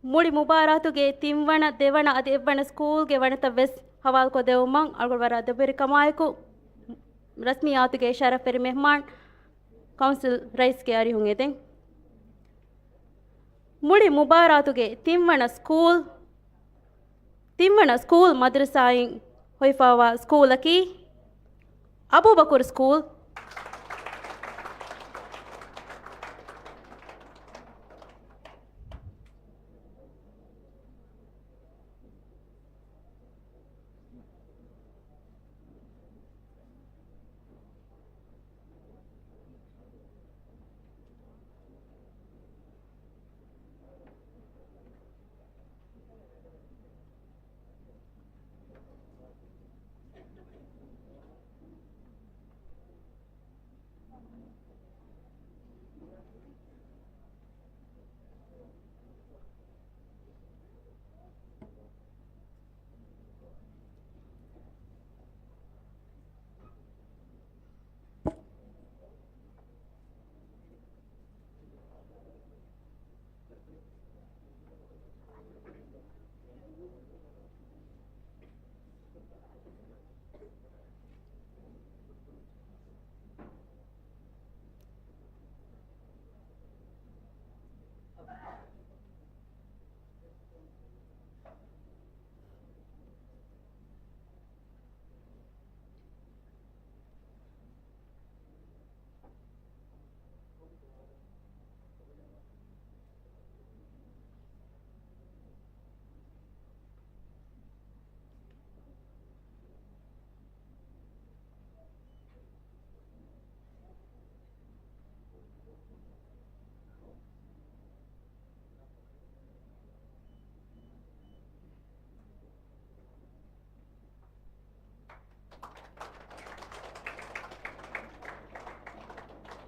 މުޅި މުބާރާތުގެ ތިންވަނަ، ދެވަނަ އަދި އެއްވަނަ ސްކޫލްގެ ވަނަތައް ވެސް ހަވާލުކޮށްދެވުމަށް އަޅުގަނޑު ވަރަށް އަދަބުވެރިކަމާއެކު، ރަސްމިއްޔާތުގެ ޝަރަފްވެރި މެހްމާން ކައުންސިލް ރައީސްގެ އަރިހުން އެދެން. މުޅި މުބާރާތުގެ ތިންވަނަ ސްކޫލް، ތިންވަނަ ސްކޫލް މަދްރަސާއިން ހޮވިފައިވާ ސްކޫލަކީ އަބޫބަކުރު ސްކޫލް.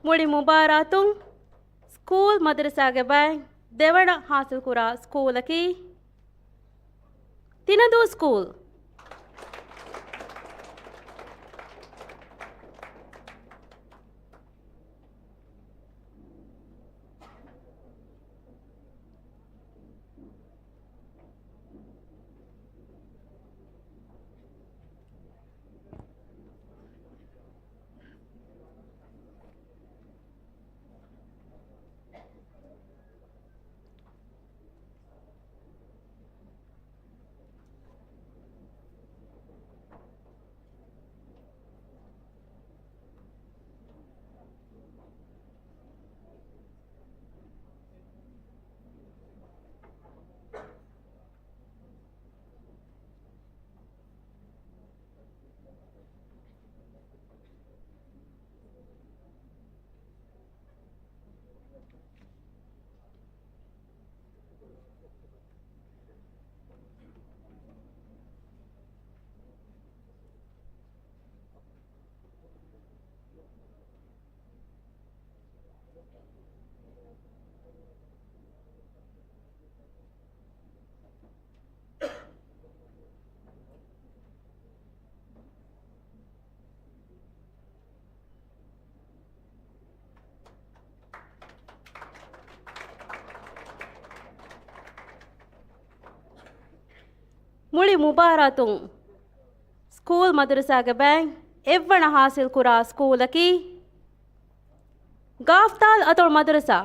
މުޅި މުބާރާތުން ސްކޫލް މަދްރަސާގެ ބައި ދެވަނަ ހާސިލްކުރާ ސްކޫލަކީ ތިނަދޫ ސްކޫލް. މުޅި މުބާރާތުން ސްކޫލް މަދުރަސާގެ ބައިން އެއްވަނަ ހާސިލް ކުރާ ސްކޫލަކީ ގާފްދާލް އަތޮޅު މަދުރަސާ.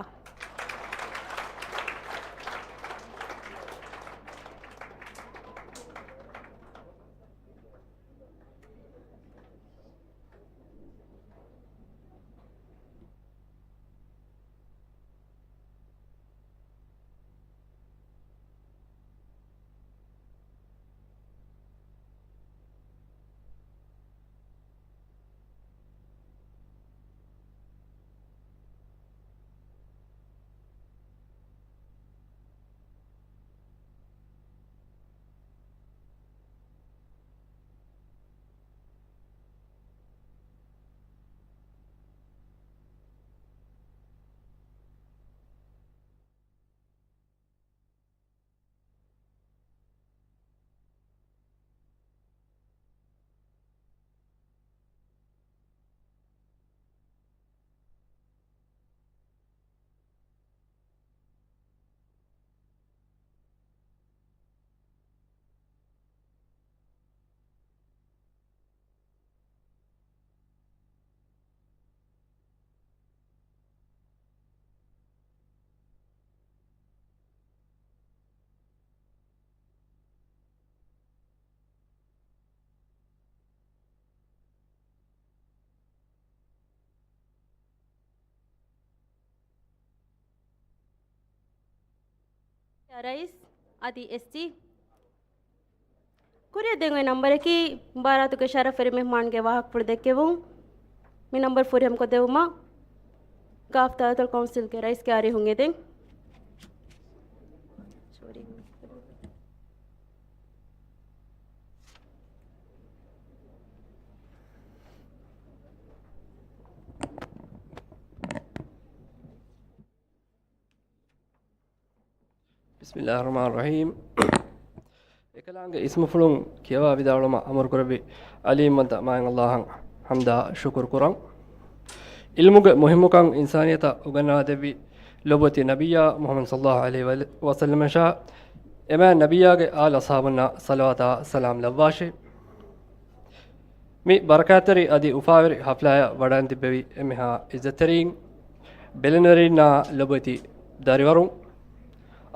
ރައީސް އަދި އެސްޖީ. ކުރިއަށް ދެން އޮތް ނަމްބަރަކީ މުބާރާތުގެ ޝަރަފްވެރި މެހްމާންގެ ވާހަކަފުޅު ދެއްކެވުން. މި ނަމްބަރު ފުރިހަމަކޮށް ދެވުމަށް ގާފް ދާއިރާތުލް ކައުންސިލްގެ ރައީސްގެ އަރިހުން އެދެން. ބިސްމިއްލާހި ރަޙްމާނި ރަޙީމް. އެކަލާނގެ އިސްމުފުޅުން ކިޔަވާ ވިދާޅުވުމަށް އަމުރު ކުރެއްވި ޢަލީމްވަންތަ މާތް ﷲ އަށް ޙަމްދާ ޝުކުރު ކުރަން. ޢިލްމުގެ މުހިއްމުކަން އިންސާނިއްޔަތަށް އުނގަންނާދެއްވި ލޮބުވެތި ނަބިއްޔާ މުޙައްމަދު ޞައްލައްލާހު ޢަލައިހި ވަސައްލަމަށާ އެމާ ނަބިއްޔާގެ އާލު އަޞްޙާބުންނާ ޞަލަވާތާ ސަލާމް ލައްވާށި. މި ބަރަކާތްތެރި އަދި އުފާވެރި ޙަފްލާއަށް ވަޑައިން ތިއްބެވި އެންމެހާ ޢިއްޒަތްތެރީން، ބެލެނިވެރީންނާ ލޮބުވެތި ދަރިވަރުން،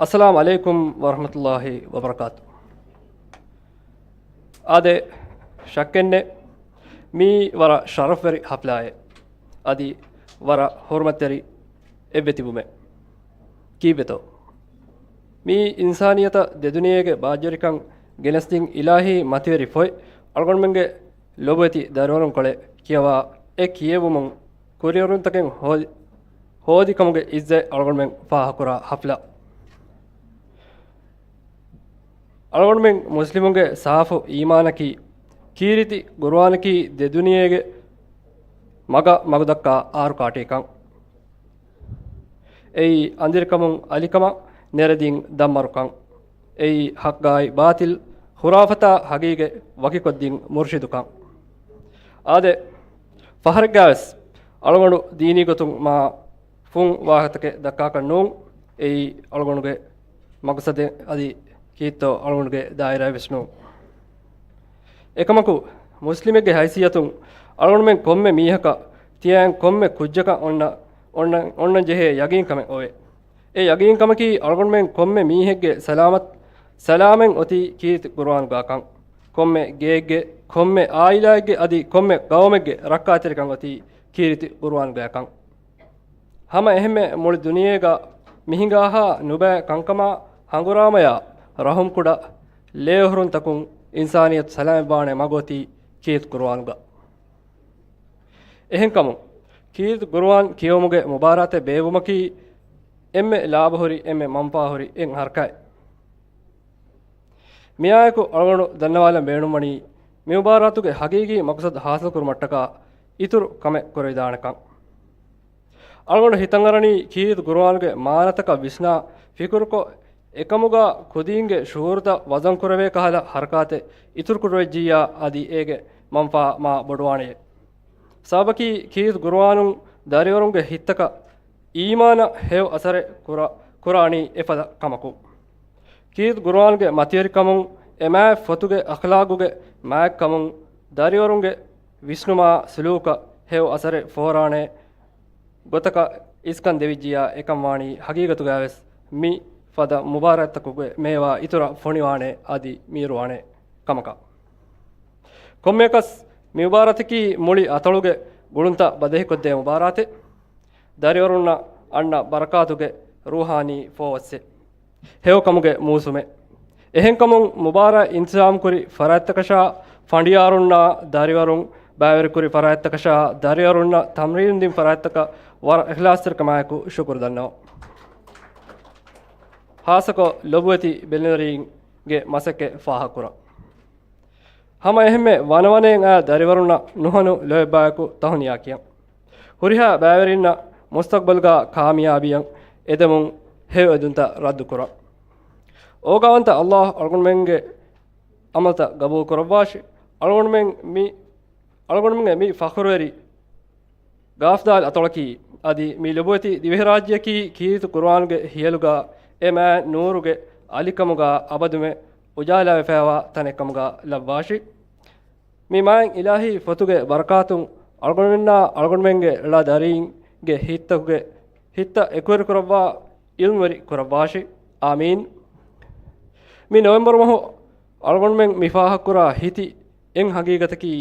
އައްސަލާމް ޢަލައިކުމް ވަރަޙްމަތުﷲ ވަބަރަކާތު. އާދެ، ޝައްކެއްނެތް، މީ ވަރަށް ޝަރަފްވެރި ޙަފްލާއެއް، އަދި ވަރަށް ޙުރުމަތްތެރި އެއްވެ ތިބުމެއް. ކީއްވެތޯ؟ މީ އިންސާނިއްޔަތަށް ދެދުނިޔޭގެ ބާއްޖަވެރިކަން ގެނެސްދިން އިލާހީ މަތިވެރި ފޮތް އަޅުގަނޑުމެންގެ ލޮބުވެތި ދަރިވަރުންކޮޅެއް ކިޔަވާ އެ ކިޔެވުމުން ކުރިއެރުންތަކެއް ހޯދި، ހޯދި ކަމުގެ ޢިއްޒަތް އަޅުގަނޑުމެން ފާހަގަކުރާ ޙަފްލާ. އަޅުގަނޑުމެން މުސްލިމުންގެ ސާފު އީމާނަކީ، ކީރިތި ޤުރުއާނަކީ ދެދުނިޔޭގެ މަގަށް މަގުދައްކާ އާރު ކާޓީކަން. އެއީ އަނދިރިކަމުން އަލިކަމަށް ނެރެދިން ދަންމަރުކަން. އެއީ ޙައްޤާއި ބާޠިލް، ޚުރާފަތާ ޙަޤީޤަތް ވަކިކޮށްދިން މުރުޝިދުކަން. އާދެ، ފަހަރެއްގަވެސް އަޅުގަނޑު ދީނީ ގޮތުން މާ ފުން ވާހަކަތަކެއް ދައްކާކަށް ނޫން. އެއީ އަޅުގަނޑުގެ މަޤްޞަދެއް އަދި ކީއްތޯ އަޅުގަނޑުގެ ދާއިރާއެއް ވެސް ނޫން. އެކަމަކު، މުސްލިމެއްގެ ހައިސިއްޔަތުން އަޅުގަނޑުމެން ކޮންމެ މީހަކަށް ތިޔައިން ކޮންމެ ކުއްޖަކަށް އޮންނަ، އޮންނަ، އޮންނަން ޖެހޭ ޔަގީންކަމެއް އޮވޭ. އެ ޔަގީންކަމަކީ އަޅުގަނޑުމެން ކޮންމެ މީހެއްގެ ސަލާމަތް، ސަލާމަތް އޮތީ ކީރިތި ޤުރުއާނުގާކަން. ކޮންމެ ގެއެއްގެ، ކޮންމެ އާއިލާއެއްގެ އަދި ކޮންމެ ޤައުމެއްގެ ރައްކާތެރިކަން އޮތީ ކީރިތި ޤުރުއާނުގާކަން. ހަމަ އެހެންމެ މުޅި ދުނިޔޭގަ މި ހިނގާހާ ނުބައި ކަންކަމާ ހަނގުރާމަޔާ ރަޙުމްކުޑަ ލޭއުހުރުންތަކުން އިންސާނިއްޔަތު ސަލާމަތްވާނެ މަގު އޮތީ ކީރިތި ޤުރުއާނުގަ. އެހެންކަމުން، ކީރިތި ޤުރުއާން ކިޔެވުމުގެ މުބާރާތެއް ބޭއްވުމަކީ އެންމެ ލާބަހުރި، އެންމެ މަންފާހުރި އެއް ހަރަކާތް. މިއާއެކު އަޅުގަނޑު ދަންނަވާލަން ބޭނުންވަނީ، މި މުބާރާތުގެ ޙަޤީޤީ މަޤްޞަދު ޙާޞިލުކުރުމަށްޓަކާ އިތުރު ކަމެއް ކުރެވިދާނެކަން. އަޅުގަނޑު ހިތަށްއަރަނީ ކީރިތި ޤުރުއާނުގެ މާނަތަކަށް ވިސްނާ ފިކުރުކޮށް، އެކަމުގަ ކުދީންގެ ޝުޢޫރުތައް ވަޒަންކުރެވޭ ކަހަލަ ޙަރަކާތެއް އިތުރުކުރެވިއްޖިއްޔާ އަދި އޭގެ މަންފާ މާ ބޮޑުވާނެޔޭ. ސަބަބަކީ ކީރިތި ޤުރުއާނުން ދަރިވަރުންގެ ހިތްތަކަށް އީމާނަށް ހެޔޮ އަސަރެއް ކުރާ، ކުރާނީ އެފަދަ ކަމަކު. ކީރިތި ޤުރުއާންގެ މަތިވެރިކަމުން އެ މާތް ފޮތުގެ އަޚްލާޤުގެ މާތްކަމުން ދަރިވަރުންގެ ވިސްނުމާ ސުލޫކަށް ހެޔޮ އަސަރެއް ފޯރާނެ ގޮތަކަށް އިސްކަން ދެވިއްޖިއްޔާ އެކަން ވާނީ ޙަޤީޤަތުގައިވެސް މި ފަދަ މުބާރާތްތަކުގެ މޭވާ އިތުރަށް ފޮނިވާނެ އަދި މީރުވާނެ ކަމަކަށް. ކޮންމެއަކަސް މި މުބާރާތަކީ މުޅި އަތޮޅުގެ ގުޅުންތައް ބަދަހިކޮށްދޭ މުބާރާތެއް. ދަރިވަރުންނަށް އަންނަ ބަރަކާތުގެ ރޫޙާނީ ފޯވައްސެއް. ހެޔޮކަމުގެ މޫސުމެއް. އެހެންކަމުން މުބާރާތް އިންތިޒާމްކުރި ފަރާތްތަކަށާ، ފަނޑިޔާރުންނާ ދަރިވަރުން ބައިވެރިކުރި ފަރާތްތަކަށާ، ދަރިވަރުންނަށް ތަމްރީނު ދިން ފަރާތްތަކަށް ވަރަށް އިޚްލާޞްތެރިކަމާއެކު ޝުކުރު ދަންނަވަން. ޚާއްޞަކޮށް ލޮބުވެތި ބެލެނިވެރީންގެ މަސައްކަތް ފާހަގަކުރަން. ހަމަ އެހެންމެ ވަނަވަނައިން އައި ދަރިވަރުންނަށް ނުހަނު ލޯތްބާއެކު ތަހުނިޔާ ކިޔަން. ހުރިހާ ބައިވެރިންނަށް މުސްތަޤްބަލްގަ ކާމިޔާބީއަށް އެދެމުން ހެޔޮ އެދުންތައް ރައްދުކުރަން. އޯގާވަންތަ ﷲ އަޅުގަނޑުމެންގެ ޢަމަލްތައް ގަބޫލު ކުރައްވާށި. އަޅުގަނޑުމެން މި، އަޅުގަނޑުމެންގެ މި ފަޚުރުވެރި ގާފްދާލް އަތޮޅަކީ، އަދި މި ލޮބުވެތި ދިވެހިރާއްޖެއަކީ ކީރިތި ޤުރުއާންގެ ހިޔަލުގަ އެ މާތް ނޫރުގެ އަލިކަމުގަ އަބަދުމެ އުޖާލާވެފައިވާ ތަނެއް ކަމުގަ ލައްވާށި. މި މާތް އިލާހީ ފޮތުގެ ބަރަކާތުން އަޅުގަނޑުމެންނާ އަޅުގަނޑުމެންގެ ޅަ ދަރީންގެ ހިތްތަކުގެ ހިތްތައް އެކުވެރި ކުރައްވާ، ޢިލްމުވެރި ކުރައްވާށި. އާމީން. މި ނޮވެމްބަރު މަހު އަޅުގަނޑުމެން މި ފާހަގަކުރާ ހިތި އެއް ހަގީގަތަކީ،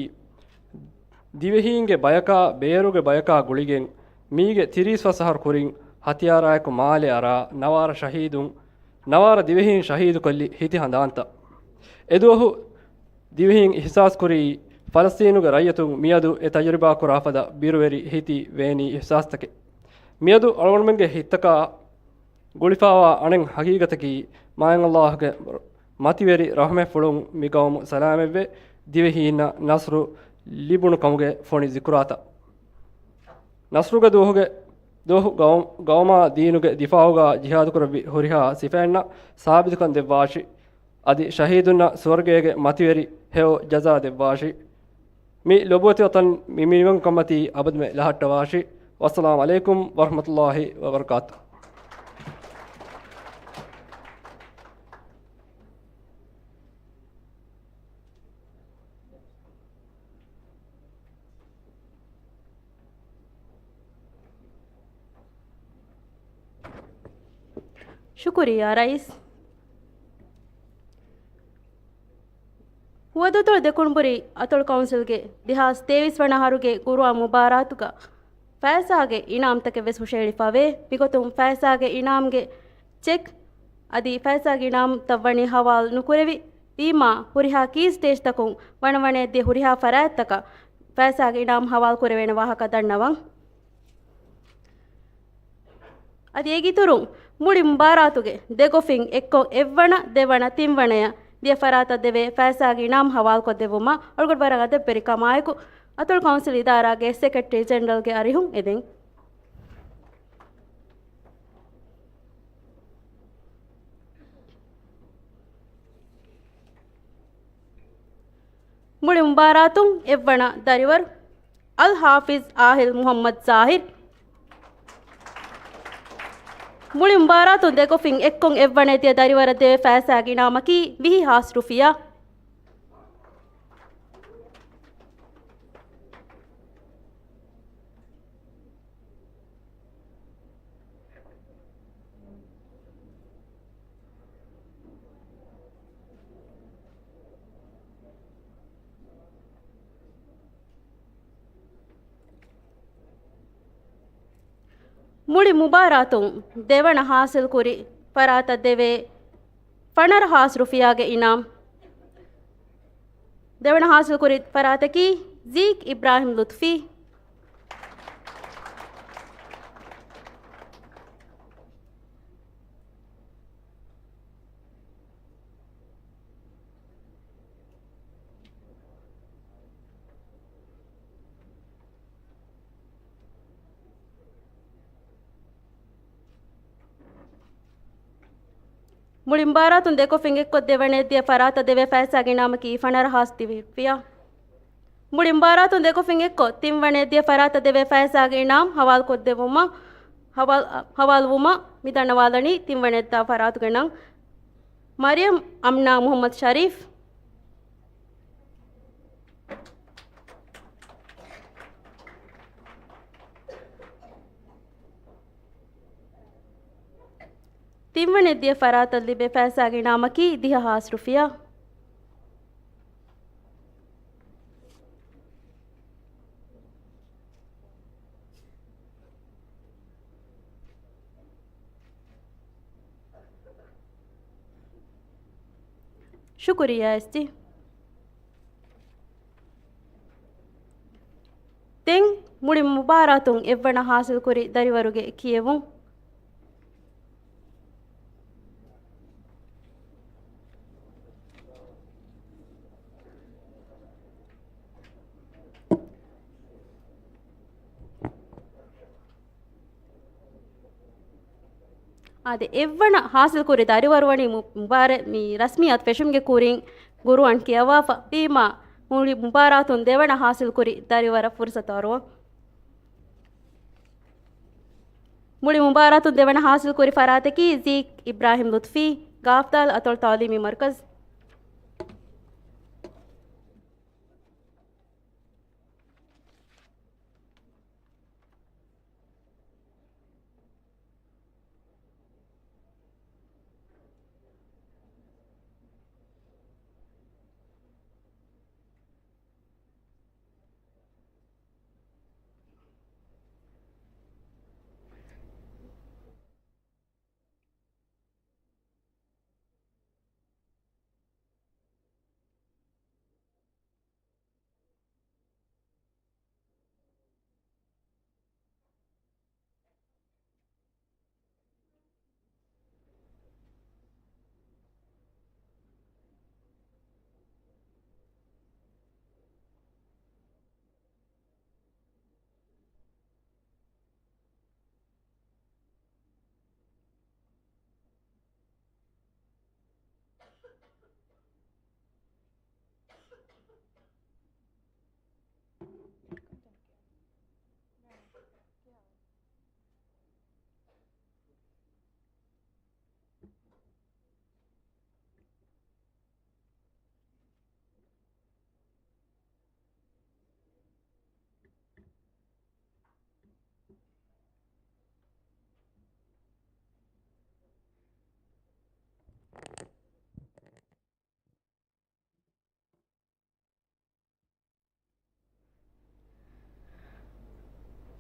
ދިވެހީންގެ ބަޔަކާ ބޭރުގެ ބަޔަކާ ގުޅިގެން މީގެ ތިރީސް ފަސް އަހަރު ކުރިން ހަތިޔާރާއެކު މާލެ އަރާ ނަވާރަ ޝަހީދުން ނަވާރަ ދިވެހީން ޝަހީދުކޮށްލި ހިތި ހަނދާންތައް. އެދުވަހު ދިވެހީން އިހްސާސްކުރީ، ފަލަސްތީނުގެ ރައްޔިތުން މިއަދު އެ ތަޖުރިބާ ކުރާފަދަ ބިރުވެރި ހިތި ވޭނީ އިހްސާސްތަކެއް. މިއަދު އަޅުގަނޑުމެންގެ ހިތްތަކާ ގުޅިފާވާ އަނެއް ހަގީގަތަކީ، މާތް ﷲ ގެ މަތިވެރި ރަޙްމަތްފުޅުން މި ގައުމު ސަލާމަތްވެ، ދިވެހީންނަށް ނަޞްރު ލިބުނު ކަމުގެ ފޮނި ޒިކުރާތައް. ނަޞްރުގެ ދުވަހުގެ ދުވަހު ގައު-، ގައުމާ ދީނުގެ ދިފާޢުގާ ޖިހާދުކުރެއްވި ހުރިހާ ސިފައިންނަށް ސާބިތުކަން ދެއްވާށި. އަދި ޝަހީދުންނަށް ސުވަރުގޭގެ މަތިވެރި ހެޔޮ ޖަޒާ ދެއްވާށި. މި ލޮބުވެތި ވަޠަން މި މިނިވަންކަންމަތީ އަބަދުމެ ލަހައްޓަވާށި. ވައްސަލާމް ޢަލައިކުމް ވަރަޙްމަތުﷲ ވަބަރަކާތު. ޝުކުރިއްޔާ ރައީސް. ހުވަދުއަތޮޅު ދެކުނުބުރި އަތޮޅު ކައުންސިލްގެ ދެހާސް ތޭވީސް ވަނަ އަހަރުގެ ގުރުއާން މުބާރާތުގަ ފައިސާގެ އިނާމްތަކެއް ވެސް ހުށަހެޅިފަވޭ. މިގޮތުން ފައިސާގެ އިނާމްގެ ޗެކް އަދި ފައިސާގެ އިނާމްތައް ވަނީ ހަވާލު ނުކުރެވި ވީމާ، ހުރިހާ ކީ ސްޓޭޖްތަކުން ވަނަވަނައެއް ދިޔަ ހުރިހާ ފަރާތްތަކަށް ފައިސާގެ އިނާމް ހަވާލު ކުރެވޭނެ ވާހަކަ ދަންނަވަން. އަދި އޭގެ އިތުރުން، މުޅި މުބާރާތުގެ ދެ ގޮފިން އެއްކޮށް އެއްވަނަ، ދެވަނަ، ތިންވަނަޔަށް ދިޔަ ފަރާތަށް ދެވޭ ފައިސާގެ އިނާމް ހަވާލުކޮށްދެއްވުމަށް އަޅުގަނޑު ވަރަށް އަދަބުވެރިކަމާއެކު، އަތޮޅު ކައުންސިލް އިދާރާގެ ސެކްރެޓަރީ ޖެނެރަލްގެ އަރިހުން އެދެން. މުޅި މުބާރާތުން އެއްވަނަ ދަރިވަރު އަލް ޙާފިޒް އާހިލް މުޙައްމަދު ޒާހިރް. މުޅި މުބާރާތުން ދެ ގޮފިން އެއްކޮށް އެއްވަނަ ދިޔަ ދަރިވަރަށް ދެވޭ ފައިސާގެ އިނާމަކީ ވިހި ހާސް ރުފިޔާ. މުޅި މުބާރާތުން ދެވަނަ ހާސިލްކުރި ފަރާތަށް ދެވޭ ފަނަރަ ހާސް ރުފިޔާގެ އިނާމް. ދެވަނަ ހާސިލްކުރި ފަރާތަކީ ޒީކް އިބްރާހިމް ލުތުފީ. މުޅި މުބާރާތުން ދެކޮށް ފިނގެއްކޮށް ދެވަނައަށް ދިޔަ ފަރާތަށް ދެވޭ ފައިސާގެ އިނާމަކީ ފަނަރަ ހާސް ދިވެހި ރުފިޔާ. މުޅި މުބާރާތުން ދެކޮށް ފިނގެއްކޮށް ތިންވަނައަށް ދިޔަ ފަރާތަށް ދެވޭ ފައިސާގެ އިނާމް ހަވާލުކޮށްދެއްވުމަށް، ހަވާލު، ހަވާލުވުމަށް މި ދަންނަވާލަނީ ތިންވަނައަށްދާ ފަރާތުގެ ނަން މަރިޔަމް އަމްނާ މުޙައްމަދު ޝަރީފް. ތިންވަނައަށް ދިޔަ ފަރާތަށް ލިބޭ ފައިސާގެ އިނާމަކީ ދިހަ ހާސް ރުފިޔާ. ޝުކުރިއްޔާ އެސްޖީ. ދެން މުޅި މުބާރާތުން އެއްވަނަ ހާސިލްކުރި ދަރިވަރުގެ ކިޔެވުން. އާދެ، އެއްވަނަ ހާސިލްކުރި ދަރިވަރު ވަނީ މު-، މުބާރެ-، މި ރަސްމިއްޔާތު ފެށުމުގެ ކުރިން ގުރުއާން ކިޔަވާފަ ވީމާ، މުޅި މުބާރާތުން ދެވަނަ ހާސިލްކުރި ދަރިވަރަށް ފުރުސަތު އަރުވަން. މުޅި މުބާރާތުން ދެވަނަ ހާސިލްކުރި ފަރާތަކީ ޒީކް އިބްރާހިމް ލުތުފީ، ގާފްދާލް އަތޮޅު ތަޢުލީމީ މަރުކަޒު.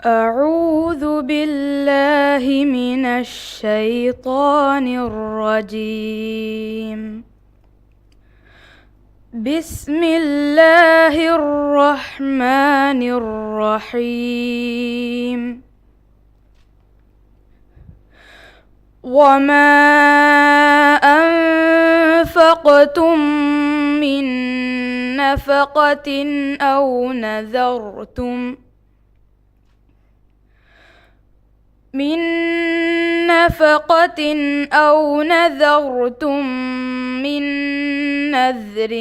أعوذ بالله من الشيطان الرجيم. بسم الله الرحمن الرحيم. وما أنفقتم من نفقة أو نذرتم من نفقة أو نذرتم من نذر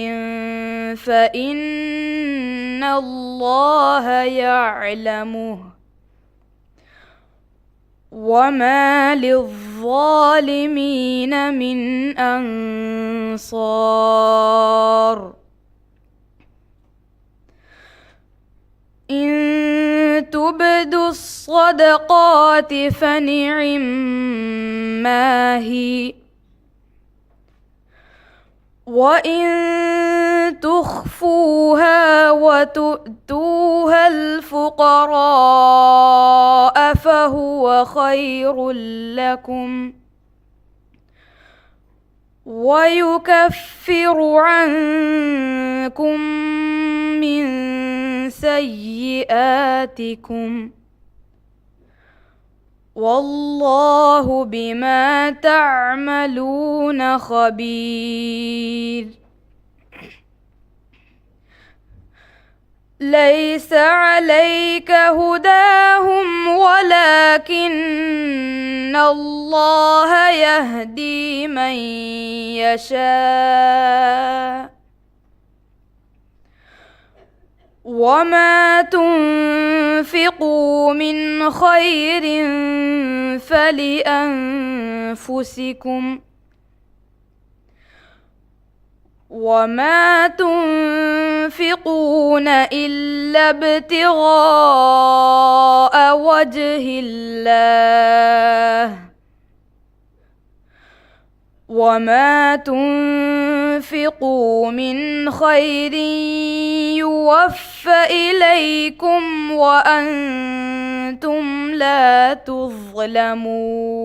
فإن الله يعلمه وما للظالمين من أنصار. إن تبدوا الصدقات فنعم ما هي، وإن تخفوها وتؤتوها الفقراء فهو خير لكم، ويكفر عنكم من سيئاتكم، والله بما تعملون خبير. ليس عليك هداهم ولكن الله يهدي من يشاء، وما تنفقوا من خير فلأنفسكم، وما تنفقون إلا ابتغاء وجه الله، وما تنفقوا من خير يوف إليكم وأنتم لا تظلمون.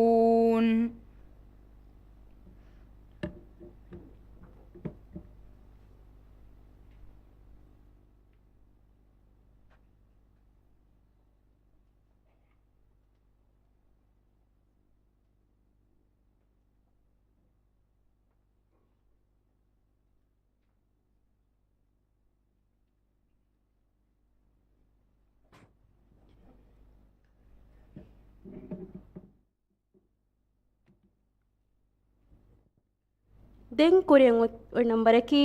ދެން ކުރިއަށް އޮތް ނަންބަރަކީ،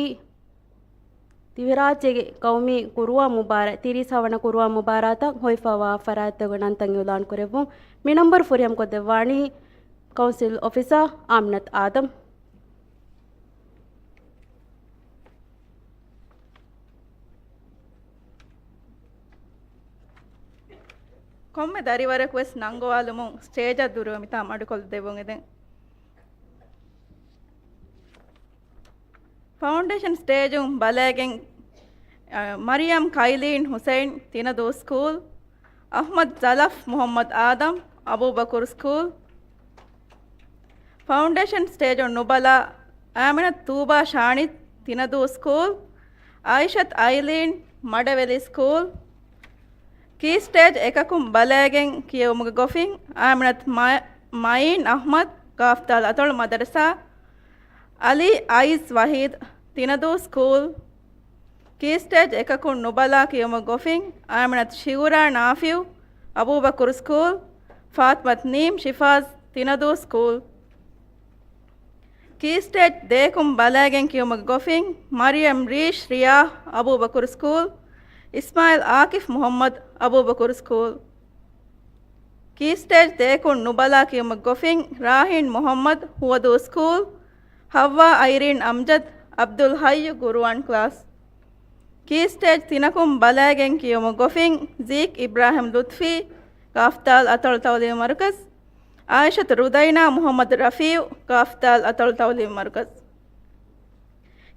ދިވެހިރާއްޖޭގެ ޤައުމީ ޤުރުއާން މުބާރާތް، ތިރީސް ހަވަނަ ޤުރުއާން މުބާރާތަށް ހޮވިފައިވާ ފަރާތްތަކުގެ ނަންތައް އިޢުލާން ކުރެއްވުން. މި ނަންބަރު ފުރިހަމަކޮށްދެއްވާނީ ކައުންސިލް އޮފިސަރ އާމިނަތު އާދަމް. ކޮންމެ ދަރިވަރަކުވެސް ނަންގަވާލުމުން ސްޓޭޖަށް ދުރުވެ މިތާ މަޑުކޮށްދެއްވުން އެދެން. ފައުންޑޭޝަން ސްޓޭޖުން ބަލައިގެން، އަ، މަރިޔަމް ކައިލީން ހުސައިން ތިނަދޫ ސްކޫލް، އަޙްމަދު ޒަލަފް މުޙައްމަދު އާދަމް އަބޫބަކުރު ސްކޫލް. ފައުންޑޭޝަން ސްޓޭޖުން ނުބަލާ، އާމިނަތު ތޫބާ ޝާނިދު ތިނަދޫ ސްކޫލް، އާއިޝަތު އައިލީން މަޑަވެލި ސްކޫލް. ކީ ސްޓޭޖް އެކަކުން ބަލައިގެން ކިޔެވުމުގެ ގޮފިން، އާމިނަތު މަ-، މައިން އަޙްމަދު ގާފްދާލް އަތޮޅު މަދަރުސާ، އަލީ އައިސް ވަޙީދު ތިނަދޫ ސްކޫލް. ކީ ސްޓޭޖް އެކަކުން ނުބަލާ ކިޔުމަށް ގޮފިން، އާމިނަތު ޝިއުރާ ނާފިޢު އަބޫބަކުރު ސްކޫލް، ފާތިމަތު ނީމް ޝިފާޒް ތިނަދޫ ސްކޫލް. ކީ ސްޓޭޖް ދޭކުން ބަލައިގެން ކިޔުމަށް ގޮފިން، މަރިޔަމް ރީޝް ރިޔާ އަބޫބަކުރު ސްކޫލް، އިސްމާޢީލް އާކިފް މުޙައްމަދު އަބޫބަކުރު ސްކޫލް. ކީ ސްޓޭޖް ދޭކުން ނުބަލާ ކިޔުމަށް ގޮފިން، ރާހިން މުޙައްމަދު ހުވަދޫ ސްކޫލް، ޙައްވާ އައިރީން އަމްޖަދު އަބްދުލް ޙައްޔު ޤުރުއާން ކްލާސް. ކީ ސްޓޭޖް ތިނަކުން ބަލައިގެން ކިޔުމަށް ގޮފިން، ޒީކް އިބްރާހިމް ލުތްފީ، ގާފްދާލް އަތޮޅު ތަޢުލީމީ މަރުކަޒު، އާއިޝަތު ރުދައިނާ މުޙައްމަދު ރަފީޢު، ގާފްދާލް އަތޮޅު ތަޢުލީމީ މަރުކަޒު.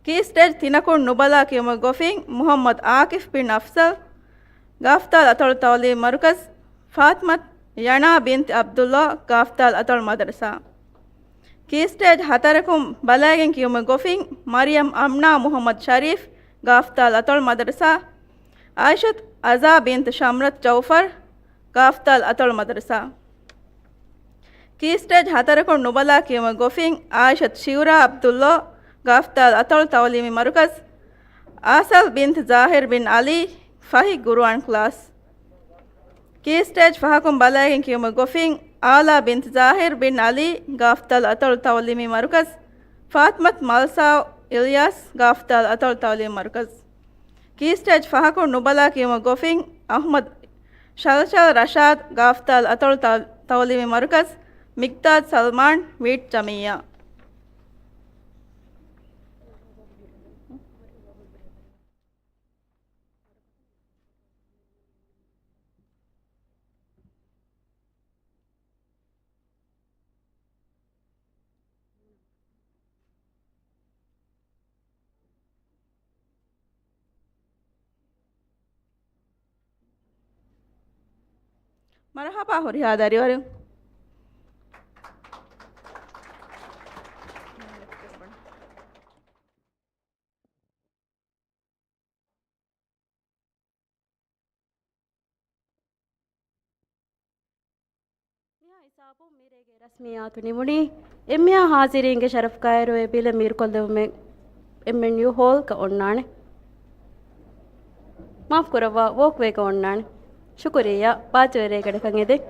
ކީ ސްޓޭޖް ތިނަކުން ނުބަލާ ކިޔުމަށް ގޮފިން، މުޙައްމަދު އާކިފް ބިން އަފްޒަލް، ގާފްދާލް އަތޮޅު ތަޢުލީމީ މަރުކަޒު، ފާތިމަތު ޔަނާ ބިންތު ޢަބްދުﷲ، ގާފްދާލް އަތޮޅު މަދަރުސާ. ކީ ސްޓޭޖް ހަތަރަކުން ބަލައިގެން ކިޔުމަށް ގޮފިން، މަރިޔަމް އަމްނާ މުޙައްމަދު ޝަރީފް، ގާފްދާލް އަތޮޅު މަދަރުސާ. އާއިޝަތު އަޒާ ބިންތު ޝަމްރަތު ޖައުފަރު، ގާފްދާލް އަތޮޅު މަދަރުސާ. ކީ ސްޓޭޖް ހަތަރަކުން ނުބަލާ ކިޔުމަށް ގޮފިން، އާއިޝަތު ޝިއުރާ ޢަބްދުﷲ، ގާފްދާލް އަތޮޅު ތަޢުލީމީ މަރުކަޒު. އާސަލް ބިންތު ޒާހިރު ބިން ޢަލީ، ފަހި ޤުރުއާން ކްލާސް. ކީ ސްޓޭޖް ފަހަކުން ބަލައިގެން ކިޔުމަށް ގޮފިން، އާލާ ބިންތު ޒާހިރު ބިން ޢަލީ، ގާފްދާލް އަތޮޅު ތަޢުލީމީ މަރުކަޒު. ފާތިމަތު މަލްސާ އިލްޔާސް، ގާފްދާލް އަތޮޅު ތަޢުލީމީ މަރުކަޒު. ކީ ސްޓޭޖް ފަހަކުން ނުބަލާ ކިޔުމަށް ގޮފިން، އަޙްމަދު ޝަލްޝަލް ރަޝާދް، ގާފްދާލް އަތޮޅު ތަ-، ތަޢުލީމީ މަރުކަޒު. މިޤްދާދު ސަލްމާން، ވީޓް ޖަމިއްޔާ. މަރުޙަބާ ހުރިހާ ދަރިވަރުން. މިހާ ހިސާބުން މިރޭގެ ރަސްމިއްޔާތު ނިމުނީ. އެންމެހާ ހާޒިރީންގެ ޝަރަފުގައި އޭރު އެ ބިލެއް މީރުކޮށްލެވުމެއް އެމްއެންޔޫ ހޯލްގަ އޮންނާނެ. މާފު ކުރައްވާ، ވޯކްވޭގަ އޮންނާނެ. ޝުކުރިއްޔާ، ބާއްޖަވެރި ރޭގަނޑަކަށް އެދެން.